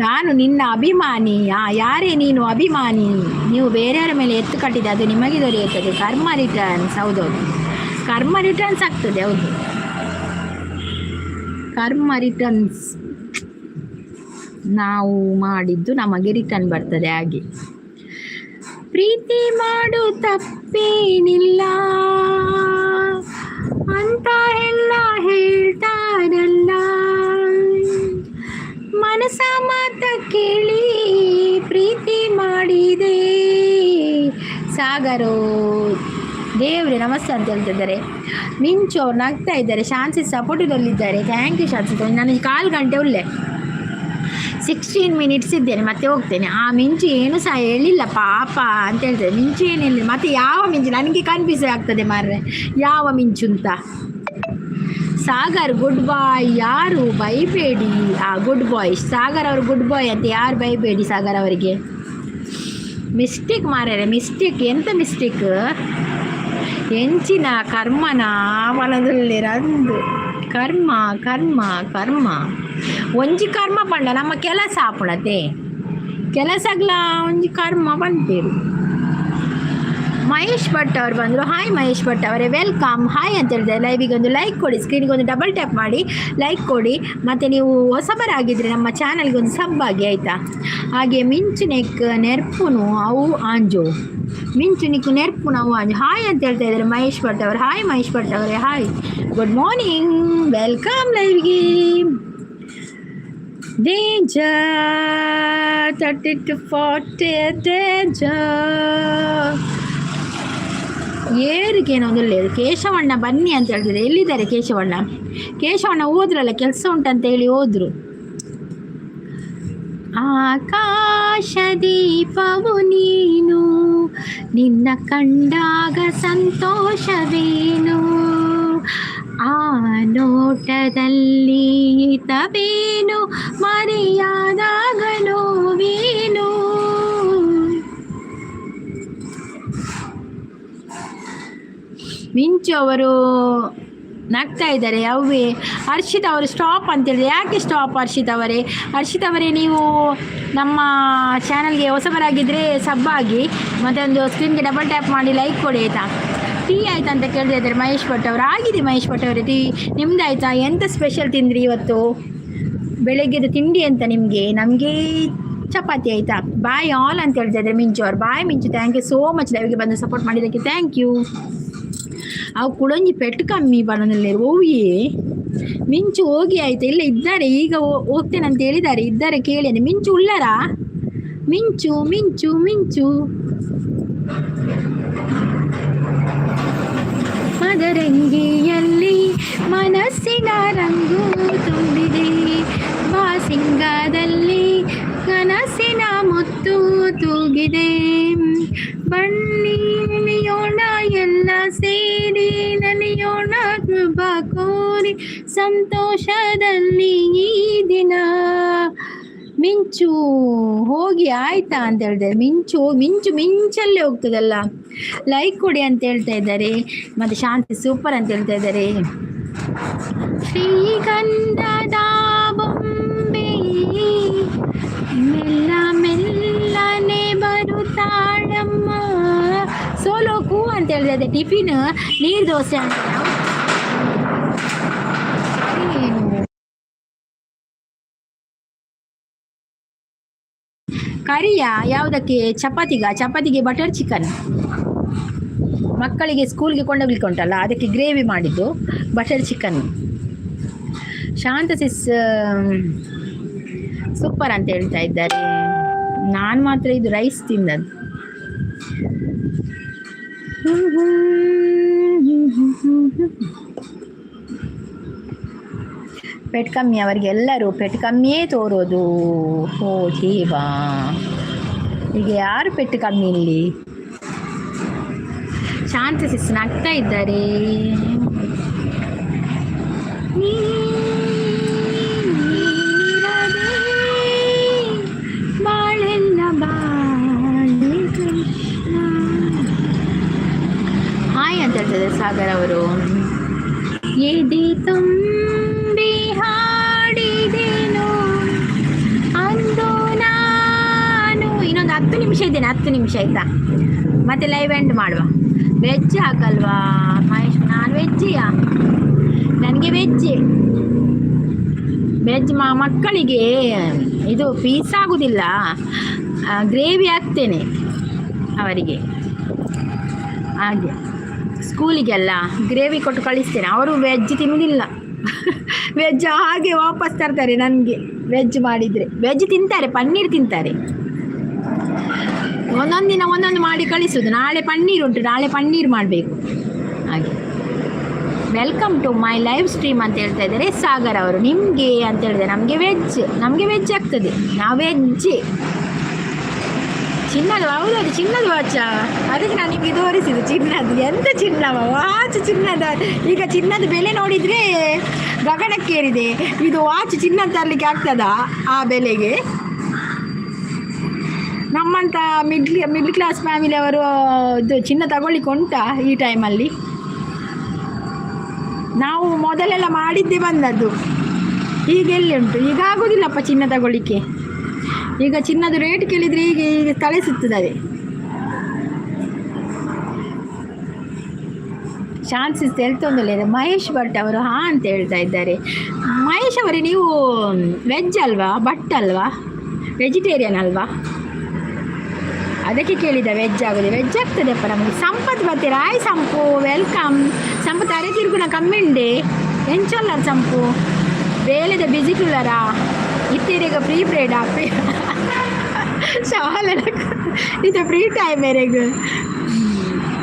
ನಾನು ನಿನ್ನ ಅಭಿಮಾನಿ. ಯಾರೇ ನೀನು ಅಭಿಮಾನಿ? ನೀವು ಬೇರೆಯವರ ಮೇಲೆ ಎತ್ತು ಕಟ್ಟಿದೆ, ಅದು ನಿಮಗೆ ದೊರೆಯುತ್ತದೆ. ಕರ್ಮ ರಿಟರ್ನ್ಸ್. ಹೌದೌದು, ಕರ್ಮ ರಿಟರ್ನ್ಸ್ ಆಗ್ತದೆ. ಹೌದು, ಕರ್ಮ ರಿಟರ್ನ್ಸ್. ನಾವು ಮಾಡಿದ್ದು ನಮಗೆ ರಿಟರ್ನ್ ಬರ್ತದೆ ಹಾಗೆ. ಪ್ರೀತಿ ಮಾಡು, ತಪ್ಪೇನಿಲ್ಲ ಅಂತ ಎಲ್ಲ ಹೇಳ್ತಾರಲ್ಲ. ಮನಸ ಮಾತ ಕೇಳಿ ಪ್ರೀತಿ ಮಾಡಿದೆ. ಸಾಗರು ದೇವ್ರೆ ನಮಸ್ತೆ ಅಂತ ಹೇಳ್ತಿದ್ದಾರೆ. ಮಿಂಚು ಅವ್ರು ನಗ್ತಾ ಇದ್ದಾರೆ. ಶಾನ್ಸಿ ಸಪೋರ್ಟಿನಲ್ಲಿದ್ದಾರೆ. Thank you ಶಾನ್ಸಿ. ನಾನು ಕಾಲು ಗಂಟೆ ಉಲ್ಲೆ, 16 ಮಿನಿಟ್ಸ್ ಇದ್ದೇನೆ, ಮತ್ತೆ ಹೋಗ್ತೇನೆ. ಆ ಮಿಂಚು ಏನು ಸಹ ಹೇಳಿಲ್ಲ ಪಾಪ ಅಂತ ಹೇಳ್ತೇನೆ. ಮಿಂಚು ಏನಿಲ್ಲ. ಮತ್ತೆ ಯಾವ ಮಿಂಚು ನನಗೆ ಕನ್ಫ್ಯೂಸ್ ಆಗ್ತದೆ ಮಾರ್ರೆ, ಯಾವ ಮಿಂಚು ಅಂತ. ಸಾಗರ್ ಗುಡ್ ಬಾಯ್, ಯಾರು ಬೈಬೇಡಿ. ಆ ಗುಡ್ ಬಾಯ್ ಸಾಗರ್ ಅವರು, ಗುಡ್ ಬಾಯ್ ಅಂತ. ಯಾರು ಬೈಬೇಡಿ ಸಾಗರ್ ಅವರಿಗೆ. ಮಿಸ್ಟೇಕ್ ಮಾರ್ರೆ, ಮಿಸ್ಟೇಕ್. ಎಂತ ಮಿಸ್ಟೇಕ್? ಎಂಚಿನ ಕರ್ಮನ ಮನದಲ್ಲಿರಂದು ಕರ್ಮ ಕರ್ಮ ಕರ್ಮ. ಒಂಜಿ ಕರ್ಮ ಪಂಡ ನಮ್ಮ ಕೆಲಸ ಆಪುಣತೆ. ಕೆಲಸಗ್ಲ ಒಂಜಿ ಕರ್ಮ ಪನ್ಪೆರ್. ಮಹೇಶ್ ಭಟ್ ಅವರು ಬಂದರು. ಹಾಯ್ ಮಹೇಶ್ ಭಟ್ ಅವರೇ, welcome. Hi ಅಂತ ಹೇಳಿದೆ. ಲೈವಿಗೆ ಒಂದು ಲೈಕ್ ಕೊಡಿ, ಸ್ಕ್ರೀನಿಗೆ ಒಂದು ಡಬಲ್ ಟ್ಯಾಪ್ ಮಾಡಿ ಲೈಕ್ ಕೊಡಿ. ಮತ್ತು ನೀವು ಹೊಸಬರಾಗಿದ್ದರೆ ನಮ್ಮ ಚಾನಲ್ಗೆ ಒಂದು ಸಬ್ ಆಗಿ, ಆಯಿತಾ? ಹಾಗೆ ಮಿಂಚು ನೆಕ್ ನೆರ್ಪುನು ಅವು ಆಂಜು, ಮಿಂಚು ನಿಕ್ಕು ನೆರ್ಪುನು ಅವು ಆಂಜು. ಹಾಯ್ ಅಂತ ಹೇಳ್ತಾ ಇದ್ದಾರೆ ಮಹೇಶ್ ಭಟ್ ಅವರು. ಹಾಯ್ ಮಹೇಶ್ ಭಟ್ ಅವರೇ, hi, good morning, welcome ಲೈವ್ಗೆ. Danger, 30 to 40, danger. ಏರಿಗೇನೋ ಒಂದು ಕೇಶವಣ್ಣ ಬನ್ನಿ ಅಂತ ಹೇಳ್ತಿದ್ದೆ. ಎಲ್ಲಿದ್ದಾರೆ ಕೇಶವಣ್ಣ? ಕೇಶವಣ್ಣ ಹೋದ್ರಲ್ಲ, ಕೆಲಸ ಉಂಟಂತ ಹೇಳಿ ಹೋದ್ರು. ಆಕಾಶ ದೀಪವು ನೀನು, ನಿನ್ನ ಕಂಡಾಗ ಸಂತೋಷವೇನು, ಆ ನೋಟದಲ್ಲಿ ಹಿತವೇನು, ಮರೆಯಾದಾಗ ನೋವೇನು. ಮಿಂಚು ಅವರು ನಗ್ತಾ ಇದ್ದಾರೆ. ಅವೇ ಹರ್ಷಿತ್ ಅವರು ಸ್ಟಾಪ್ ಅಂತೇಳಿದೆ. ಯಾಕೆ ಸ್ಟಾಪ್ ಹರ್ಷಿತ್ ಅವರೇ? ಹರ್ಷಿತ್ ಅವರೇ, ನೀವು ನಮ್ಮ ಚಾನಲ್ಗೆ ಹೊಸಬರಾಗಿದ್ದರೆ ಸಬ್ಬಾಗಿ, ಮತ್ತು ಒಂದು ಸ್ಕ್ರೀನ್ಗೆ ಡಬಲ್ ಟ್ಯಾಪ್ ಮಾಡಿ ಲೈಕ್ ಕೊಡಿ, ಆಯಿತಾ? ಟೀ ಆಯ್ತಾ ಅಂತ ಕೇಳ್ತಾ ಇದ್ದಾರೆ ಮಹೇಶ್ ಭಟ್ ಅವರು. ಆಗಿದೆ ಮಹೇಶ್ ಭಟ್ ಅವರೇ ಟೀ. ನಿಮ್ದು ಆಯಿತಾ? ಎಂಥ ಸ್ಪೆಷಲ್ ತಿಂದ್ರಿ ಇವತ್ತು? ಬೆಳಗ್ಗೆದು ತಿಂಡಿ ಅಂತ ನಿಮಗೆ? ನಮಗೆ ಚಪಾತಿ, ಆಯಿತಾ? ಬಾಯ್ ಆಲ್ ಅಂತ ಹೇಳ್ತಾ ಇದ್ದಾರೆ ಮಿಂಚು ಅವರು. ಬಾಯ್ ಮಿಂಚು, thank you so much. ಲೈವ್ಗೆ ಬಂದು ಸಪೋರ್ಟ್ ಮಾಡಿದ್ದಕ್ಕೆ thank you. ಅವು ಕುಡೊಂಜಿ ಪೆಟ್ಟು ಕಮ್ಮಿ ಬಣ್ಣದಲ್ಲಿ ಓವಿಯೇ. ಮಿಂಚು ಹೋಗಿ ಆಯ್ತು. ಇಲ್ಲ, ಇದ್ದಾರೆ. ಈಗ ಹೋಗ್ತೇನೆ ಅಂತ ಹೇಳಿದ್ದಾರೆ. ಇದ್ದಾರೆ ಕೇಳಿ. ಮಿಂಚು ಉಳ್ಳಾರಾ? ಮಿಂಚು ಮಿಂಚು ಮಿಂಚು ಮದರಂಗಿಯಲ್ಲಿ ಮನಸ್ಸಿನ ರಂಗು ತುಂಬಿದೆ, ಬಾಸಿಂಗದಲ್ಲಿ ಕನಸಿನ ಮುತ್ತು ತೂಗಿದೆ, ಬನ್ನಿಯೋಣ ಎಲ್ಲ ಸೇರಿ ನಲಿಯೋಣ, ಶುಭ ಕೋರಿ ಸಂತೋಷದಲ್ಲಿ ಈ ದಿನ. ಮಿಂಚು ಹೋಗಿ ಆಯ್ತಾ ಅಂತ ಹೇಳಿದೆ. ಮಿಂಚು ಮಿಂಚು ಮಿಂಚಲ್ಲೇ ಹೋಗ್ತದಲ್ಲ. ಲೈಕ್ ಕೊಡಿ ಅಂತ ಹೇಳ್ತಾ ಇದ್ದಾರೆ. ಮತ್ತು ಶಾಂತಿ ಸೂಪರ್ ಅಂತ ಹೇಳ್ತಾ ಇದ್ದಾರೆ. ಶ್ರೀಗಂಧದ ಬೊಂಬೆ ಮೆಲ್ಲ ಮೆಲ್ಲನೆ ಬರುತ್ತಾಳಮ್ಮ. ಸೋಲೋ ಕೂ ಅಂತ ಹೇಳ್ತಾ ಇದ್ದೆ. ಟಿಫಿನ್ ನೀರು ದೋಸೆ ಅಂತ. ಏನು ಕರಿಯ? ಯಾವುದಕ್ಕೆ? ಚಪಾತಿಗ? ಚಪಾತಿಗೆ ಬಟರ್ ಚಿಕನ್. ಮಕ್ಕಳಿಗೆ ಸ್ಕೂಲ್ಗೆ ಕೊಂಡೋಗ್ಲಿಕ್ಕೆ ಉಂಟಲ್ಲ, ಅದಕ್ಕೆ ಗ್ರೇವಿ ಮಾಡಿದ್ದು ಬಟರ್ ಚಿಕನ್. ಶಾಂತ ಸಿಸ್ ಸೂಪರ್ ಅಂತ ಹೇಳ್ತಾ ಇದ್ದಾರೆ. ನಾನು ಮಾತ್ರ ಇದು ರೈಸ್ ತಿಂದದ್ದು. ಪೆಟ್ ಕಮ್ಮಿ ಅವರಿಗೆ, ಎಲ್ಲರೂ ಪೆಟ್ಟು ಕಮ್ಮಿಯೇ ತೋರೋದು. ಓ ಜೀವಾ, ಈಗ ಯಾರು ಪೆಟ್ಟು ಕಮ್ಮಿ ಇಲ್ಲಿ? ಶಾಂತ ಸಿಸ್ ನಗ್ತಾ ಇದ್ದಾರೆ. ಬಾಳೆಲ್ಲ ಬಾಳೆ ಕೃಷ್ಣ. ಹಾಯ್ ಅಂತ ಹೇಳ್ತದೆ ಸಾಗರ್ ಅವರು. ಎದೆ ತುಂಬಿ ಹಾಡಿದೆನು ಅಂದು ನಾನು. ಇನ್ನೊಂದು 10 ನಿಮಿಷ ಇದ್ದೇನೆ, 10 ನಿಮಿಷ, ಆಯ್ತಾ? ಮತ್ತೆ ಲೈವ್ ಎಂಡ್ ಮಾಡುವ. ವೆಜ್ ಹಾಕಲ್ವಾ ಮಹೇಶ್? ನಾನ್ ವೆಜ್ಜಿಯಾ? ನನಗೆ ವೆಜ್ಜೆ. ವೆಜ್ ಮಕ್ಕಳಿಗೆ ಇದು ಪೀಸ್ ಆಗುವುದಿಲ್ಲ, ಗ್ರೇವಿ ಹಾಕ್ತೇನೆ ಅವರಿಗೆ. ಹಾಗೆ ಸ್ಕೂಲಿಗೆಲ್ಲ ಗ್ರೇವಿ ಕೊಟ್ಟು ಕಳಿಸ್ತೇನೆ. ಅವರು ವೆಜ್ ತಿನ್ನುವುದಿಲ್ಲ. ವೆಜ್ ಹಾಗೆ ವಾಪಸ್ ತರ್ತಾರೆ ನನಗೆ. ವೆಜ್ ಮಾಡಿದರೆ ವೆಜ್ ತಿಂತಾರೆ, ಪನ್ನೀರ್ ತಿಂತಾರೆ. ಒಂದೊಂದು ದಿನ ಒಂದೊಂದು ಮಾಡಿ ಕಳಿಸೋದು. ನಾಳೆ ಪನ್ನೀರ್ ಉಂಟು, ನಾಳೆ ಪನ್ನೀರ್ ಮಾಡಬೇಕು. ಹಾಗೆ welcome to my live stream ಅಂತ ಹೇಳ್ತಾ ಇದ್ದಾರೆ ಸಾಗರ್ ಅವರು. ನಿಮಗೆ ಅಂತ ಹೇಳಿದೆ. ನಮಗೆ ವೆಜ್, ನಮಗೆ ವೆಜ್ ಆಗ್ತದೆ, ನಾವು ವೆಜ್ಜೇ. ಚಿನ್ನದ, ಹೌದು, ಅದು ಚಿನ್ನದ ವಾಚ. ಅದಕ್ಕೆ ನಾನು ನಿಮಗೆ ತೋರಿಸಿದ್ದು ಚಿನ್ನದು. ಎಂತ ಚಿನ್ನವ ವಾಚ್ ಚಿನ್ನದ? ಈಗ ಚಿನ್ನದ ಬೆಲೆ ನೋಡಿದರೆ ಗಗನಕ್ಕೇರಿದೆ. ಇದು ವಾಚ್ ಚಿನ್ನ ತರಲಿಕ್ಕೆ ಆಗ್ತದಾ ಆ ಬೆಲೆಗೆ? ನಮ್ಮಂಥ ಮಿಡ್ಲ್ ಮಿಡ್ಲ್ ಕ್ಲಾಸ್ ಫ್ಯಾಮಿಲಿಯವರು ಇದು ಚಿನ್ನ ತಗೊಳ್ಳಿಕ್ಕೆ ಉಂಟಾ ಈ ಟೈಮಲ್ಲಿ? ನಾವು ಮೊದಲೆಲ್ಲ ಮಾಡಿದ್ದೇ ಬಂದದ್ದು. ಈಗ ಎಲ್ಲಿ ಉಂಟು? ಈಗ ಆಗೋದಿಲ್ಲಪ್ಪ ಚಿನ್ನ ತಗೊಳ್ಳಿಕ್ಕೆ. ಈಗ ಚಿನ್ನದ ರೇಟ್ ಕೇಳಿದರೆ ಈಗ ಈಗ ತಲೆ ಸುತ್ತದೆ. ಚಾನ್ಸಸ್ ತೆಲ್ತೊಂದುಲ್ಲೆರ್. ಮಹೇಶ್ ಭಟ್ ಅವರು ಹಾ ಅಂತ ಹೇಳ್ತಾ ಇದ್ದಾರೆ. ಮಹೇಶ್ ಅವರೇ, ನೀವು ವೆಜ್ ಅಲ್ವಾ, ಭಟ್ ಅಲ್ವಾ, ವೆಜಿಟೇರಿಯನ್ ಅಲ್ವಾ? ಅದಕ್ಕೆ ಕೇಳಿದ ವೆಜ್ ಆಗೋದು. ವೆಜ್ ಆಗ್ತದೆಪ್ಪ ನಮಗೆ. ಸಂಪತ್ ಬರ್ತೀರಾ? ಆಯ್ ಸಂಪು, welcome Sampath. ಅರೆ ತಿರುಗುಣ ಕಮ್ಮಿಂಡೆ ಎಂಚೊಲ್ಲರ್ ಸಂಪು? ಬೇಲೆದ ಬಿಸಿ ಕುಲ್ಲರಾ? ಇತ್ತೀರೆಗ ಫ್ರೀ ಬ್ರೇಡ್ ಫ್ರೀ ಶಾಲೆ, ಇದು ಫ್ರೀ ಟೈಮ್ ಮೇರೆಗ್.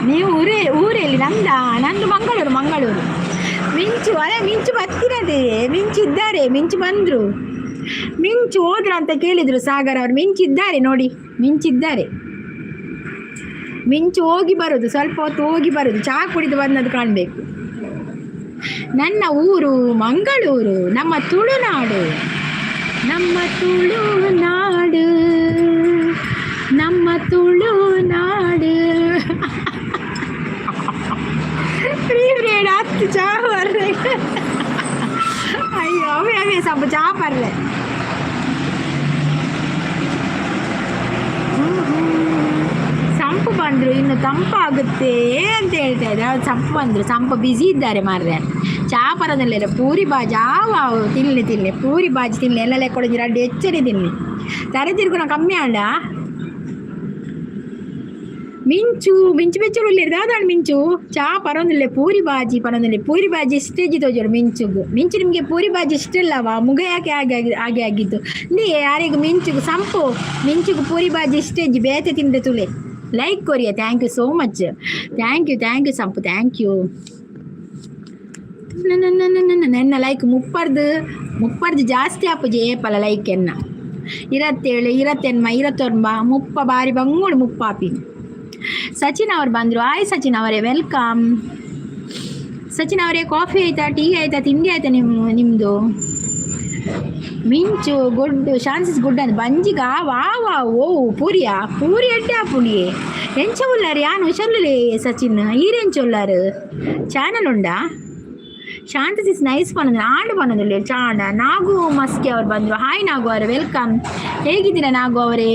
ನೀವು ಊರೇ ಊರಲ್ಲಿ? ನಂದ ನಂದು ಮಂಗಳೂರು, ಮಂಗಳೂರು. ಮಿಂಚು, ಅರೆ ಮಿಂಚು ಬರ್ತಿರದೆ. ಮಿಂಚು ಇದ್ದಾರೆ, ಮಿಂಚು ಬಂದರು. ಮಿಂಚು ಹೋದ್ರ ಅಂತ ಕೇಳಿದರು ಸಾಗರ್ ಅವರು. ಮಿಂಚಿದ್ದಾರೆ ನೋಡಿ, ಮಿಂಚಿದ್ದಾರೆ. ಮಿಂಚು ಹೋಗಿ ಬರೋದು, ಸ್ವಲ್ಪ ಹೊತ್ತು ಹೋಗಿ ಬರೋದು, ಚಹಾ ಕುಡಿದು ಬಂದದ್ದು ಕಾಣಬೇಕು. ನನ್ನ ಊರು ಮಂಗಳೂರು, ನಮ್ಮ ತುಳುನಾಡು, ನಮ್ಮ ತುಳುನಾಡು, ನಮ್ಮ ತುಳುನಾಡು. ಫ್ರೀ ಬ್ರೇಡ್ ಹತ್ತು ಚಹಾ ಬರ್ರೆ. ಅಯ್ಯೋ, ಅವೇ ಅವೇ ಸ್ವಲ್ಪ ಚಹಾ ಬರ್ಲೆ. ಸಂಪು ಬಂದರು, ಇನ್ನು ತಂಪಾಗುತ್ತೆ ಅಂತ ಹೇಳ್ತಾ ಇದ್ದಾರೆ. ಅವ್ರು ಸಂಪು ಬಂದರು. ಸಂಪು ಬ್ಯುಸಿ ಇದ್ದಾರೆ ಮಾರ್ರೆ. ಚಾ ಪರದಲ್ಲೆಲ್ಲ ಪೂರಿ ಬಾಜಿ ಆವ ತಿನ್ಲಿ ತಿನ್ಲಿ, ಪೂರಿ ಬಾಜಿ ತಿನ್ಲಿ. ಎಲ್ಲ ಲೆಕ್ಕೊಡಂಜಿ ರಡ್ಡು ಎಚ್ಚರಿ ತಿನ್ಲಿ. ತರೆ ತಿರ್ಗುಣ ಕಮ್ಮಿ ಆಂಡ. ಮಿಂಚು ಮಿಂಚು ಮೆಚ್ಚುಡು ದಾದಾಂಡ್ ಮಿಂಚು ಚಾ ಪರೊಂದಿಲ್ಲ, ಪೂರಿ ಬಾಜಿ ಪರೊಂದಿಲ್ಲ. ಪೂರಿ ಬಾಜಿ ಇಷ್ಟೇಜಿ ತೋಜೋಡು ಮಿಂಚುಗು. ಮಿಂಚು, ನಿಮಗೆ ಪೂರಿ ಬಾಜಿ ಇಷ್ಟ ಇಲ್ಲವಾ? ಮುಗ ಯಾಕೆ ಹಾಗೆ ಆಗಿ ಹಾಗೆ ಆಗಿದ್ದು? ನೀ ಯಾರಿಗೂ ಮಿಂಚುಗು, ಸಂಪು ಮಿಂಚುಗು ಪೂರಿ ಬಾಜಿ ಇಷ್ಟೇಜಿ, ಬೇತೆ ತಿಂದೆ ತುಲೆ. Like Korea, thank you so much. Thank you, thank you Sampu, thank you. ನನ್ನ ಲೈಕ್ ಮುಪ್ಪರ್ದು ಮುಪ್ಪರ್ದು ಜಾಸ್ತಿ ಆಪುಜಿ ಏಪಲ ಲೈಕ್ ಎನ್ನ. ಇರತ್ತೇಳು, ಇರತ್ತೆನ್ಮ, ಇರತ್ತೊಂಬ, ಮುಪ್ಪ ಬಾರಿ ಬಂಗೋಡು ಮುಪ್ಪಾಪಿ. ಸಚಿನ್ ಅವರು ಬಂದರು. ಆಯ್ ಸಚಿನ್ ಅವರೇ, welcome. Sachin ಅವರೇ, ಕಾಫಿ ಆಯ್ತಾ, ಟೀ ಆಯ್ತಾ, ತಿಂಡಿ ಆಯ್ತಾ ನಿಮ್ಮದು? ಮಿಂಚು ಗುಡ್, ಶಾನ್ಸಿಸ್ ಗುಡ್ ಅಂತ. ಬಂಜಿಗ ವಾ ವಾ ಓ ಪೂರಿಯಾ? ಪೂರಿ ಎಡ್ಡೆ ಪುಳಿಯೇ. ಎಂಚ ಉಲ್ಲಾರು? ಯಾನ್ ಹುಷಾರ್ಲೇ ಸಚಿನ್. ಈರೆಂಚ ಉಲ್ಲಾರು? ಚಾನಲ್ ಉಂಡಾ? ಶಾಂತ is nice ಪನ್ನೊಂದು ಆಂಡ್ ಪನ್ನೊಂದು ಚಾಂಡ. ನಾಗು ಮಸ್ಕಿ ಅವ್ರು ಬಂದರು. ಹಾಯ್ ನಾಗು ಅವರೇ, welcome. ಹೇಗಿದ್ದೀರಾ ನಾಗು ಅವರೇ?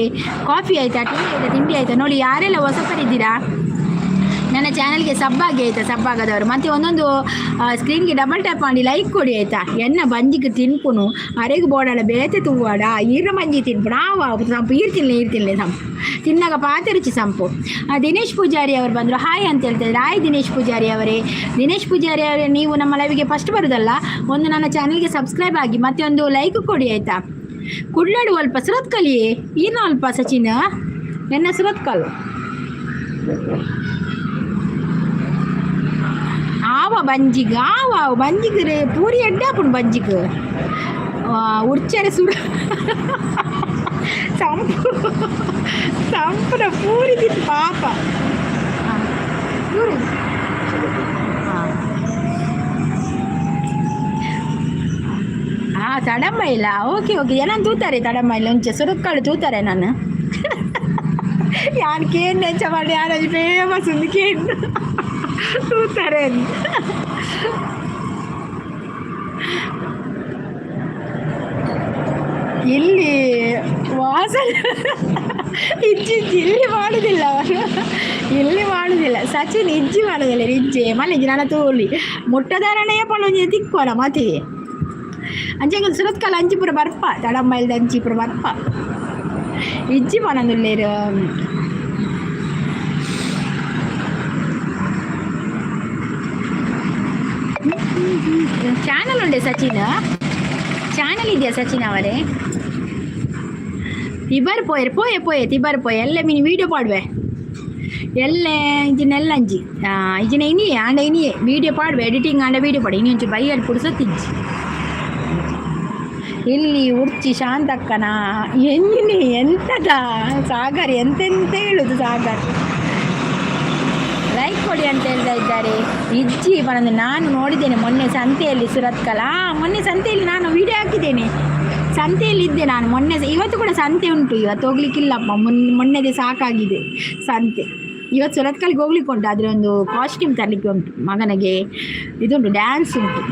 ಕಾಫಿ ಆಯಿತಾ, ಟೀ ಆಯಿತಾ, ತಿಂಡಿ ಆಯಿತಾ? ನೋಡಿ, ಯಾರೆಲ್ಲ ಹೊಸಬರಿದ್ದೀರಾ ನನ್ನ ಚಾನಲ್ಗೆ ಸಬ್ಬಾಗಿ ಆಯಿತಾ? ಸಬ್ಬಾಗದವರು ಮತ್ತು ಒಂದೊಂದು ಸ್ಕ್ರೀನ್ಗೆ ಡಬಲ್ ಟ್ಯಾಪ್ ಮಾಡಿ ಲೈಕ್ ಕೊಡಿ ಆಯಿತಾ? ಎನ್ನ ಬಂಜಿಗೆ ತಿನ್ಪುನು ಅರೆಗೆ ಬೋಡಾಳ ಬೇತೆ ತೂವಾಡ. ಈರ ಬಂಜಿ ತಿನ್ಪುನು. ಆವ ಸಂಪು, ಈರ್ ತಿನ್ಲೆ, ಈರ್ ತಿನ್ಲೆ ಸಂಪು. ತಿನ್ನಾಗ ಪಾತೆರುಚಿ ಸಂಪು. ದಿನೇಶ್ ಪೂಜಾರಿ ಅವರು ಬಂದರು. ಹಾಯ್ ಅಂತ ಹೇಳ್ತಿದ್ದಾರೆ. ಹಾಯ್ ದಿನೇಶ್ ಪೂಜಾರಿ ಅವರೇ. ದಿನೇಶ್ ಪೂಜಾರಿ ಅವರೇ, ನೀವು ನಮ್ಮ ಲೈವ್ಗೆ ಫಸ್ಟ್ ಬರೋದಲ್ಲ, ಒಂದು ನನ್ನ ಚಾನಲ್ಗೆ ಸಬ್ಸ್ಕ್ರೈಬ್ ಆಗಿ ಮತ್ತೆ ಒಂದು ಲೈಕ್ ಕೊಡಿ ಆಯಿತಾ? ಕುಡ್ಲಾಡು ಅಲ್ಪ ಸುರತ್ಕಲಿಯೇ ಈನ ಅಲ್ಪ ಸಚಿನ್ ಎನ್ನ ಸುರತ್ಕಲ್. ಆವ ಬಂಜಿಗ್ ಆವ ಬಂಜಿಗ್ ರೇ ಪೂರಿ ಎಡ್ಡೆ ಆಪುಂಡು ಬಂಜಿಗ್. ಉರ್ಚರೆ ಸುಡ ಸಂಪು ಸಂಪುನ ಪೂರಿ ತಿಂದು ಪಾಪ. ಪೂರಿ ಹಾಂ ತಡಂಬ ಇಲ್ಲ. ಓಕೆ ಓಕೆ, ಏನಂತ ತೂತಾರೆ ತಡಂಬ ಇಲ್ಲ. ಒಂಚೆ ಸುರತ್ಕಲ್ಲು ತೂತಾರೆ. ನಾನು ಯಾರು ಕೇಂದ್ರ ಎಂಚ ಮಾಡಿ ಯಾರು ಫೇಮಸ್ ಒಂದು ಕೇಂದ್ರ ತೂತಾರೆ ಅಂತ. ಇಲ್ಲಿ ವಾಸನೆ ಇಜ್ಜಿ ಇಜ್ಜಿ ಇಲ್ಲಿ ಮಾಡುದಿಲ್ಲ ಅವರು, ಇಲ್ಲಿ ಮಾಡುದಿಲ್ಲ ಸಚಿನ್. ಇಜ್ಜಿ ಮಾಡುದಿಲ್ಲ, ಇಜ್ಜೆ ಮಲ್ಲಿಜಿ ನನ್ನ ತೋಲಿ ಮುಟ್ಟದಾರಣೆಯ ಪಳೊಂಜಿ ತಿಕ್ಕೋಣ ಮತಿ. ಅಂಚೆಂಗಲ್ ಸುರತ್ಕಲ್ ಅಂಚಿಪುರ ಬರ್ಪ, ತಡಂಬೈಲ್ದ ಅಂಚಿಪುರ ಬರ್ಪ. ಇಜ್ಜಿ ಪನೊಂದುಲ್ಲೆರ್. ಚಾನಲ್ ಉಂಡೆ ಸಚಿನ್? ಚಾನಲ್ ಇದೆಯಾ ಸಚಿನ್ ಅವರೇ? ತಿಬರ್ ಪೋಯರ್ ಪೋಯೆ ಪೋಯೆ ತಿಬರ್ ಪೋಯೆ. ಎಲ್ಲ ಮಿನಿ ವೀಡಿಯೋ ಪಾಡುವೆ. ಎಲ್ಲೆ ಇಂಚಿನ ಎಲ್ಲಂಜಿ ಇಂಚಿನ ಇನಿಯೇ ಆಂಡ ಇನಿಯೇ ವೀಡಿಯೋ ಪಾಡುವೆ. ಎಡಿಟಿಂಗ್ ಆಂಡ ವೀಡಿಯೋ ಪಾಡು. ಇನಿ ಒಂಚೂರು ಬೈಯಡ್ ಪುಡ್ಸೊತ್ತಿಜ್ಜಿ. ಇಲ್ಲಿ ಉರ್ಚಿ ಶಾಂತಕ್ಕನ ಎನ್ನಿ ಎಂತದ ಸಾಗರ್ ಎಂತೆಂತ ಹೇಳುದು ಸಾಗರ್. ಲೈಕ್ ಕೊಡಿ ಅಂತ ಹೇಳ್ತಾ ಇದ್ದಾರೆ. ಇಜ್ಜಿ ಪನಂದು ನಾನು ನೋಡಿದ್ದೇನೆ ಮೊನ್ನೆ ಸಂತೆಯಲ್ಲಿ ಸುರತ್ಕಲ್. ಮೊನ್ನೆ ಸಂತೆಯಲ್ಲಿ ನಾನು ವಿಡಿಯೋ ಹಾಕಿದ್ದೇನೆ. ಸಂತೆಯಲ್ಲಿ ಇದ್ದೆ ನಾನು ಮೊನ್ನೆ. ಇವತ್ತು ಕೂಡ ಸಂತೆ ಉಂಟು. ಇವತ್ತು ಹೋಗ್ಲಿಕ್ಕಿಲ್ಲಪ್ಪ, ಮೊನ್ನೆದೇ ಸಾಕಾಗಿದೆ ಸಂತೆ. ಇವತ್ತು ಸುರತ್ಕಲ್ಗೆ ಹೋಗ್ಲಿಕ್ಕೆ ಉಂಟು, ಆದರೆ ಒಂದು ಕಾಸ್ಟ್ಯೂಮ್ ತರಲಿಕ್ಕೆ ಉಂಟು ಮಗನಿಗೆ. ಇದುಂಟು, ಡ್ಯಾನ್ಸ್ ಉಂಟು.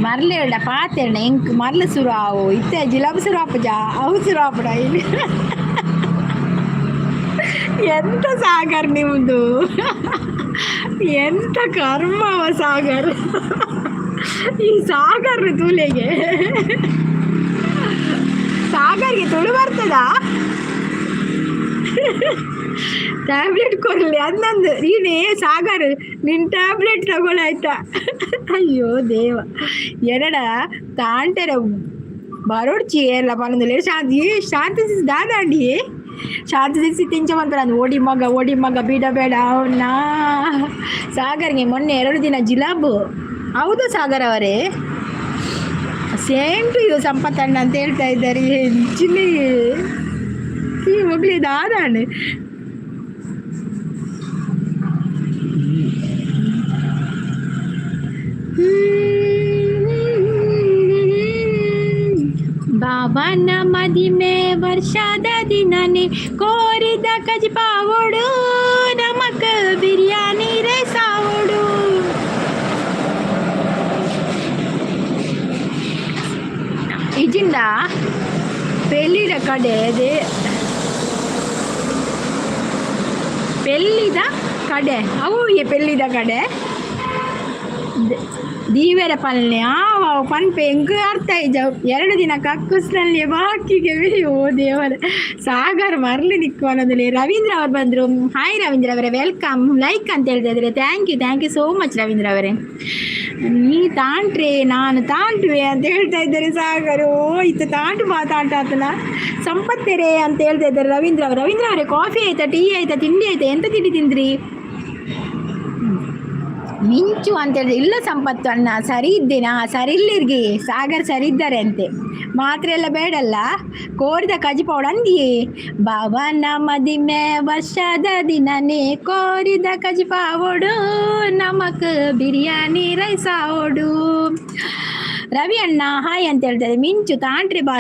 ಮರ್ಲೇಡ ಪಾತೆರ್ಣ ಎಂಕ್ ಮರ್ಲ ಸುರು ಆವು. ಇತ್ತೆ ಜಿಲಾಬ್ ಸುರು ಆಪುಜ, ಅವು ಸುರು ಆಪುಡ ಇಲ್ಲಿ. ಎಂತ ಸಾಗರ್ ನಿಮ್ಮದು, ಎಂತ ಕರ್ಮವ ಸಾಗರ್. ಈ ಸಾಗರ್ ತೂಲೆಗೆ, ಸಾಗರ್ಗೆ ತುಳು ಬರ್ತದಾ? ಟ್ಯಾಬ್ಲೆಟ್ ಕೊರಲಿ ಅಂದಂದು ನೀನೇ ಸಾಗರ್, ನಿನ್ನ ಟ್ಯಾಬ್ಲೆಟ್ ತಗೊಳ್ಳಾಯ್ತಾ? ಅಯ್ಯೋ ದೇವ, ಎರಡ ತಾಂಟೆರ ಬರೋಡ್ಚಿ ಏರ್ಲ ಪನೊಂದುಲ್ಲೆರ್. ಶಾಂತಿ ಶಾಂತಿ ದಾದಾಂಡಿ, ಶಾಂತಿ ಸಿಸಿ ತಿಂಚ ಮನ್ಪುನಂದು. ಓಡಿ ಮಗ, ಓಡಿ ಮಗ, ಬಿಡ ಬೇಡ ಅವನ್ನ. ಸಾಗರ್ಗೆ ಮೊನ್ನೆ 2 ದಿನ ಜಿಲಾಬು. ಹೌದು ಸಾಗರ್ ಅವರೇ, ಸೇಮ್ ಟು you ಸಂಪತ್ತಣ್ಣ ಅಂತ ಹೇಳ್ತಾ ಇದ್ದಾರೆ. ಹೆಚ್ಚಿನ ಈ ಮಗಳು ದಾದಾಂಡ್. ಬಾಬನ ಮದಿಮೆ ವರ್ಷದ ದಿನನೇ, ಕೋರಿದ ಕಜಿಪಾವೋಡು, ನಮಕ್ ಬಿರಿಯಾನಿ ರೈಸಾವೋಡು. ಇಜಿಂಡ ಪೆಲ್ಲಿದ ಕಡೆ they ಪೆಲ್ಲಿದ ಕಡೆ ಅವು ಈ ಪೆಲ್ಲಿದ ಕಡೆ ದೀವೆರ ಪಲ್ಲೆ ಆವ ಪನ್ಪೆ ಎಂಕ್ ಅರ್ಥ ಇಜ್ಜ. 2 ದಿನ ಕಕ್ಕುಸ್ನಲ್ಲಿ ಬಾಕಿಗೆ. ಓ ದೇವರೇ, ಸಾಗರ್ ಮರ್ಲಿ ನಿಕ್ಕುವನದಲ್ಲಿ. ರವೀಂದ್ರ ಅವ್ರು ಬಂದರು. ಹಾಯ್ ರವೀಂದ್ರ ಅವರೇ, welcome. Like ಅಂತ ಹೇಳ್ತಾ ಇದ್ದಾರೆ. Thank you, thank you so much Ravindra ಅವರೇ. ನೀ ತಾಂಟ್ರೆ ನಾನು ತಾಂಟುವೆ ಅಂತ ಹೇಳ್ತಾ ಇದ್ದಾರೆ ಸಾಗರ್. ಓ ಇತ್ತು ತಾಂಟು ಬಾ ತಾಂಟ ಆತನ ಸಂಪತ್ತೆರೆ ಅಂತ ಹೇಳ್ತಾ ಇದ್ದಾರೆ ರವೀಂದ್ರ ಅವರು. ರವೀಂದ್ರ ಅವರೇ, ಕಾಫಿ ಆಯ್ತಾ, ಟೀ ಆಯ್ತಾ, ತಿಂಡಿ ಆಯ್ತಾ? ಎಂತ ತಿಂಡಿ ತಿಂದ್ರಿ? ಮಿಂಚು ಅಂತ ಹೇಳಿದ್ರೆ ಇಲ್ಲ ಸಂಪತ್ತು ಅಣ್ಣ, ಸರಿ ಇದ್ದೇನಾ? ಸರಿ ಇಲ್ಲಿರ್ಗಿ ಸಾಗರ್ ಸರಿ ಇದ್ದಾರೆ ಅಂತೆ. ಮಾತ್ರೆ ಎಲ್ಲ ಬೇಡಲ್ಲ. ಕೋರಿದ ಕಜಿ ಪೌಡ ಅಂದಿಯೇ. ಬಾಬನ ಮದಿಮೆ ವರ್ಷದ ದಿನನೇ, ಕೋರಿದ ಕಜಿ ಪಾವೋಡು, ನಮಕ್ ಬಿರಿಯಾನಿ ರೈಸ್ ಆವೋಡು. ರವಿ ಅಣ್ಣ ಹಾಯ್ ಅಂತ ಹೇಳ್ತಾರೆ. ಮಿಂಚು ತಾಂಟ್ರಿ ಬಾ.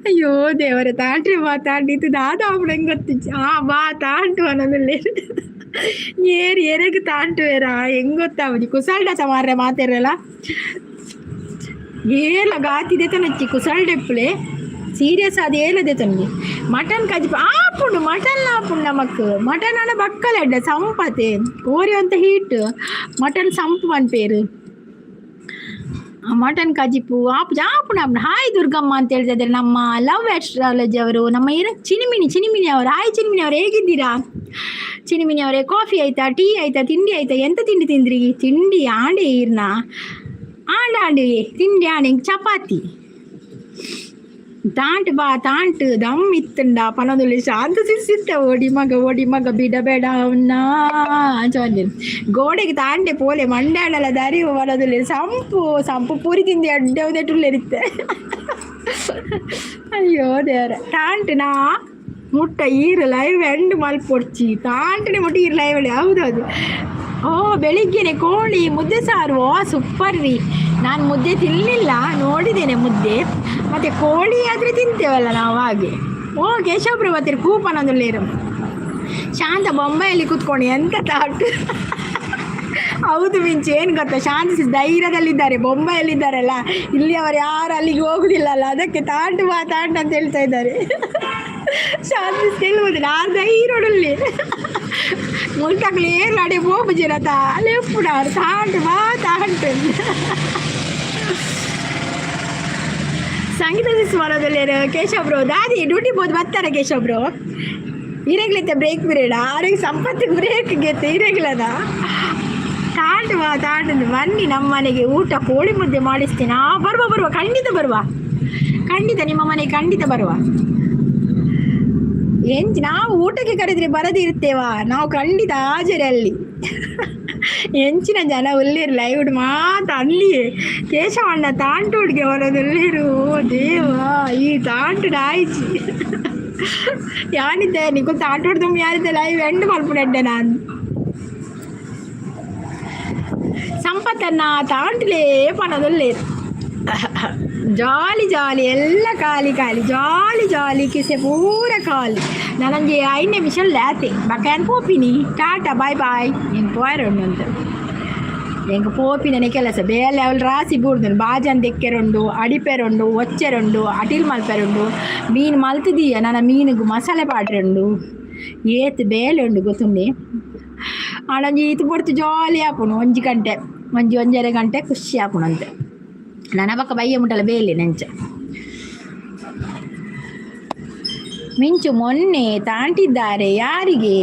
ಅಯ್ಯೋ ದೇವರೇ, ತಾಂಟ್ರಿ ಬಾ ತಾಂಟಿತ್ತು ದಾದ ಹೆಂಗೆ ಗೊತ್ತಿಚ್ಚ. ಆ ಬಾ ತಾಂಟು ಅನ್ನೋದಲ್ಲಿ ಏರ್ ಎರೆಗ್ ತಾಂಟುವೆರಾ ಹೆಂಗ್ ಗೊತ್ತಾವಜಿ. ಕುಸಲ್ಡ ಮಾರ್ರೆ ಮಾತೆರಲ್ಲ ಏಲ ಗಾತಿದೆ ತನಚ್ಚಿ ಕುಸಲ್ಡೆಪ್ಪಲೆ ಸೀರಿಯಸ್ ಅದು ಏಲದೆ ತನಗೆ. ಮಟನ್ ಕಜಿಪ ಆಪುಂಡು, ಮಟನ್ ಆಪುಂಡು ನಮಕ್. ಮಟನ್ ಅಣ್ಣ ಬಕ್ಕಲ ಎಡ್ಡೆ ಸಂಪತೆ ಕೋರಿ ಅಂತ ಹೀಟ್ ಮಟನ್ ಸಂಪು ಪನ್ಪೇರು. ಮಟನ್ ಕಜಿಪು ಆಪು ಆಪುಂಡು ಆಪುಂಡು. ಹಾಯ್ ದುರ್ಗಮ್ಮ ಅಂತ ಹೇಳ್ತಾ ಇದ್ದಾರೆ ನಮ್ಮ ಲವ್ ಆಸ್ಟ್ರಾಲಜಿ ಅವರು. ನಮ್ಮ ಏನು ಚಿನಿಮಿನಿ, ಚಿನಿಮಿನಿ ಅವರು. ಹಾಯ್ ಚಿನಿಮಿನಿ ಅವರು, ಹೇಗಿದ್ದೀರಾ ಚಿನಿಮಿನಿ ಅವರೇ? ಕಾಫಿ ಆಯ್ತಾ, ಟೀ ಆಯ್ತಾ, ತಿಂಡಿ ಆಯ್ತಾ? ಎಂತ ತಿಂಡಿ ತಿಂದ್ರಿ? ತಿಂಡಿ ಆಂಡೆ ಈರ್ನ ಆಂಡ ಆಂಡಿ ತಿಂಡಿ ಆಂಡೆ ಚಪಾತಿ. ತಾಂಟ್ ಬಾ ತಾಂಟ್ ದಮ್ ಇತ್ತಂಡ ಪನೊಂದುಲ್ಲೆ ಶಾಂತ ಸಿಸಿತ್ತ. ಓಡಿ ಮಗ, ಓಡಿ ಮಗ, ಬಿಡ ಬೇಡ ಅವನ್ನ ಚೊಲ್ಲೆ. ಗೋಡೆಗೆ ತಾಂಡೆ ಪೋಲೆ ಮಂಡಾಡಲ ದಾರಿ ಬರೋದಿಲ್ಲ. ಸಂಪು ಸಂಪು ಪೂರಿ ತಿಂದು ಅಡ್ಡೆ ಉದೆಟುಲ್ಲೆರಿತ್ತೆ. ಅಯ್ಯೋ ದೇವರ, ತಾಂಟ್ ನಾ ಮುಟ್ಟ ಈರು ಲೈವ್ ಎಂಡ್ ಮಲ್ಪೊಡ್ಚಿ. ತಾಂಟನೆ ಮುಟ್ಟ ಈರು ಲೈವ್. ಹೌದೌದು. ಓ ಬೆಳಿಗ್ಗೆನೆ ಕೋಳಿ ಮುದ್ದೆ ಸಾರು. ಓ ಸೂಪರ್ ರೀ. ನಾನು ಮುದ್ದೆ ತಿನ್ನಲಿಲ್ಲ, ನೋಡಿದ್ದೇನೆ ಮುದ್ದೆ. ಮತ್ತು ಕೋಳಿ ಆದರೆ ತಿಂತೇವಲ್ಲ ನಾವು ಹಾಗೆ. ಓ ಕೇಶವಪ್ರಭು ಬರ್ತೀರಿ ಕೂಪನೊಂದುಳ್ಳೇರು. ಶಾಂತ ಬೊಂಬೆಯಲ್ಲಿ ಕೂತ್ಕೊಂಡು ಎಂತ ತಾಟು. ಹೌದು ಮಿಂಚು, ಏನು ಗೊತ್ತಾ, ಶಾಂತಿ ಧೈರ್ಯದಲ್ಲಿದ್ದಾರೆ, ಬೊಂಬೆಯಲ್ಲಿದ್ದಾರಲ್ಲ. ಇಲ್ಲಿ ಅವರು ಯಾರು ಅಲ್ಲಿಗೆ ಹೋಗುದಿಲ್ಲಲ್ಲ, ಅದಕ್ಕೆ ತಾಂಟು ಬಾ ತಾಂಟು ಅಂತ ಹೇಳ್ತಾ ಇದ್ದಾರೆ. ಶಾಂತಿ ಕೇಳುವುದು ನಾನು ಧೈರ್ಯದಲ್ಲಿ ಮುಲ್ತಕ್ಲು ಏರ್ಲಾಡೆ ಅಡೆ ಪೋಪುಜಿರತ ಲೆಪ್ಪುಡಾರು ತಾಂಟು ಬಾ ತಾಂಟು. ಸಂಗೀತ ಬರೋದಿಲ್ಲೇರು ಕೇಶವ್ರು ದಾದಿ ಡ್ಯೂಟಿ ಬೋದು ಬರ್ತಾರೆ ಕೇಶವ್ರು. ಇರಗ್ಲಿತ್ತೆ ಬ್ರೇಕ್ ಪಿರಿಯಡ್ ಆರಿಗೆ ಸಂಪತ್ತಿಗೆ ಬ್ರೇಕ್ ಗೆತ್ತೆ ಇರಗ್ಲದ. ತಾಂಟು ಬಾ ತಾಂಟು. ಬನ್ನಿ ನಮ್ಮ ಮನೆಗೆ ಊಟ, ಕೋಳಿ ಮುದ್ದೆ ಮಾಡಿಸ್ತೀನಿ. ಆ ಬರುವ ಬರುವ, ಖಂಡಿತ ಬರುವ, ಖಂಡಿತ ನಿಮ್ಮ ಮನೆಗೆ ಖಂಡಿತ ಬರುವ. ಎಂಚ್ ನಾವು ಊಟಕ್ಕೆ ಕರೆದ್ರೆ ಬರದಿರ್ತೇವಾ? ನಾವು ಖಂಡಿತ ಹಾಜರಿ ಅಲ್ಲಿ. ಎಂಚಿನ ಜನ ಉಲ್ಲೇರು ಲೈವ್ ಮಾತ ಅಲ್ಲಿಯೇ. ಕೇಶವಣ್ಣ ತಾಂಟುಡ್ಗೆ ಬರೋದುಲ್ಲೇರು. ದೇವ, ಈ ತಾಂಟು ಆಯ್ಚಿ ಯಾನಿದ್ದೆ ನಿಕ್ಕು ತಾಂಟುಡ್ದು ಯಾನಿದ್ದೆ ಲೈವ್ ಎಂಡ್ ಮಲ್ಪುನೆಡ್ಡೆ ನಾನು. ಸಂಪತ್ತನ್ನ ತಾಂಟ್ಲೇ ಪನದೊಲ್ಲೇರು. ಜಾಲಿ ಜಾಲಿ ಎಲ್ಲ ಖಾಲಿ ಖಾಲಿ, ಜಾಲಿ ಜಾಲಿ ಕಿಸೆ ಪೂರ ಖಾಲಿ. ನಾನೊಂಜಿ 5 ನಿಮಿಷ ಲ್ಯಾತೆ ಬಕ್ಕ ಪೋಪಿನಿ. Tata boy boy. ಎಂಕ್ ಪೋಯರೆ ಉಂಡು ಅಂತ ಎಂಕ್ ಪೋಪಿನನೆ ಕೆಲಸ ಬೇಲೆ. ಅವಳು ರಾಸಿ ಬೂರ್ದುಂಡು, ಬಾಜನ್ ದೆಕ್ಕೆರುಂಡು, ಅಡಿಪೆರುಂಡು, ಒಚ್ಚೆರುಂಡು, ಅಟಿಲ್ ಮಲ್ಪೆರುಂಡು. ಮೀನು ಮಲ್ತದೀಯ, ನನ್ನ ಮೀನಿಗೆ ಮಸಾಲೆ ಪಾಡ್ರುಂಡು. ಏತ್ ಬೇಲೆ ಉಂಡು ಗೊತ್ತುಂಡೆ. ಆಂಡ ಈತ್ ಪೊರ್ತು ಜಾಲಿ ಆಪುಂಡು. 1 ಗಂಟೆ, ಒಂಜಿ 1.5 ಗಂಟೆ ಖುಷಿ ಆಪುಂಡು ಅಂತೆ. ನನ್ನ ಪಕ್ಕ ಬಯ್ಯ ಮುಟ್ಟಲ ಬೇಲೆ ನೆಂಚ. ಮಿಂಚು ಮೊನ್ನೆ ತಾಂಟಿದ್ದಾರೆ ಯಾರಿಗೆ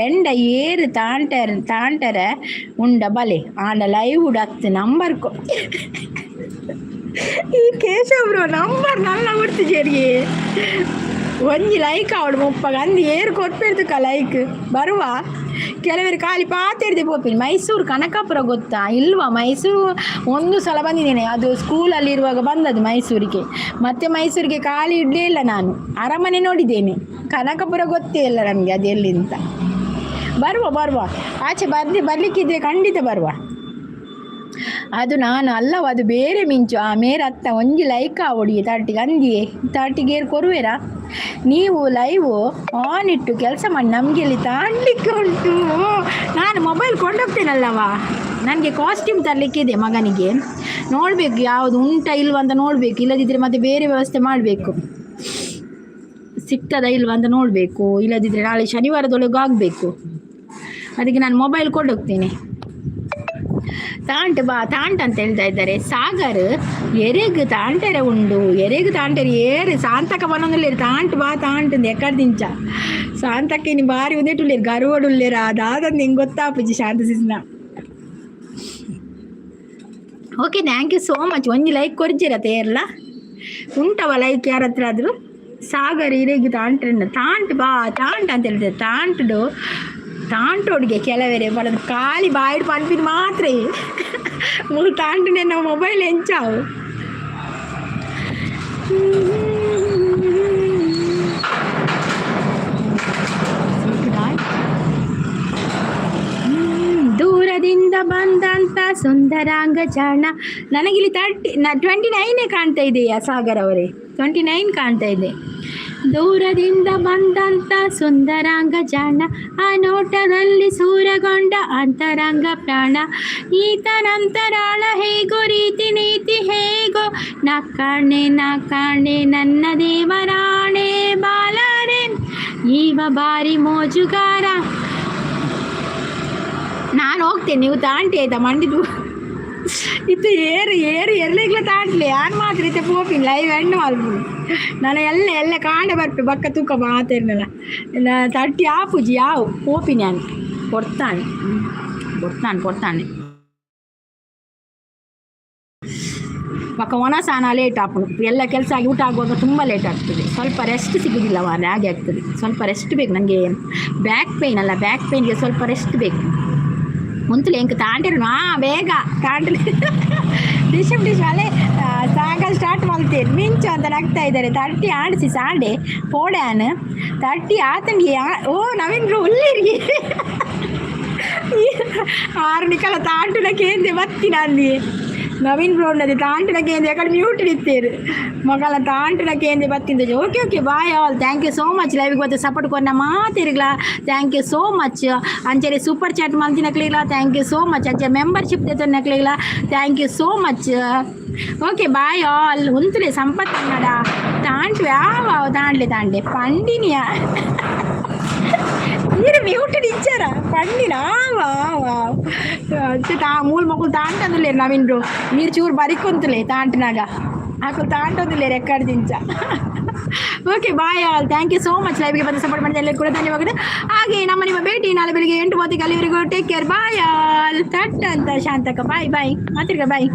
ಎಂಡ ಏರು ತಾಂಟರ್ ತಾಂಟರ ಉಂಡ ಬಲೆ ಆಂಡ ಲೈವ್ ಅತ್ತು ನಂಬರ್. ಈ ಕೇಶವ್ರು ನಂಬರ್ ನಲ್ಲ ಕೊಡ್ತಿಜೇರಿಗೆ. ಒಂಜಿ ಲೈಕ್ ಆವಡು 30 ಅಂದು ಏರು ಕೊರ್ಪೇರ್ದುಕ ಲೈಕ್ ಬರುವ. ಕೆಲವರು ಖಾಲಿ ಪಾತೆರ್ದೆ ಪೋಪಿನಿ. ಮೈಸೂರು ಕನಕಾಪುರ ಗೊತ್ತಾ? ಇಲ್ವಾ? ಮೈಸೂರು ಒಂದು ಸಲ ಬಂದಿದ್ದೇನೆ. ಅದು ಸ್ಕೂಲಲ್ಲಿ ಇರುವಾಗ ಬಂದದ್ದು ಮೈಸೂರಿಗೆ. ಮತ್ತೆ ಮೈಸೂರಿಗೆ ಖಾಲಿ ಇಡಲೇ ಇಲ್ಲ ನಾನು. ಅರಮನೆ ನೋಡಿದ್ದೇನೆ, ಕನಕಪುರ ಗೊತ್ತೇ ಇಲ್ಲ ನಮಗೆ ಅದು ಎಲ್ಲಿ ಅಂತ. ಬರುವ ಬರುವ, ಆಚೆ ಬರ್ಲಿ, ಬರಲಿಕ್ಕಿದ್ರೆ ಖಂಡಿತ ಬರುವ. ಅದು ನಾನು ಅಲ್ಲವ, ಅದು ಬೇರೆ ಮಿಂಚು. ಆ ಮೇರ ಅತ್ತ ಒಂಜಿ ಲೈಕ್ ಆವೊಡಿ 30ಗೆ ಅಂದಿಯೇ 30ಗೆ ಏರ್ ಕೊರುವೆರಾ ನೀವು? ಲೈವ್ ಆನ್ ಇಟ್ಟು ಕೆಲಸ ಮಾಡಿ, ನಮಗೆ ಇಲ್ಲಿ ತಾಂಡ್ಲಿಕ್ಕೆ ಉಂಟು. ನಾನು ಮೊಬೈಲ್ ಕೊಂಡೋಗ್ತೇನಲ್ಲವ. ನನಗೆ ಕಾಸ್ಟ್ಯೂಮ್ ತರಲಿಕ್ಕಿದೆ ಮಗನಿಗೆ. ನೋಡಬೇಕು, ಯಾವುದು ಉಂಟಾ ಇಲ್ವಾ ಅಂತ ನೋಡಬೇಕು. ಇಲ್ಲದಿದ್ದರೆ ಮತ್ತೆ ಬೇರೆ ವ್ಯವಸ್ಥೆ ಮಾಡಬೇಕು. ಸಿಗ್ತದಾ ಇಲ್ವಾ ಅಂತ ನೋಡಬೇಕು. ಇಲ್ಲದಿದ್ದರೆ ನಾಳೆ ಶನಿವಾರದೊಳಗೆ ಆಗಬೇಕು. ಅದಕ್ಕೆ ನಾನು ಮೊಬೈಲ್ ಕೊಂಡೋಗ್ತೇನೆ. ತಾಂಟ್ ಬಾ, ತಾಂಟ್ ಅಂತ ಹೇಳ್ತಾ ಇದ್ದಾರೆ. ಸಾಗರ್, ಎರೆಗ್ ತಾಂಟೆರೆ ಉಂಡು? ಎರೆಗ್ ತಾಂಟೆರೆ ಏರು? ಸಾಂತಕ ಬನ್ನೊಂದುಲ್ಲೇರು. ತಾಂಟ್ ಬಾ, ತಾಂಟ್ ಎಕ್ಕಡ್ ದಿಂಚ ಸಾಂತಕ್ಕ ಇನಿ ಬಾರಿ ಉಂದೆಟುಲ್ಲೇರು, ಗರುವಡುಲ್ಲೇರ, ದಾದಂದು ನಿಂಗೆ ಗೊತ್ತಾಪುಜಿ ಶಾಂತ ಸಿಸ್ನ. Okay, thank you so much. ಒಂಜಿ ಲೈಕ್ ಕೊರ್ಜಿರ ತೇರ್ಲ ಉಂಟವ ಲೈಕ್ ಯಾರ ಹತ್ರ ಆದರೂ? ಸಾಗರ್, ಇರೆಗ್ ತಾಂಟ್ರೆ? ತಾಂಟ್ ಬಾ, ತಾಂಟ್ ಅಂತ ಹೇಳ್ತಾರೆ. ತಾಂಟುಡು ತಾಂಟೋಡಿಗೆ ಕೆಲವರೆ ಬಡದು ಖಾಲಿ ಬಾಯಿಡ್ ಪನ್ಪಿನ ಮಾತ್ರ. ಮೂಲು ತಾಂಟು ನಮ್ಮ ಮೊಬೈಲ್ ಎಂಚಾವು. ದೂರದಿಂದ ಬಂದಂತ ಸುಂದರಾಂಗ ಜಾಣ. ನನಗಿಲ್ಲಿ 30, 29ನೇ ಕಾಣ್ತಾ ಇದೆಯಾ ಸಾಗರ್ ಅವರೇ? 29 ಕಾಣ್ತಾ ಇದೆ. ದೂರದಿಂದ ಬಂದಂತ ಸುಂದರಾಂಗ ಜಾಣ, ಆ ನೋಟದಲ್ಲಿ ಸೂರಗೊಂಡ ಅಂತರಂಗ ಪ್ರಾಣ, ಈತನಂತರಾಳ ಹೇಗೋ, ರೀತಿ ನೀತಿ ಹೇಗೋ, ನಾ ಕಾಣೆ, ನಾ ಕಾಣೆ, ನನ್ನ ದೇವರಾಣೆ, ಬಾಲಾರೆ ಈವ ಬಾರಿ ಮೋಜುಗಾರ. ನಾನು ಹೋಗ್ತೇನೆ, ನೀವು ತಾಂಟಿ ಆಯ್ತಾ? ಮಂಡಿದು ಇತ್ತು ಏರು ಏರು ಎರ್ಲೆಗ್ಲ ತಾಂಟ್ಲೆ. ಯಾನ್ ಮಾತ್ರ ಇತ್ತೆ ಪೋಪಿನಿ. Live and ಮಲ್ಪುನು. ನಾನು ಎಲ್ಲ ಎಲ್ಲ ಕಾಂಡೆ ಬರ್ಪೆ. ಬಕ್ಕ ತೂಕ ಮಾತೆರ್ನಲ್ಲ 30 ಆಪುಜಿ ಯಾವು. ಪೋಪಿನಿ ನಾನು. ಕೊಡ್ತಾನೆ ಕೊಡ್ತಾನೆ ಕೊಡ್ತಾನೆ. ಬಕ್ಕ ಒಣಸಾನ ಲೇಟ್ ಆಪುಂಡು. ಎಲ್ಲ ಕೆಲಸ ಆಗಿ ಊಟ ಆಗುವಾಗ ತುಂಬ ಲೇಟ್ ಆಗ್ತದೆ. ಸ್ವಲ್ಪ ರೆಸ್ಟ್ ಸಿಗೋದಿಲ್ಲ ಮಾರ್ರೆ, ಹಾಗೆ ಆಗ್ತದೆ. ಸ್ವಲ್ಪ ರೆಸ್ಟ್ ಬೇಕು ನನಗೆ. ಬ್ಯಾಕ್ ಪೇಯ್ನ್ ಅಲ್ಲ, ಬ್ಯಾಕ್ ಪೇಯ್ನ್ಗೆ ಸ್ವಲ್ಪ ರೆಸ್ಟ್ ಬೇಕು. ಮುಂತಲೆ ಎಂಕ್ ತಾಂಟಿರು. ಹಾಂ, ಬೇಗ ತಾಂಟಲಿ. ಡಿಶ್ ಡಿಶ್ ಅಲ್ಲೇ ಸಾಯಂಕಾಲ ಸ್ಟಾರ್ಟ್ ಮಲ್ತೇನೆ. ಮಿಂಚು ಅಂತ ನಗ್ತಾ ಇದ್ದಾರೆ. 30 ಆಡಿಸಿ ಸಾಂಡೆ ಪೋಡ್ಯಾನ್ 30 ಆತಂಡಿ. ಓ ನವೀನ್ ಬ್ರೋ, ಉಲ್ಲಿರಿ. ಆರು ನಿಕಲ ತಾಂಟುನ ಕೇಂದ್ರ ಬತ್ತಿನ ಅಂದಿ. ನವೀನ್ ಬ್ರೋ ನದಿ ತಾಂಟುನ ಕೇಂದ್ರ ಕಡೆ ಮ್ಯೂಟ್ ಇತ್ತೇರು ಮಗಳ ತಾಂಟುನ ಕೇಂದ್ರ ಬತ್ತಿಂದ. Okay okay, bye all, thank you so much. ಲೈವ್ಗೆ ಬಂದು ಸಪೋರ್ಟ್ ಕೊನ್ನ ಮಾತಿರ್ಗ್ಲ thank you so much. ಅಂಚನೆ ಸೂಪರ್ ಚಾಟ್ ಮಲ್ತಿನಕ್ಲಿಗ್ಲ thank you so much. ಅಂಚೆ ಮೆಂಬರ್ಶಿಪ್ ದೆತ್ತೊನ್ನಕ್ಲಿಗ್ಲ thank you so much. Okay, bye all. ಉಂತುಲೆ ಸಂಪತ್ ಕನ್ನಡ ತಾಂಟ್ವೆ ಯಾವ ತಾಂಡ್ಲೆ ತಾಂಡೆ ಪಂಡಿನಿಯ ಈರು ಮ್ಯೂಟ್ ಇಚ್ಚಾರ ಪಂಡಿನ ವಾ ವಾ ತಾ ಮೂಲ್ ಮೊಕುಲು ತಾಂಟಂದುಲ್ಲೇರು. ನವೀನ್ ಬ್ರೋ, ನೀರು ಚೂರು ಬರಿಕೊಂತುಲೆ ತಾಂಟಿನಾಗ. ಆಕುಲು ತಾಂಟೊಂದುಲ್ಲೇರು ಎಕ್ಕಡ್ ದಿಂಚ. Okay, bye all, thank you so much. ಲೈವ್ಗೆ ಬಂದು ಸಪೋರ್ಟ್ ಮಾಡಿದ ಎಲ್ಲರಿಗೂ ಕೂಡ ಧನ್ಯವಾದಗಳು. ಹಾಗೆ ನಮ್ಮ ನಿಮ್ಮ ಭೇಟಿ ನಾಳೆ ಬೆಳಿಗ್ಗೆ 8:30ಕ್ಕೆ. ಅಲ್ಲಿವರೆಗೂ ಟೇಕ್ ಕೇರ್, ಬಾಯ್ ಆಲ್. ತಟ್ ಅಂತ ಶಾಂತಕ್ಕ. ಬಾಯ್ ಬಾಯ್ ಮಾತಿರ್ಗ, ಬಾಯ್.